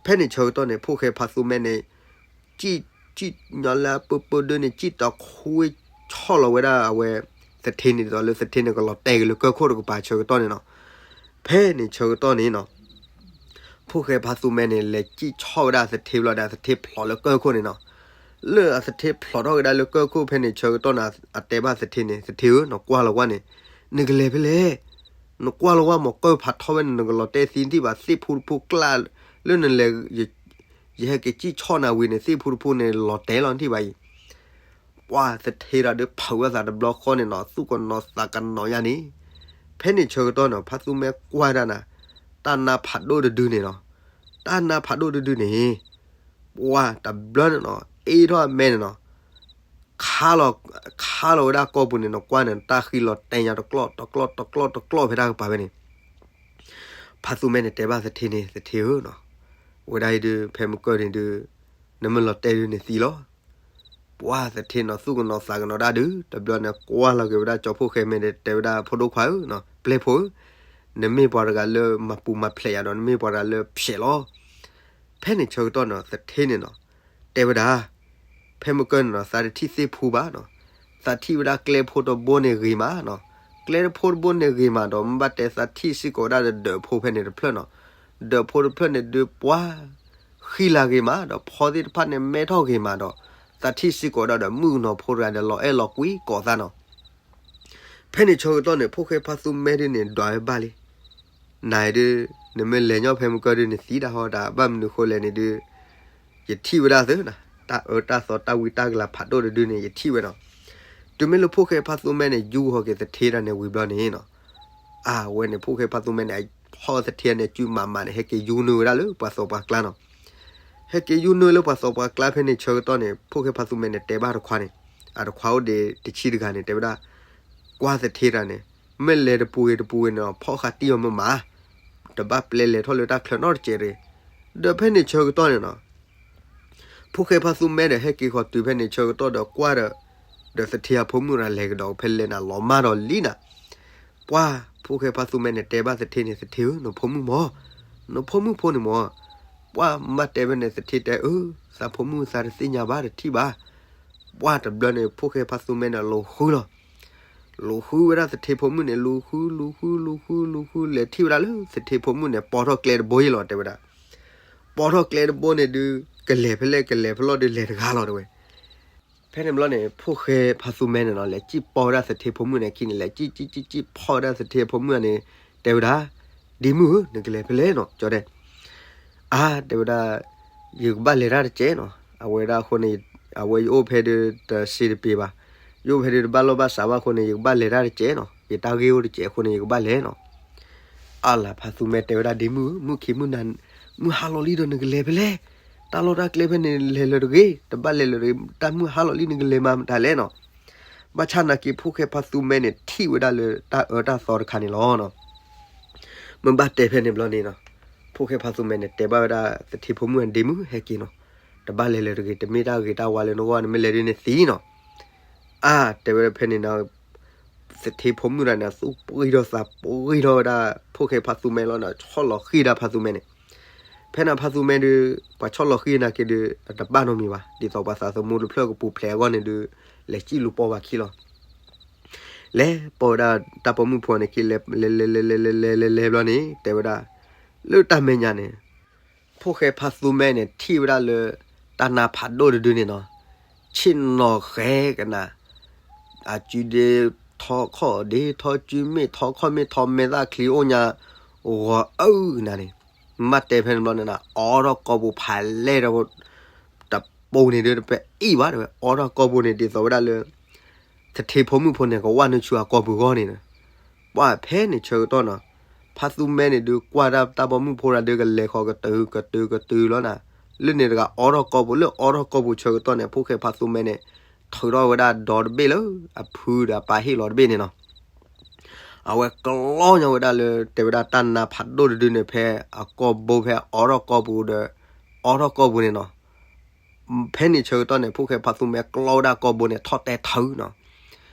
ဖဲန့ၣ်ဆၢကတီၢ်န့ၣ် ဖိၣ်ဃဲဖါသူမဲန့ၣ် ကံၣ် ကံၣ်ညီလၢအပၢပၢဒုန့ၣ် ကံၣ်တခွ့ဆီၣ်လီၤဝဲဒၣ်အဝဲ သထ့န့ၣ် ဒ်သိးလၢသထ့န့ၣ်ကလီၤတဲာ်က့ၤလၢကၢၢ်ခိၣ်တကပၤဆၢကတီၢ်န့ၣ်နီၤ. ဖဲန့ၣ်ဆၢကတီၢ်န့ၣ်နီၤ ဖိၣ်ဃဲဖါသူမဲန့ၣ် လဲၤကံၣ်ဆီၣ်ဝဲဒၣ်သထ့ဘျီဒီး သထ့ဖျိးလၢကၢၢ်ခိၣ်န့ၣ်နီၤ. လၢအသထ့ဖျိးထီၣ်က့ၤဒၣ်လၢကၢၢ်ခိၣ်ဖဲန့ၣ်ဆၢကတီၢ်န့ၣ် အတဲဘၣ်သထ့န့ၣ် သထ့ဧၢ နကွၢ်လီၤဝဲန့ၣ် နကလဲၤဖဲလဲၣ်. နကွၢ်လီၤဝဲမ့ၢ်ကၢၢ်ဖးထီဝဲန့ၣ် နကလီၤတဲာ်သံနထံၣ်ဘၣ် သ့ၣ်ဖူတဖူကျၢ် လၢနလဲၤ ယဟဲက့ၤကံၣ်ဆီၣ်နၤဝံၤန့ၣ် သ့ၣ်ဖူတဖူန့ၣ် လီၤတဲာ်လီၤနထံၣ်ဘၣ်အံၤ ပှၢ်သထ့ဒီးဒုးဖုးဝဲသးတဘျီဃီန့ၣ်နီၤ သူၣ်ကနီၤသးကနီၤယါန့ၣ်. ဖဲန့ၣ်ဆၢကတီၢ်န့ၣ် ဖါသူမဲကွၢ်ဒၣ်နၤ တၢ်နါဖးဒိၣ်တဒုန့ၣ်နီၤ. တၢ်နါဖးဒိၣ်တဒုန့ၣ် ပှၢ်တဘျီန့ၣ်နီၤ အ့ၣ်ထီၣ်အမဲန့ၣ်နီၤ ခးလီၤ ခးလီၤဝဲဒၣ်ကိာ်ပူၤန့ၣ် နကွၢ်န့ၣ် တၢ်ဃံလီၤတဲာ်ညါတကျီၢ်တကျီၢ်တကျီၢ်တကျီၢ်ဖဲတၢ်ကပၤဖဲန့ၣ် ဖါသူမဲန့ၣ်တဲဘၣ်သထ့န့ၣ် သထ့ဧၢနီၤ ဝဲဒၣ်အံၤဒုး ဖဲမုၢ်ကၢၢ်န့ၣ်ဒုး နမ့ၢ်လီၤတဲာ်ဒုးန့ၣ်သံလီၤ. ပှၢ်သထ့နီၤ သူၣ်ကနီၤသးကနီၤဒၣ်ဒုး တဘျီန့ၣ် ကွၢ်လီၤက့ၤဝဲဒၣ်ကၠီဖိၣ်ဃဲမဲန့ၣ် တဲဝဲဒၣ်ဖိဒိၣ်ခွါဧၢ ပျဲၢ်ဖိဧၢ နမ့ၢ်ပှၤတဂၤလၢမၤပူၤမၤဖျဲးယၤဒီး နမ့ၢ်ပှၤတဂၤလၢဖျဲးလီၤ. ဖဲန့ၣ်ဆၢကတီၢ်န့ၣ် သထ့န့ၣ်နီၤ တဲဝဲဒၣ် ဖဲမုၢ်ကၢၢ်န့ၣ်နီၤ သးတထံၣ်သ့ၣ်ဖူဘၣ်နီၤ သးထံၣ်ဝဲဒၣ်ကျဲဖိတဘိန့ၣ်ဂ့ၤမးနီၤ ကျဲတဖိတဘိန့ၣ်ဂ့ၤမးဒီး မ့ၢ်ဘၣ်တဲသးထံၣ်စ့ၢ်ကီးဝဲဒၣ်ဒီးဒၢးဖိဖဲန့ၣ်တဖျၢၣ်နီၤ ဒၢးဖိတဖျၢၣ်န့ၣ်ဒုးပှၢ် ဃံလၤဂ့ၤမးဒီး ဖီသ့ၣ်တဖၣ်န့ၣ်မဲထီၣ်ဂ့ၤမးဒီး သးထံၣ်စ့ၢ်ကီးဝဲဒၣ်ဒီး မုၣ်ကနီၤဖိတဂၤဒီးလီၤအဲၣ်လီၤကွံကိးသးနီၤ ဖဲန့ၣ်ဆၢကတီၢ်န့ၣ် ဖိၣ်ဃဲဖါသူမဲဒုန့ၣ် ဒွးဝဲဘၣ်လံ နၤဒုး နမ့ၢ်လဲၤညီဖဲမုၢ်ကၢၢ်ဒုန့ၣ်သံဒၣ်ဟီဒၣ် ဘၣ်မနုၤဃိလဲၣ်န့ၣ်ဒုး ယထံၣ်ဝဲဒၣ်သုနီၤ တၢ်အၢတၢ်သီတၢ်ဝံတၢ်ကလၤဖးဒိၣ်တဒုန့ၣ် ယထံၣ်ဝဲနီၤ တုၤမ့ၢ်လၢဖိၣ်ဃဲဖါသူမဲန့ၣ် ယူဟီၣ်က့ၤသထ့တၢ်န့ၣ်ဝံၤဘျီန့ၣ်နီၤ အဝဲန့ၣ် ဖိၣ်ဃဲဖါသူမဲန့ၣ် အဖီသထ့န့ၣ် စုမးမးန့ၣ် ဟဲက့ၤယူနုာ်ဝဲဒၣ်လၢပှၤသီပှၤကျါနီၤ ဟဲက့ၤယူနုာ်လၢပှၤသီပှၤကျါဖဲန့ၣ်ဆၢကတီၢ်န့ၣ် ဖိၣ်ဃဲဖါသူမဲန့ၣ် တဲဘၣ်တခွါန့ၣ် အတခွါအိၣ်ဒံးတဆံတဂၤန့ၣ် တဲဝဲဒၣ် ကွၢ်သထ့တၢ်န့ၣ် မ့ၢ်လဲၤတပူၤဂ့ၤတပူၤဂ့ၤန့ၣ် ဖီၣ်ဃာ်တံၢ်အီၤမ့ၢ်မး တဘၣ်ပျဲလဲၤထီၣ်လၢတၢ်ချၢနီတစဲးတဂ့ၤ. ဒီးဖဲန့ၣ်ဆၢကတီၢ်န့ၣ်နီၤ ဖိၣ်ဃဲဖါသူမဲဒီးဟဲက့ၤဃီၤတုၤဖဲန့ၣ်ဆၢကတီၢ်ဒီးကွၢ်ဒီး ဒီးသထ့အဖိမုၣ်ရၤလဲၤကဒီးဖဲလဲၣ်နၤလီၤမၢ်ဒီးလံနၤ ပှၢ်ဖိၣ်ဃဲဖါသူမဲန့ၣ် တဲဘၣ်သထ့န့ၣ် သထ့ဧၢ နဖိမုၣ်မၢ် နဖိမုၣ်ဖိန့ၣ်မၢ် ပှၢ်မ့ၢ်တဲဖဲန့ၣ် သထ့တဲအၢ သးဖိမုၣ်သးတသ့ၣ်ညါဘၣ်တထံၣ်ဘၣ်. ပှၢ်တဘျီန့ၣ် ဖိၣ်ဃဲဖါသူမဲန့ၣ် လူၤဃုလီၤ လူၤဃုဝဲဒၣ်သထ့ဖိမုၣ်န့ၣ် လူၤဃု လူၤဃု လူၤဃု လဲၤထံၣ်ဝဲဒၣ်လၢသထ့ဖိမုၣ်န့ၣ် ပိာ်ထီၣ်ကျဲတဘိယဲလီၤ တဲဝဲဒၣ်. ပိာ်ထီၣ်ကျဲတဘိန့ၣ်ဒုး ကလဲၤဖဲလဲၣ်ကလဲၤဖဲလဲၣ်ဒုး လဲၤတဂၤလီၤ တဲဝဲ. ဖဲန့ၣ်ဘျီန့ၣ် ဖိၣ်ဃဲဖါသူမဲန့ၣ်နီၤ လဲၤစံၣ်ပိာ်ဝဲဒၣ်သထ့ဖိမုၣ်န့ၣ် ခံန့ၣ် လဲၤစံၣ်စံၣ်စံၣ်စံၣ်ဖီၣ်ဝဲဒၣ်သထ့ဖိမုၣ်န့ၣ် တဲဝဲဒၣ်, ဒ့မုၣ်ဧၢ, နကလဲၤဖဲလဲၣ်နီၤ ကၠီတဲ. အါ တဲဝဲဒၣ်, ယကဘၣ်လဲၤတၢ်တစဲးနီၤ, အဝဲဒၣ်အဃိန့ၣ် အဝဲယအိၣ်ဖဲဒုးတစ့တပ့ၤဘၣ်, ယအိၣ်ဖဲဒုးတဘၣ်လီၢ်ဘၣ်စးဘၣ်အဃိန့ၣ် ယကဘၣ်လဲၤတၢ်တစဲးနီၤ, ယတၢ်ဂ့ၢ်အိၣ်တစဲးအဃိန့ၣ် ယကဘၣ်လဲၤနီၤ. အါလၢ်ဖါသူမဲတဲဝဲဒၣ် ဒ့မုၣ်ဧၢ, မုၢ်ခံမုၢ်နၤ မုၢ်ဟါလီၤလံဒီးနကလဲၤဖဲလဲၣ်, တၢ်လီၢ်တၢ်ကျဲဖဲန့ၣ်လဲၤလၢၤတဂ့ၤ, တဘၣ်လဲၤလၢၤတဂ့ၤ, တၢ်မုၢ်ဟါလီၤလံနကလဲၤမၤမတၤလဲၣ်နီၤ. ဘၣ်ဆၣ်နာ်က့ ဖိၣ်ဃဲဖါသူမဲန့ၣ် ထံၣ်ဝဲဒၣ်လၢတၢ်အၢတၢ်သီတခါန့ၣ်လီၤနီၤ. မ့ၢ်ဘၣ်တဲဖဲန့ၣ်ဘျီန့ၣ်နီၤ, ဖိၣ်ဃဲဖါသူမဲန့ၣ် တဲဘၣ်ဝဲဒၣ်သထ့ဖိမုၣ် ဒ့မုၣ်ဟဲက့ၤနီၤ, တဘၣ်လဲၤလၢၤတဂ့ၤ, တမ့ၢ်တၢ်ဂ့ၤတၢ်ဝါလၢနဂီၢ် နမ့ၢ်လဲၤဒုးန့ၣ်သံနီၤ. အါ တဲဝဲဒၣ်ဖဲန့ၣ်နီၤ, သထ့ဖိမုၣ်တဂၤန့ၣ် သူၣ်ပှံၢ်ထီၣ်သးပှံၢ်ထီၣ်ဝဲဒၣ် ဖိၣ်ဃဲဖါသူမဲလီၤနီၤ, ဆီၣ်လီၤဃံၤဒၣ်ဖါသူမဲန့ၣ်. ဖဲန့ၣ်ဖါသူမဲဒုး ပှၤဆီၣ်လီၤဃံၤနာ်က့ဒုး တဘၣ်နီတမံၤဘၣ်, ဒ်သိးပှၤသးသမူတဖျၢၣ်ကပူၤဖျဲးအဂီၢ်န့ၣ်ဒုး လဲၤစံၣ်လူၤပိာ်ဘၣ်ခံလီၤ. လဲၤပိာ်ဝဲဒၣ်တၢ်ပိာ်မုၣ်ဖိန့ၣ်ခံ လဲၤလဲၤလဲၤလဲၤလဲၤလဲၤလဲၤဘျီန့ၣ် တဲဝဲဒၣ်, လၢတၢ်မဲာ်ညါန့ၣ် ဖိၣ်ဃဲဖါသူမဲန့ၣ် ထံၣ်ဝဲဒၣ်လၢ တၢ်နါဖးဒိၣ်တဒုန့ၣ်နီၤ, ဆ့ၣ်နီၤဃဲကနၤ, အစုဒ့ထီခီၣ်ဒ့ထီ စုမ့ၣ်ထီခီၣ်မ့ၣ်ထီ မဲာ်သၣ်ချံအိၣ်ညါ ဂီၤအုၣ်ကနၤန့ၣ်, မ့ၢ်တဲဖဲန့ၣ်ဘျီန့ၣ်နီၤ အိးထီၣ်ကိာ်ပူၤဖးလဲၢ်ဒီး တ ပိာ်န့ၣ်ဒုးတပအံၣ်ဘၣ်တဲဝဲ အိးထီၣ်ကိာ်ဘိန့ၣ် ဒ်သိးဝဲဒၣ်လၢ သထ့ဖိမုၣ်ဖိန့ၣ် ကဝၢ်နုာ်ဆူအကိာ်ပူၤဂီၢ်န့ၣ်ဒီး ပှၢ်ဖဲန့ၣ်ဆၢကတီၢ်နီၤ ဖါသူမဲန့ၣ်ဒုးကွၢ်တၢ်တၢ်ပိာ်မုၣ်ဖိတဂၤဒုးကလဲၤဃီၤကတုၤကတုၤကတုၤလီၤနၤ, လၢန့ၣ်တဂၤအိးထီၣ်ကိာ်ဘိ လၢအိးထီၣ်ကိာ်ဘိဆၢကတီၢ်န့ၣ် ဖိၣ်ဃဲဖါသူမဲန့ၣ် ထုးထီၣ်ဝဲဒၣ်ဒီတဘ့ၣ်လၢ အဖုဒီးအပၢ်ဟ့ၣ်လီၤတဘ့ၣ်န့ၣ်နီၤ အဝဲကျီညီဝဲဒၣ်လၢ တဲဝဲဒၣ်တၢ်နါဖးဒိၣ်တဒုန့ၣ် ဖဲအကိာ်ဘိဖဲအိးထီၣ်ကိာ်ပူၤဒီး အိးထီၣ်ကိာ်ပူၤန့ၣ်နီၤ ဖဲန့ၣ်ဆၢကတီၢ်န့ၣ် ဖိၣ်ဃဲဖါသူမဲကျီဝဲဒၣ်ကိာ်ဘိန့ၣ် ထီၣ်တဲထၢနီၤ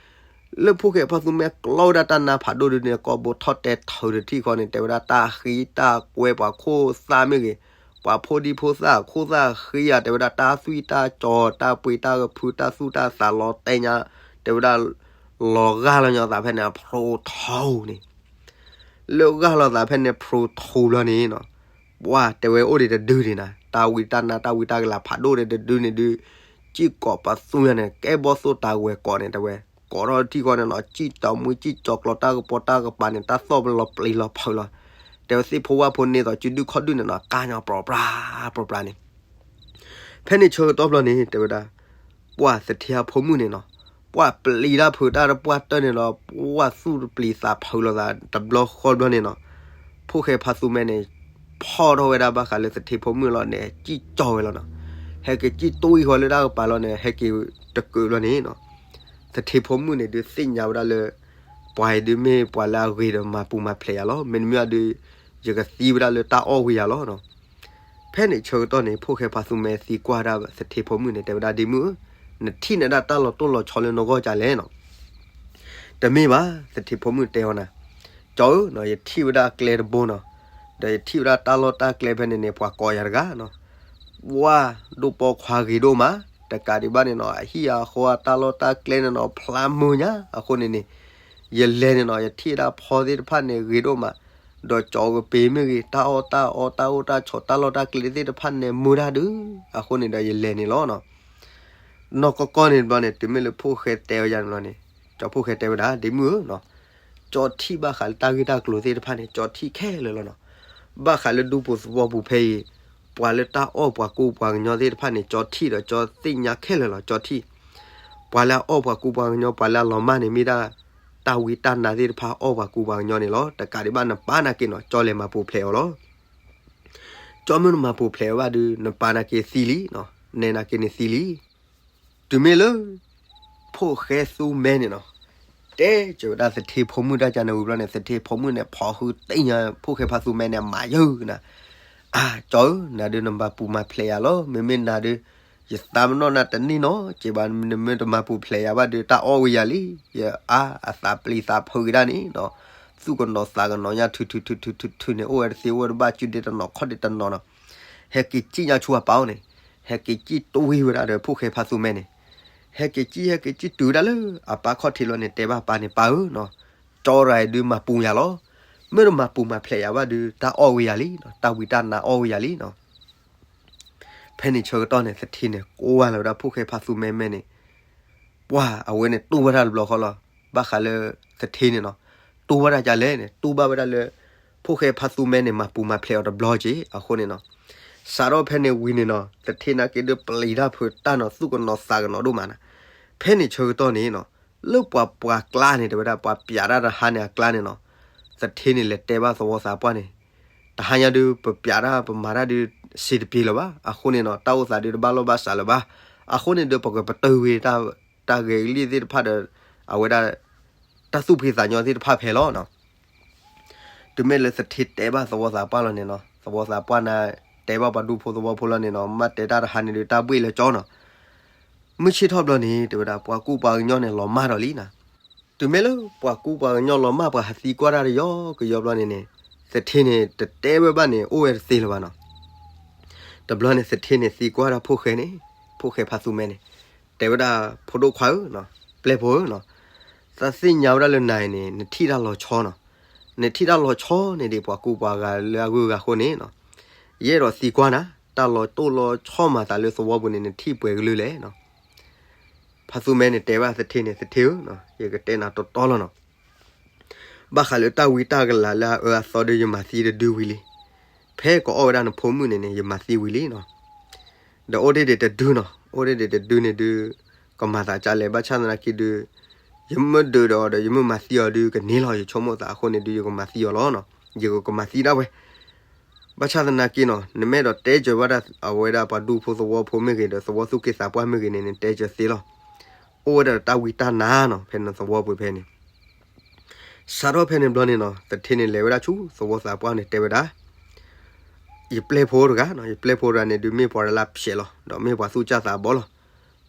လၢဖိၣ်ဃဲဖါသူမဲကျီဝဲဒၣ်တၢ်နါဖးဒိၣ်တဒုန့ၣ် ကိာ်ဘိထီၣ်တဲထၢတထံၣ်ဃီန့ၣ် တဲဝဲဒၣ်တၢ်ဃံတၢ်ကွဲပှၤခိၣ်သၣ်မ့ၢ်ဂ့ၤ, ပှၤဖိဒံဖိသၣ်ခိၣ်သၣ်ဃံဧါ တဲဝဲဒၣ်တၢ်သွံၣ်တၢ်ကၠီၤ တၢ်ပှ့ၤတၢ်ကဖု တၢ်သူၣ်တၢ်သးလီၤတဲာ်ညါ တဲဝဲဒၣ် လီၤဂၢ်လီၤညီသးဖဲန့ၣ် ဖရိထူန့ၣ် လၢဂၢ်လီၤသးဖဲန့ၣ် ဖရိထူဘျီန့ၣ်နီၤ ပှၢ်တဲဝဲအိၣ်ဒံးတဒုဒံးနၤ တၢ်ဝံတၢ်နါတၢ်ဝံတၢ်ကလၤဖးဒိၣ်ဒံးတဒုန့ၣ်ဒုး စံၣ်ကိးပသူညါန့ၣ် ကဲဘီၣ်သိၣ်တၢ်ဝဲၤကိးန့ၣ် တဲဝဲ ကိးထီၣ်တထံၣ်ဃီန့ၣ်နီၤ စံၣ်တီၤမှံစံၣ်ကၠီၤကျီတၢ်ကပီၤတၢ်ကပၤန့ၣ် တၢ်သီၣ်ပလီၤပျံၤလီၤဖုးလီၤ တဲဝဲသ့ၣ်ဖိဝၣ်ဖိန့ၢ်သိးစုဒုၣ်ခီၣ်ဒုၣ်န့ၣ်နီၤ ကါညီပြိးပြါပြိးပြါန့ၣ် ဖဲန့ၣ်ဆၢကတီၢ်ဘျီန့ၣ် တဲဝဲဒၣ် ပှၢ်သထ့အဖိမုၣ်န့ၣ်နီၤ ပှၢ်ပျံၤတၢ်ဖုးတၢ်တပှၢ်တၢၢ်န့ၣ်ဒီး ပှၢ်သူၣ်တပျံၤသးဖုးလိာ်သးတဘျီဃီဘျီန့ၣ်နီၤ ဖိၣ်ဃဲဖါသူမဲန့ၣ် ဖီၣ်ထီၣ်ဝဲဒၣ်ဘၣ်ဃးလၢသထ့ဖိမုၣ်လီၤန့ၣ် စံၣ်ကၠီၤဝဲလီၤနီၤ ဟဲက့ၤစံၣ်တွံၢ်ဃီလၢတၢ်ကပၤလီၤန့ၣ် ဟဲက့ၤတကုးဘျီန့ၣ်နီၤ သထ့ဖိမုၣ်န့ၣ်ဒုးသ့ၣ်ညါဝဲဒၣ်လၢ ပှၤအံၤဒုးမ့ၢ်ပှၤလၢအဂ့ၤဒီးမၤပူၤမၤဖျဲးယၤလီၤ မ့တမ့ၢ်အဒုး ယကသံဝဲဒၣ်လၢတၢ်အီၣ်ဝံၤယၤလီၤနီၤ ဖဲန့ၣ်ဆၢကတီၢ်န့ၣ် ဖိၣ်ဃဲဖါသူမဲသံကွၢ်ဒၣ်သထ့ဖိမုၣ်န့ၣ် တဲဝဲဒၣ်ဒ်မုၣ်ဧၢ, နထံၣ်န့ၢ်ဒၣ်တၢ်လီၤတိၢ်လီၤဆီလၢနဂီၢ်ကလဲၣ်နီၤ. တမ့ၢ်ဘၣ် သထ့ဖိမုၣ်တဲအီၤနၤ, ကၠီဧၢ, ယထံၣ်ဝဲဒၣ်ကျဲတဘိနီၤ, ဒီးယထံၣ်ဝဲဒၣ်တၢ်လီၢ်တၢ်ကျဲဖဲန့ၣ်န့ၣ် ပှၤကိးယၤတဂၤနီၤ, ဝါဒိၣ်ပီခွါဂ့ၤဒိၣ်မး, တကးဒံးဘၣ်န့ၣ်နီၤ အဟံၣ်အဃီအတၢ်လီၢ်တၢ်ကျဲန့ၣ်နီၤ ဖျါမုာ်ညါအဃိန့ၣ်န့ၣ်, ယလဲၤန့ၣ်နီၤ ယထံၣ်ဒၣ်ဖီသ့ၣ်တဖၣ်န့ၣ်ဂ့ၤဒိၣ်မး, ဒီးကၠီကပ့ၤမ့ၢ်ဂ့ၤ တၢ်အီၣ်တၢ်အီတၢ်အိၣ်တၢ်ဆိးတၢ်လီၢ်တၢ်ကျဲသ့ၣ်တဖၣ်န့ၣ်မုာ်တၢ်ဒုး, အဃိန့ၣ်ဒီးယလဲၤန့ၣ်လီၤနီၤ. နီၢ်ကီၢ်ကီၢ်န့ၣ်တဘျီန့ၣ် တုၤမ့ၢ်လၢဖိၣ်ဃဲတဲဝဲယၤန့ၣ်ဘျီန့ၣ် ကၠီဖိၣ်ဃဲတဲဝဲဒၣ် ဒ့မုၣ်ဧၢနီၤ, ကၠီထံၣ်ဘၣ်ဃးလၢတၢ်ဂ့ၢ်တၢ်ကျိၤသ့ၣ်တဖၣ်န့ၣ် ကၠီထံၣ်ခဲလၢာ်လီၤနီၤ. ဘၣ်ဃးလၢဒူပူၤသဝီပူၤဖဲအံၤ ပှၤလၢတၢ်အီၣ်ပှၤကူပှၤကညီသ့ၣ်တဖၣ်န့ၣ် ကၠီထံၣ်ဒီးကၠီသ့ၣ်ညါခဲလၢာ်လီၤ ကၠီထံၣ်. ပှၤလၢအအီၣ်ပှၤကူပှၤကညီ ပှၤလၢအလီၤမၢ်န့ၣ်မ့ၢ်ဒၣ် တၢ်ဝံတၢ်နါသ့ၣ်တဖၣ်အီၣ်ပှၤကူပှၤကညီန့ၣ်လီၤ. တကးဒံးဘၣ်နပာ်နာ်က့နီၤ ကၠီလဲၤမၤပူၤဖျဲးအီၤလီၤ. ကၠီမ့ၢ်တမၤပူၤဖျဲးအီၤဘၣ်ဒုး နပာ်နာ်က့သံလံနီၤ, နဲနာ်က့န့ၣ်သံလံ. တုၤမ့ၢ်လၢ ဖိၣ်ဃဲသူမဲန့ၣ်နီၤ, တဲစၢၤဝဲဒၣ်သထ့ဖိမုၣ်တၢ်ကန့ၣ်ဝံၤဘျီန့ၣ် သထ့ဖိမုၣ်န့ၣ် ဖီၣ်ဃုသ့ၣ်ညါ ဖိၣ်ဃဲဖါသူမဲန့ၣ် မၤယၢၤနၤ, အါ ကၠီဧၢ, နၤဒုးနမၤပူၤမၤဖျဲးယၤလီၤ, မ့မ့ၢ်နၤဒုး ယသးပ့ၤနီၣ်နၤတန့ၢ်နီတစဲးဘၣ်, နမ့ၢ်တမၤပူၤဖျဲးယၤဘၣ်ဒုး တၢ်အီၣ်ဝံၤယၤလံ, ယအါ အသးပျံၤသးဖုးက့ၤဒၣ်န့ၣ်နီၤ, သူၣ်ကနီၤသးကနီၤညါ ထုထုထုထုထုထုန့ၣ် အိၣ်ဝဲတသ့အိၣ်ဝဲတဘၣ် စုဒ့တနီၤခီၣ်ဒ့တနီၤနီၤ, ဟဲက့ၤစံၣ်ညါဆူအပၢ်အိၣ်န့ၣ်, ဟဲက့ၤစံၣ်တွံၢ်ဝဲဒၣ်ဒီးဖိၣ်ဃဲဖါသူမဲန့ၣ်, ဟဲက့ၤစံၣ် ဟဲက့ၤစံၣ်တုၤဝဲဒၣ်လၢအပၢ်ခီၣ်ထံးလီၤန့ၣ် တဲဘၣ်ပၢ်န့ၣ် ပၢ်ဧၢနီၤ, ကၠီရၤဒုးမၤပူၤယၤလီၤ, မ့ၢ်တမၤပူၤမၤဖျဲးယၤဘၣ်ဒုး တၢ်အီၣ်ဝံၤယၤလံ, တၢ်ဝံတၢ်နါအီၣ်ဝံၤယၤလံနီၤ. ဖဲန့ၣ်ဆၢကတီၢ်န့ၣ် သထ့န့ၣ် ကိးဝဲလီၤဝဲဒၣ်ဖိၣ်ဃဲဖါသူမဲမဲန့ၣ်, ပှၢ်အဝဲန့ၣ်တူၢ်ဘၣ်တၢ်တဘျီဃီလီၤ, ဘၣ်ဃးလၢသထ့န့ၣ်နီၤ, တူၢ်ဘၣ်တၢ်ကလဲၣ်န့ၣ် တူၢ်ဘၣ်ဝဲဒၣ်လၢ ဖိၣ်ဃဲဖါသူမဲန့ၣ် မၤပူၤမၤဖျဲးအီၤတဘျီက့ၤ အဃိန့ၣ်နီၤ, စးထီၣ်ဖဲန့ၣ်ဝံၤန့ၣ်နီၤ သထ့နာ်က့ဒုးပျံၤတၢ်ဖုးတၢ်နီၤ သူၣ်ကနီၤသးကနီၤဒိၣ်မးနၤ, ဖဲန့ၣ်ဆၢကတီၢ်န့ၣ်နီၤ လၢပှၤပှၤကျါန့ၣ် တဲဝဲဒၣ် ပှၤပျးတၢ်တဟါန့ၣ်အကျါန့ၣ်နီၤ, သထ့န့ၣ်လဲၤတဲဘၣ်သဝီသးပှၢ်န့ၣ်, တဟါညါဒုး ပပျးတၢ်ပမၤတၢ်ဒုး စံးတပျ့ၤလၢၤဘၣ်, အဃိန့ၣ်နီၤ တၢ်အိၣ်သးဒုးတဘၣ်လီၢ်ဘၣ်စးလၢၤဘၣ်, အဃိန့ၣ်ဒီး ပကပတုာ်ဝံၤ တၢ်ဂဲၤကလံၣ်သ့ၣ်တဖၣ်ဒီး အဝဲဒၣ် တၢ်သူၣ်ဖှံသးညီသ့ၣ်တဖၣ်ဖဲလီၤနီၤ. တုၤမ့ၢ်လၢသထ့တဲဘၣ်သဝီသးပှၢ်လီၤန့ၣ်နီၤ, သဝီသးပှၢ်န့ၣ် တဲဘၣ်ပှၤဒူဖိသဝီဖိလီၤန့ၣ်နီၤ, မ့ၢ်တဲတၢ်တဟါန့ၣ်ဒုး တၢ်ဘှ့ၣ်လၢကၠီနီၤ, မုၢ်ဆ့ၣ်ထီၣ်ဘျီန့ၣ် တဲဝဲဒၣ် ပှၤကူပှၤကညီန့ၣ် လီၤမၢ်ဒီးလံနၤ, တုၤမ့ၢ်လၢပှၤကူပှၤကညီလီၤမၢ် ပှၤဟးသံကွၢ်တၢ်တယီကယီဘျီန့ၣ်န့ၣ်, သထ့န့ၣ် တတဲဝဲဘၣ်န့ၣ် အိၣ်ဝဲတသ့လၢၤဘၣ်နီၤ. တဘျီန့ၣ် သထ့န့ၣ်သံကွၢ်တၢ်ဖိၣ်ဃဲန့ၣ်, ဖိၣ်ဃဲဖါသူမဲန့ၣ်, တဲဝဲဒၣ် ဖိဒိၣ်ခွါဧၢ, ပျဲၢ်ဖိဧၢနီၤ, သးသ့ၣ်ညါဝဲဒၣ်လၢနၤအံၤန့ၣ် နထံၣ်တၢ်လီၤဆီနီၤ, နထံၣ်တၢ်လီၤဆီန့ၣ်ဒ် ပှၤကူပှၤဂၤလၢအဂုၤအဂၤအဃိန့ၣ်နီၤ, ယအဲၣ်ဒိးသံကွၢ်နၤ, တၢ်လီၤတိၢ်လီၤဆီမၤသးလၢသဝီပူၤန့ၣ် နထံၣ်ပှဲၤကလုာ်လဲၣ်နီၤ. ဖါသူမဲန့ၣ်တဲဘၣ်သထ့န့ၣ်, သထ့ဧၢ, ယကတဲနၤတီတီလီၤနီၤ, ဘၣ်ဃးလၢတၢ်ဝံတၢ်ကလၤလၢအအၢအသီဒီး ယမၤသံတဒုဝံၤလံ, ဖဲကအီၣ်ဝဲဒၣ်နဖိမုၣ်န့ၣ်န့ၣ် ယမၤသံဝံၤလံနီၤ, ဒီးအိၣ်ဒံးဒံးတဒုနီၤ, အိၣ်ဒ်ဒ်တဒုန့ၣ်ဒုး ကမၤသးကလဲၣ် ဘၣ်ဆၣ်သနာ်က့ဒုး ယမ့ၢ်ဒုးဒီးအီၤဒီး ယမ့ၢ်မၤသံအီၤဒုးကန့ၢ်လီၤ ယဆိကမိၣ်သးအဃိန့ၣ်ဒုး ယကမၤသံအီၤလီၤနီၤ. ယကကမၤသံဒၣ်ဝဲ ဘၣ်ဆၣ်သနာ်က့နီၤ နမ့ၢ်အဲၣ်ဒိးတဲစၢၤဘၣ်ဒၣ်အဝဲဒၣ်ပှၤဒူဖိသဝီဖိမ့ၢ်ဂ့ၤဒီး သဝီသူၣ်က့သးပှၢ်မ့ၢ်ဂ့ၤန့ၣ် နတဲစၢၤသ့လီၤ. အိၣ်ဝဲဒၣ်ဒီးတၢ်ဝံတၢ်နါနီၤ ဖဲန့ၣ်သဝီပူၤဖဲန့ၣ် စးထီၣ်ဖဲန့ၣ်ဘျီန့ၣ်နီၤ သထ့န့ၣ်လဲၤဝဲဒၣ်ဆူသဝီသးပှၢ်န့ၣ်တဲဝဲဒၣ် ယပျဲၢ်ဖိတဂၤနီၤ ယပျဲၢ်ဖိတဂၤန့ၣ်ဒုးမ့ၢ်ပှၤလၢအဖျဲးလီၤ ဒီးမ့ၢ်ပှၤသူၣ်စၢ်သးဘီလီၤ.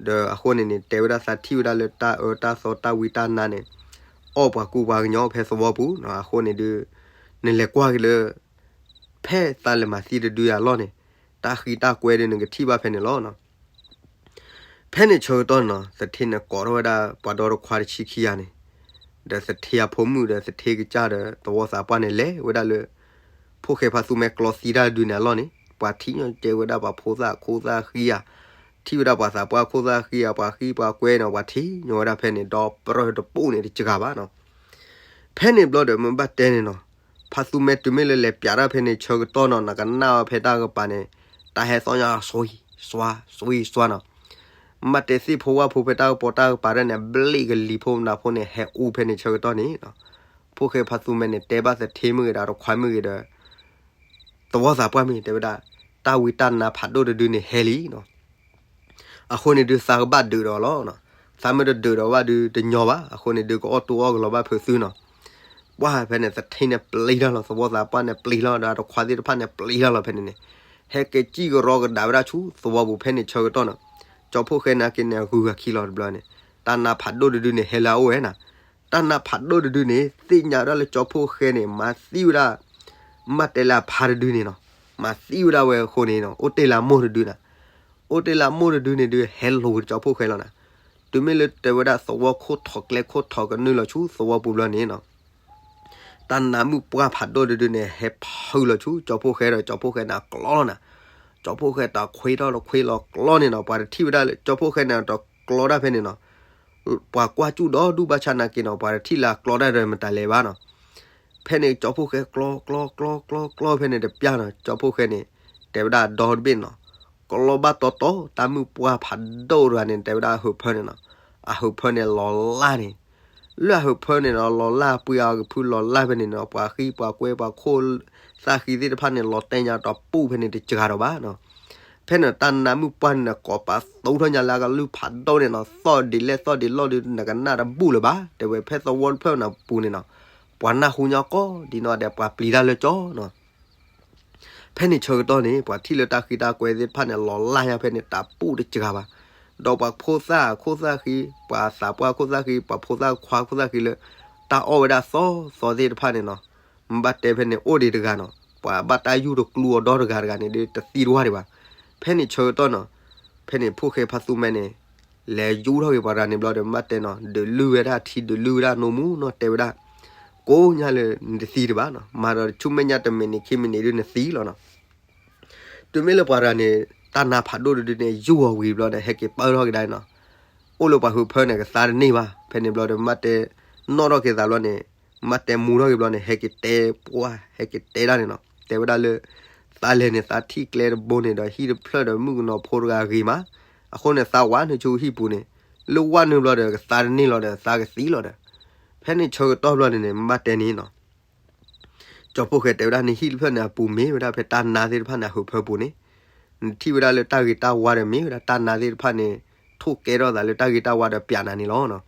ဒီးအဃိန့ၣ်န့ၣ် တဲဝဲဒၣ်သးထံၣ်ဝဲဒၣ်လၢတၢ်အၢတၢ်သီတၢ်ဝံတၢ်နါန့ၣ် အီၣ်ပှၤကူပှၤကညီဖဲသဝီပူၤနီၤ အဃိန့ၣ်ဒုး နလဲၤကွၢ်က့ၤလၢ ဖဲသးလဲၤမၤသံတဒုယၤလီၢ်န့ၣ် တၢ်ဃံတၢ်ကွဲဒုးနကထံၣ်ဘၣ်ဖဲန့ၣ်လီၤနီၤ. ဖဲန့ၣ်ဆၢကတီၢ်နီၤ သထ့န့ၣ်ကိးထီၣ်ဝဲဒၣ်ပှၤဒီတခွါတဆံခံဂၤန့ၣ် ဒီးသထ့အဖိမုၣ်ဒီးသထ့ကစၢ်ဒီးသဝီသးပှၢ်န့ၣ်လဲၤဝဲဒၣ်လၢ ဖိၣ်ဃဲဖါသူမဲကျီသံတၢ်ဒုးန့ၣ်အလီၢ်န့ၣ် ပှၤထံၣ်ညီကဲဝဲဒၣ်ပှၤဖိသၣ်ခိၣ်သၣ်ဃံဧါ ထံၣ်ဝဲဒၣ်ပှၤသးပှၢ်ခိၣ်သၣ်ဃံဧါ ပှၤဃံပှၤကွဲနီၤ ပှၤထံၣ်ညီဝဲဒၣ်ဖဲန့ၣ် ဒီးပြၢတပိၢ်န့ၣ်တစှၤဘၣ်နီၤ. ဖဲန့ၣ်ဘျီဒီးမ့ၢ်ဘၣ်တဲန့ၣ်နီၤ ဖါသူမဲတုၤမ့ၢ်လၢလဲၤပၠးတၢ်ဖဲန့ၣ်ဆၢကတီၢ်နီၤ နကနၣ်ဝဲဖဲတၢ်ကပၤန့ၣ် တၢ်ဟဲသီၣ်ညါ စွံ စွါ စွံ စွါနီၤ. မ့ၢ်ဘၣ်တဲသ့ၣ်ဖိဝၣ်ဖိဖဲတၢ်ကပီၤတၢ်ကပၤဒၣ်န့ၣ် ဘျ့ၣ်ကလံၤဖိမနၤဖိန့ၣ် ဟဲအူဖဲန့ၣ်ဆၢကတီၢ်န့ၣ်နီၤ. ဖိၣ်ဃဲဖါသူမဲန့ၣ် တဲဘၣ်သထ့မ့ၢ်ဂ့ၤဒီးတခွါမ့ၢ်ဂ့ၤဒီး သဝီသးပှၢ်မ့ၢ်တဲဝဲဒၣ် တၢ်ဝံတၢ်နါဖးဒိၣ်တဒုန့ၣ်ဟဲလံနီၤ. အဃိန့ၣ်ဒုးသးကဘၣ်ဒုးဒီးလီၤ. သးမ့ၢ်တဒုးဒီးဘၣ်ဒုးတညီဘၣ် အဃိန့ၣ်ဒုးကအီၣ်တူၢ်အီၣ်ကလီဘၣ်ဖုးသုနီၤ. ပှၢ်ဖဲန့ၣ်သထ့န့ၣ်ပျံၤတၢ်လီၤ သဝီသးပှၢ်န့ၣ်ပျံၤလီၤ ဒီးတခွါသ့ၣ်တဖၣ်န့ၣ်ပျံၤတၢ်လီၤဖဲန့ၣ်န့ၣ် ဟဲက့ၤစံၣ်ကရီကဒါဝဲဒၣ်ဆူသဝီပူၤဖဲန့ၣ်ဆၢကတီၢ်နီၤ. ကၠီဖှိၣ်ဃဲနာ်က့န့ၣ် အဂုၤအခံလီၤတဘျီန့ၣ် တၢ်နါဖးဒိၣ်တဒုန့ၣ်ဟဲလၢအအိၣ်ဝဲနီၤ. တၢ်နါဖးဒိၣ်တဒုန့ၣ် သ့ၣ်ညါဝဲဒၣ်လၢကၠီဖှိၣ်ဃဲန့ၣ် မၤသံဝဲဒၣ် မ့ၢ်ဘၣ်တဲလၢအဖါတဒုန့ၣ်နီၤ. မၤသံဝဲဒၣ်ဝဲအဃိန့ၣ်နီၤ အိၣ်တ့ၢ်လၢအမိၢ်တဒုနီၤ. အိၣ်တ့ၢ်လၢအမိၢ်တဒုန့ၣ်ဒုး ဟဲလိာ်ကၠီဖှိၣ်ဃဲလီၤနီၤ. တုၤမ့ၢ်လၢတဲဝဲဒၣ်သဝီခိၣ်ထိးကျဲခိၣ်ထိးကနုာ်လီၤဆူသဝီပူၤဘျီန့ၣ်နီၤ တၢ်နါမုၣ်ပှၢ်ဖးဒိၣ်တဒုန့ၣ် ဟဲဖုးလီၤဆူကၠီဖှိၣ်ဃဲဒီး ကၠီဖှိၣ်ဃဲန့ၣ်အကျီလီၤနီၤ. ကၠီဖှိၣ်ဃဲတခွ့ထီၣ်တခွ့လီၤကျီန့ၣ်နီၤ ပှၤတထံၣ်ဝဲဒၣ်လၢကၠီဖှိၣ်ဃဲန့ၣ်တကျီတၢ်ဖဲန့ၣ်နီၤ. ပှၤကွၢ်စူၣ်ဒီဒူၣ်ဘၣ်ဆၣ်နာ်က့နီၤ ပှၤတထံၣ်လၢအကျီတၢ်ဒီးမတၤလဲၤဘၣ်နီၤ. ဖဲန့ၣ်ကၠီဖှိၣ်ဃဲကျီ ကျီ ကျီ ကျီ ကျီဖဲန့ၣ်တပျၢ်နီၤ ကၠီဖှိၣ်ဃဲန့ၣ် တဲဝဲဒၣ်အဒီတဘ့ၣ်နီၤ ကျီဘၣ်တီတီ တၢ်မုၣ်ပှၢ်ဖးဒိၣ်တဂၤန့ၣ် တဲဝဲဒၣ်အဟုးဖၢန့ၣ်နီၤ. အဟုးဖၢန့ၣ်လီၤလၢ်န့ၣ် လၢအဟုးဖၢန့ၣ်နီၤ လီၤလၢ်ပှ့ၤအီၤကဖုလီၤလၢ်ဖဲန့ၣ်နီၤ ပှၤဃံပှၤကွဲပှၤခိၣ်သၣ်ဃံသ့ၣ်တဖၣ်န့ၣ် လီၤတဲာ်ညါဒီးပူၣ်ဖဲန့ၣ်တစှၤဒီးဘၣ်နီၤ. ဖဲန့ၣ်တၢ်နါမုၣ်ပှၢ်န့ၣ် ကိးပသူထီၣ်ညါလၢအကလုၢ်ဖးဒိၣ်န့ၣ်နီၤ သီၣ်ဒံးလဲၣ်သီၣ်ဒံးလီၢ်ဒုး နကနၣ်တဘူၣ်လၢၤဘၣ် တဲဝဲဖဲသဝီတဖျၢၣ်နၤပူၤန့ၣ်နီၤ ပှၤနၢ်ဟူညါကီၢ်ဒ်နီၣ်ဒီးပှၤပျံၤတၢ်လၢကၠီနီၤ. ဖဲန့ၣ်ဆၢကတီၢ်န့ၣ် ပှၤထံၣ်လၢတၢ်ဃံတၢ်ကွဲသ့ၣ်တဖၣ်န့ၣ် လီၤလၢ်ညါဖဲန့ၣ် တၢ်ပူၣ်တစှၤဘၣ်. ဒီးပှၤဖိသၣ်ခိၣ်သၣ်ဃံ ပှၤသးပှၢ်ခိၣ်သၣ်ဃံ ပှၤဖိသၣ်ခွါခိၣ်သၣ်ဃံလၢ တၢ်အီၣ်ဝဲဒၣ်သီသီသ့ၣ်တဖၣ်န့ၣ်နီၤ မ့ၢ်ဘၣ်တဲဖဲန့ၣ်အိၣ်ဒံးတဂၤနီၤ ပှၤဘၣ်တၢ်ယူၢ်တကျူအီၤဒီတဂၤတဂၤန့ၣ်ဒီး တသံတဝၢ်ဒံးဘၣ်. ဖဲန့ၣ်ဆၢကတီၢ်နီၤ ဖဲန့ၣ်ဖိၣ်ဃဲဖါသူမဲန့ၣ် လဲၤယူၢ်ထီၣ်က့ၤပှၤတဂၤန့ၣ်ဘျီဒီး မ့ၢ်ဘၣ်တဲနီၤ ဒုးလုၢ်ဝဲဒၣ်ထံ ဒုးလုၢ်ဝဲဒၣ်နိမူနီၤ တဲဝဲဒၣ် ကိးညါလၢနတသံတဘၣ်နီၤ မၤဒီးဆူမဲာ်ညါတမံးနံးခံမံးနံးဒုးနသံလီၤနီၤ. တုၤမ့ၢ်လၢပှၤတဂၤန့ၣ် တၢ်နါဖးဒိၣ်တဒုန့ၣ် ယူၢ်အီၤဝံၤဘျီန့ၣ် ဟဲက့ၤပၢၢ်ထီၣ်က့ၤဒၣ်နီၤ. အိၣ်လၢပှၤဟုးဖၢန့ၣ် ကသါတန့ၢ်ဘၣ်. ဖဲန့ၣ်ဘျီဒီး မ့ၢ်ဘၣ်တဲနီၣ်ထီၣ်က့ၤသးဘျီန့ၣ် မ့ၢ်ဘၣ်တဲမူထီၣ်က့ၤဘျီန့ၣ် ဟဲက့ၤတဲပှၢ် ဟဲက့ၤတဲဒၣ်န့ၣ်နီၤ တဲဝဲဒၣ်လၢ သးလဲၤန့ၣ် သးထံၣ်ကျဲတဘိန့ၣ်ဒီး ဟံၣ်တဖျၢၣ်ဒီးမုၣ်ကနီၤဖိတဂၤဂ့ၤမး, အဃိန့ၣ် သးဝးနုာ်ဆူဟံၣ်ပူၤန့ၣ် လၢဝးနုာ်ဘျီဒီး ကသါတန့ၢ်လီၤဒီး သးကသံလီၤဒီး ဖဲန့ၣ်ဆၢကတီၢ်ဘျီန့ၣ်န့ၣ် မ့ၢ်ဘၣ်တဲန့ၣ်နီၤ ကၠီဖှိၣ်ဃဲတဲဝဲဒၣ် နဟံၣ်တဖျၢၣ်န့ၣ် အပူၤမ့ၢ်ဝဲဒၣ်ဖဲတၢ်နါသ့ၣ်တဖၣ်န့ၣ် အဟုးဖၢပူၤန့ၣ်, နထံၣ်ဝဲဒၣ်လၢတၢ်ဂ့ၤတၢ်ဝါဒီး မ့ၢ်ဝဲဒၣ်တၢ်နါသ့ၣ်တဖၣ်န့ၣ် ထိၣ်ကဲထီၣ်သးလၢတၢ်ဂ့ၤတၢ်ဝါဒီးပျးနၤန့ၣ်လီၤ.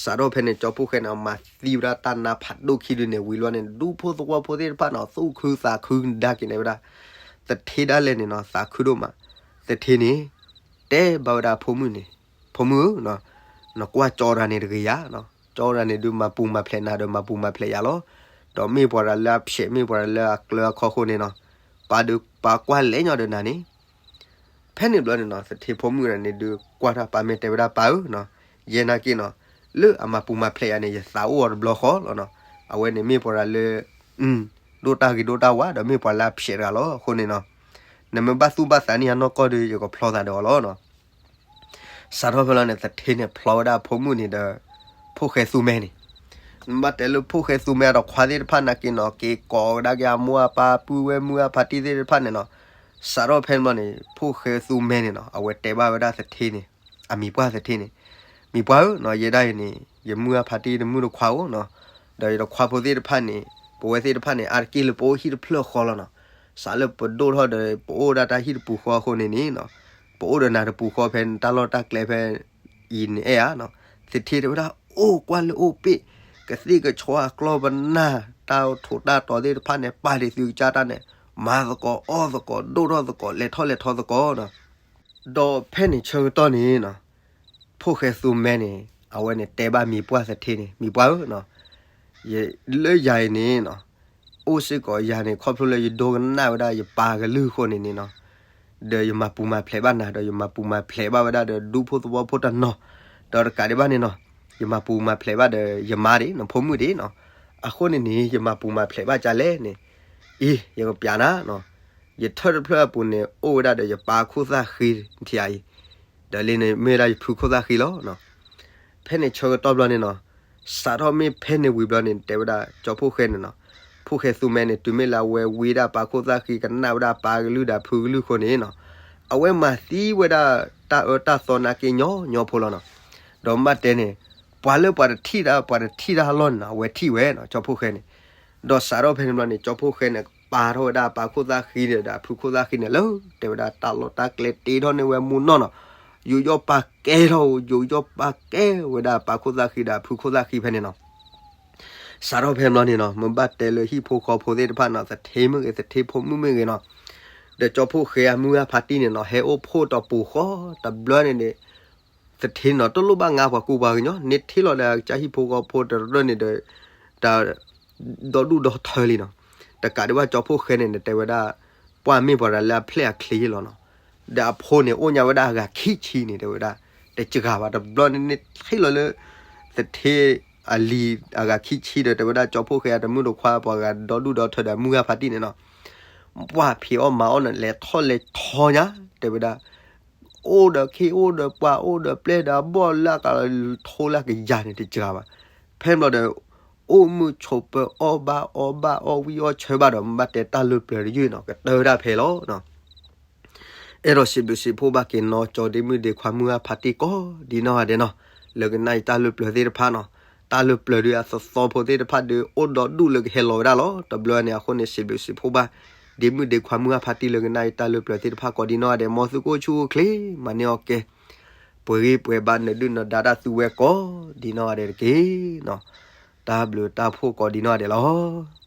စးထီၣ်ဖဲန့ၣ် ကၠီဖှိၣ်ဃဲန့ၣ် မၤသံဝဲဒၣ်တၢ်နါဖးဒိၣ်ခံဒုန့ၣ်ဝံၤလီၤန့ၣ် ဒူဖိသဝီဖိသ့ၣ်တဖၣ်န့ၣ် သူၣ်ခုသးခုဒါက့ၤန့ၣ်ဝဲဒၣ် သထ့ဒၣ်လဲာ်န့ၣ်နီၤ သးခုဒိၣ်မး. သထ့န့ၣ် တဲဘၣ်ဝဲဒၣ်ဖိမုၣ်န့ၣ်, ဖိမုၣ်ဧၢ, နကွၢ်ကၠီတဂၤန့ၣ်တဂ့ၤယါ, ကၠီတဂၤန့ၣ်ဒုးမၤပူၤမၤဖျဲးနၤဒီးမၤပူၤမၤဖျဲးယၤလီၤ. ဒီးမ့ၢ်ပှၤတဂၤလၢအဖျဲး မ့ၢ်ပှၤတဂၤလၢအကျၢၤအခီဃိန့ၣ်နီၤ, ပာ်ဒုးပာ်ကွၢ်လဲၣ်ညီဒီးနၤန့ၣ် ဖဲန့ၣ်ဘျီန့ၣ်နီၤ သထ့ဖိမုၣ်တဂၤန့ၣ်ဒုးကွၢ်တၢ်ပာ်မ့ၢ်တဲဝဲဒၣ်ပၢ်ဧၢ, ယဲနာ်က့နီၤ လၢအမၤပူၤမၤဖျဲးယၤန့ၣ် ယသးအိၣ်အီၤတဘျီဃီလီၤနီၤ. အဝဲန့ၣ်မ့ၢ်ပှၤတဂၤလၢ ဒိၣ်တၢ်ဂ့ၤဒိၣ်တၢ်ဝါဒီးမ့ၢ်ပှၤလၢအဖျဲးတဂၤလီၤ. အဃိန့ၣ်နီၤ နမ့ၢ်ဘၣ်သူၣ်ဘၣ်သးန့ၢ်ယၤနီၢ်ကီၢ်ဒီး ယကဖျီသးဒီးအီၤလီၤနီၤ. စးထီၣ်ဖဲလီၤန့ၣ် သထ့န့ၣ်ဖျီဝဲဒၣ်အဖိမုၣ်န့ၣ်ဒီး ဖိၣ်ဃဲသူမဲန့ၣ်, နဘၣ်တဲလၢဖိၣ်ဃဲသူမဲအတခွါသ့ၣ်တဖၣ်နာ်က့နီၤ က့ၤကိးကဒါက့ၤအမိၢ်အပၢ် ပုၢ်ဝဲၢ်မုၢ်အဖါတံၢ်သ့ၣ်တဖၣ်န့ၣ်နီၤ, စးထီၣ်ဖဲန့ၣ်ဘျီန့ၣ် ဖိၣ်ဃဲသူမဲန့ၣ်နီၤ အဝဲတဲဘၣ်ဝဲဒၣ်သထ့န့ၣ်, အမံၤပှၢ်သထ့န့ၣ်, မံၤပှၢ်ဧၢနီၤ, ယဲဒၣ်အံၤန့ၣ် ယမုၢ်အါဖါတံၢ်တမုၢ်တခွါဧိၤနီၤ, ဒီးယတခွါဖိသ့ၣ်တဖၣ်န့ၣ်, ပဝဲသ့ၣ်တဖၣ်န့ၣ် အါတက့ၢ်လၢပအိၣ်ဟံၣ်တဖျၢၣ်ဃီလီၤနီၤ, စးလၢပဒိၣ်ထီၣ်ဒီး ပအိၣ်ဒၣ်တၢ်ဟံၣ်တပူၤဃီအဃိန့ၣ်န့ၣ်နီၤ, ပအိၣ်ဒီးနၤတပူၤဃီဖဲန့ၣ် တၢ်လီၢ်တၢ်ကျဲဖဲအံၤန့ၣ်အဲၣ်ဧါနီၤ, သထ့တဲဝဲဒၣ် အိၣ်ကွၢ်လၢအိၣ်ပ့ၢ်, ကသ့ၣ်ကဆီအကျီၢ်ပနၢ် တၢ်ထိးတၢ်တီၤသ့ၣ်တဖၣ်န့ၣ် ပာ်ဒံးသုကစၢ်တၢ်န့ၣ်, မၤသကိးအီၣ်သကိး ဒိၣ်ထီၣ်သကိး လဲၤထီၣ်လဲၤထီသကိးနီၤ, ဒီးဖဲန့ၣ်ဆၢကတီၢ်န့ၣ်နီၤ, ဖိၣ်ဃဲသူမဲန့ၣ် အဝဲန့ၣ်တဲဘၣ်မံၤပှၢ်သထ့န့ၣ်, မံၤပှၢ်ဧၢနီၤ, လၢယၤအံၤန့ၣ်နီၤ, အိၣ်စ့ၢ်ကီးယၤန့ၣ် ခီဖျိလၢယဒိကနၣ်ဝဲဒၣ်ယပၢ်ကလုၢ်အဃိန့ၣ်န့ၣ်နီၤ, ဒီးယမၤပူၤမၤဖျဲးဘၣ်နၤ ဒီးယမၤပူၤမၤဖျဲးဘၣ်ဝဲဒၣ်ဒီးဒူဖိသဝီဖိတနီၤ, ဒီးတကးဒံးဘၣ်န့ၣ်နီၤ, ယမၤပူၤမၤဖျဲးဘၣ်ဒီးယမါဒၣ်နီၤ ဖိမုၣ်ဒၣ်နီၤ, အဃိန့ၣ်န့ၣ် ယမၤပူၤမၤဖျဲးဘၣ်ကလဲၣ်န့ၣ်, အ့ ယကပျးနၤနီၤ, ယထၢၣ်တဖျၢၣ်အပူၤန့ၣ် အိၣ်ဝဲဒၣ်ဒီးယပၢ်ခိၣ်သၣ်ဃံထံအံၤ, ဒီးလၢန့ၣ်မ့ၢ်ဝဲဒၣ်ယဖုခိၣ်သၣ်ဃံလီၤနီၤ, ဖဲန့ၣ်ဆၢကတီၢ်ဘျီန့ၣ်နီၤ, စးထီၣ်မ့ၢ်ဖဲန့ၣ်ဝံၤဘျီန့ၣ် တဲဝဲဒၣ်ကၠီဖိၣ်ဃဲန့ၣ်နီၤ, ဖိၣ်ဃဲသူမဲန့ၣ် တုၤမ့ၢ်လၢအဝဲဝံဒၣ်ပၢ်ခိၣ်သၣ်ဃံ ကနၣ်ဝဲဒၣ်ပၢ်ကလုၢ်ဒီးဖုကလုၢ်အဃိန့ၣ်နီၤ, အဝဲမၤသံဝဲဒၣ်တၢ်အၢတၢ်သီနာ်က့ညီညီဖိလီၤနီၤ, ဒီးမ့ၢ်တဲန့ၣ်, ပှၤလၢပှၤတထံၣ်တၢ် ပှၤတထံၣ်တၢ်အလီၢ်န့ၣ်နီၤ အဝဲထံၣ်ဝဲနီၤ ကၠီဖိၣ်ဃဲန့ၣ်, ဒီးစးထီၣ်ဖဲန့ၣ်ဘျီန့ၣ် ကၠီဖိၣ်ဃဲန့ၣ် ပာ်ထီၣ်ဝဲဒၣ်ပၢ်ခိၣ်သၣ်ဃံဒီးဖုခိၣ်သၣ်ဃံန့ၣ်လၢ တဲဝဲဒၣ်တၢ်လီၢ်တၢ်ကျဲတ့ထီၣ်န့ၢ်ဝဲမူနီၢ်နီၤ, ယူးယီၣ်ပာ်ကဲထီၣ် ယူးယီၣ်ပာ်ကဲဝဲဒၣ်ပၢ်ခိၣ်သၣ်ဃံဒီးဖုခိၣ်သၣ်ဃံဖဲန့ၣ်နီၤ စးထီၣ်ဖဲန့ၣ်ဘျီန့ၣ်နီၤ မ့ၢ်ဘၣ်တဲလၢဟံၣ်ဖိဃီဖိသ့ၣ်တဖၣ်နီၤ သထ့မ့ၢ်ဂ့ၤ သထ့ဖိမုၣ်မ့ၢ်ဂ့ၤနီၤ, ဒီးကၠီဖိၣ်ဃဲအမုၢ်အါဖါတံၢ်န့ၣ်နီၤ ဟဲအိၣ်ဖှိၣ်တပူၤဃီတဘျီန့ၣ်န့ၣ်, သထ့နီၤ တလိၣ်ဘၣ်ငါပှၤကူပှၤကညီ န့ၢ်ထံၣ်လီၤဒီးကစၢ်ဟံၣ်ဖိဃီဖိတရၢၢ်န့ၣ်ဒီး တၢ်ဒီဒူၣ်ဒီထၢလံနီၤ, တကးဒံးဘၣ်ကၠီဖိၣ်ဃဲန့ၣ်န့ၣ် တဲဝဲဒၣ် ပှၢ်မ့ၢ်ပှၤတၢ်လၢအဖျဲၣ်အချ့လီၤနီၤ, ဒီးအဖိန့ၣ် အိၣ်ညါဝဲဒၣ်အဂၤခံဆံန့ၣ် တဲဝဲဒၣ်, တစှၤဘၣ် တဘျီန့ၣ်န့ၣ်ထံၣ်လီၤလၢ သထ့အလံၤအဂၤခံဆံဒီး တဲဝဲဒၣ်ကၠီဖိၣ်ဃဲအတမုၢ်တခွါ ပှၤဂၤဒီဒူၣ်ဒီထၢဒီးအမုၢ်ဂၤဖါတံၢ်န့ၣ်နီၤ, ပှၢ်ဖံးအီၣ်မၤအီၣ်န့ၣ် လဲၤထီၣ်လဲၤထီညါ တဲဝဲဒၣ် အိၣ်ဒီးခ့အိၣ်ဒီးပှၤ အိၣ်ဒီးပျဲၢ်ဒီးဘီၣ်လၢအကထိလၢကယၤန့ၣ်တစှၤဘၣ်, ဖဲန့ၣ်ဘျီဒီး အိၣ်မုာ်ဆိးပၢၤအီၣ်ဘၣ်အီဘၣ်အီၣ်ဝံၣ်အီၣ်ဆၢဘၣ်ဒီး မ့ၢ်ဘၣ်တဲတၢ်လၢပျၢၤတယုၢ်နီၤ ကတၢၢ်ဒၣ်ဖဲလီၤ. အဲၣ်ဒိးစံးဘျုးစံးဖှိၣ်ဘၣ်က့ၤနီၢ်ကၠီဒ့မုၣ်ဒ့ခွါမုၢ်ဂၤဖါတံၢ်ကိးဒ်နီၢ်ဂၤဒဲးနီၤ, လၢကနၣ်အံၤတၢ်လၢပျၢၤသ့ၣ်တဖၣ်နီၤ, တၢ်လၢပျၢၤဒုးအသသီဖိသ့ၣ်တဖၣ်ဒုး အိၣ်ဒီဒူၣ်လၢကဟဲလီၤဝဲဒၣ်လီၤ. တဘျီန့ၣ်အဃိန့ၣ် စံးဘျုးစံးဖှိၣ်ဘၣ် ဒ့မုၣ်ဒ့ခွါမုၢ်ဂၤဖါတံၢ်လၢကနၣ်အံၤတၢ်လၢပျၢၤသ့ၣ်တဖၣ်ကိးဒ်နီၢ်ဂၤဒဲး မ်သုကအိၣ်ဆူၣ်အိၣ်ချ့ မၤန့ၢ်အီၣ်ကဲ ပှဲၤဂံၢ်ပှဲၤဘါနဒုၣ်နဒါတၢ်သုဝဲကိးဒ်နီၢ်ဂၤဒဲးတက့ၢ်နီၤ. တၢ်ဘျုးတၢ်ဖှိၣ်ကိးဒ်နီၢ်ဂၤဒဲးလီၤ.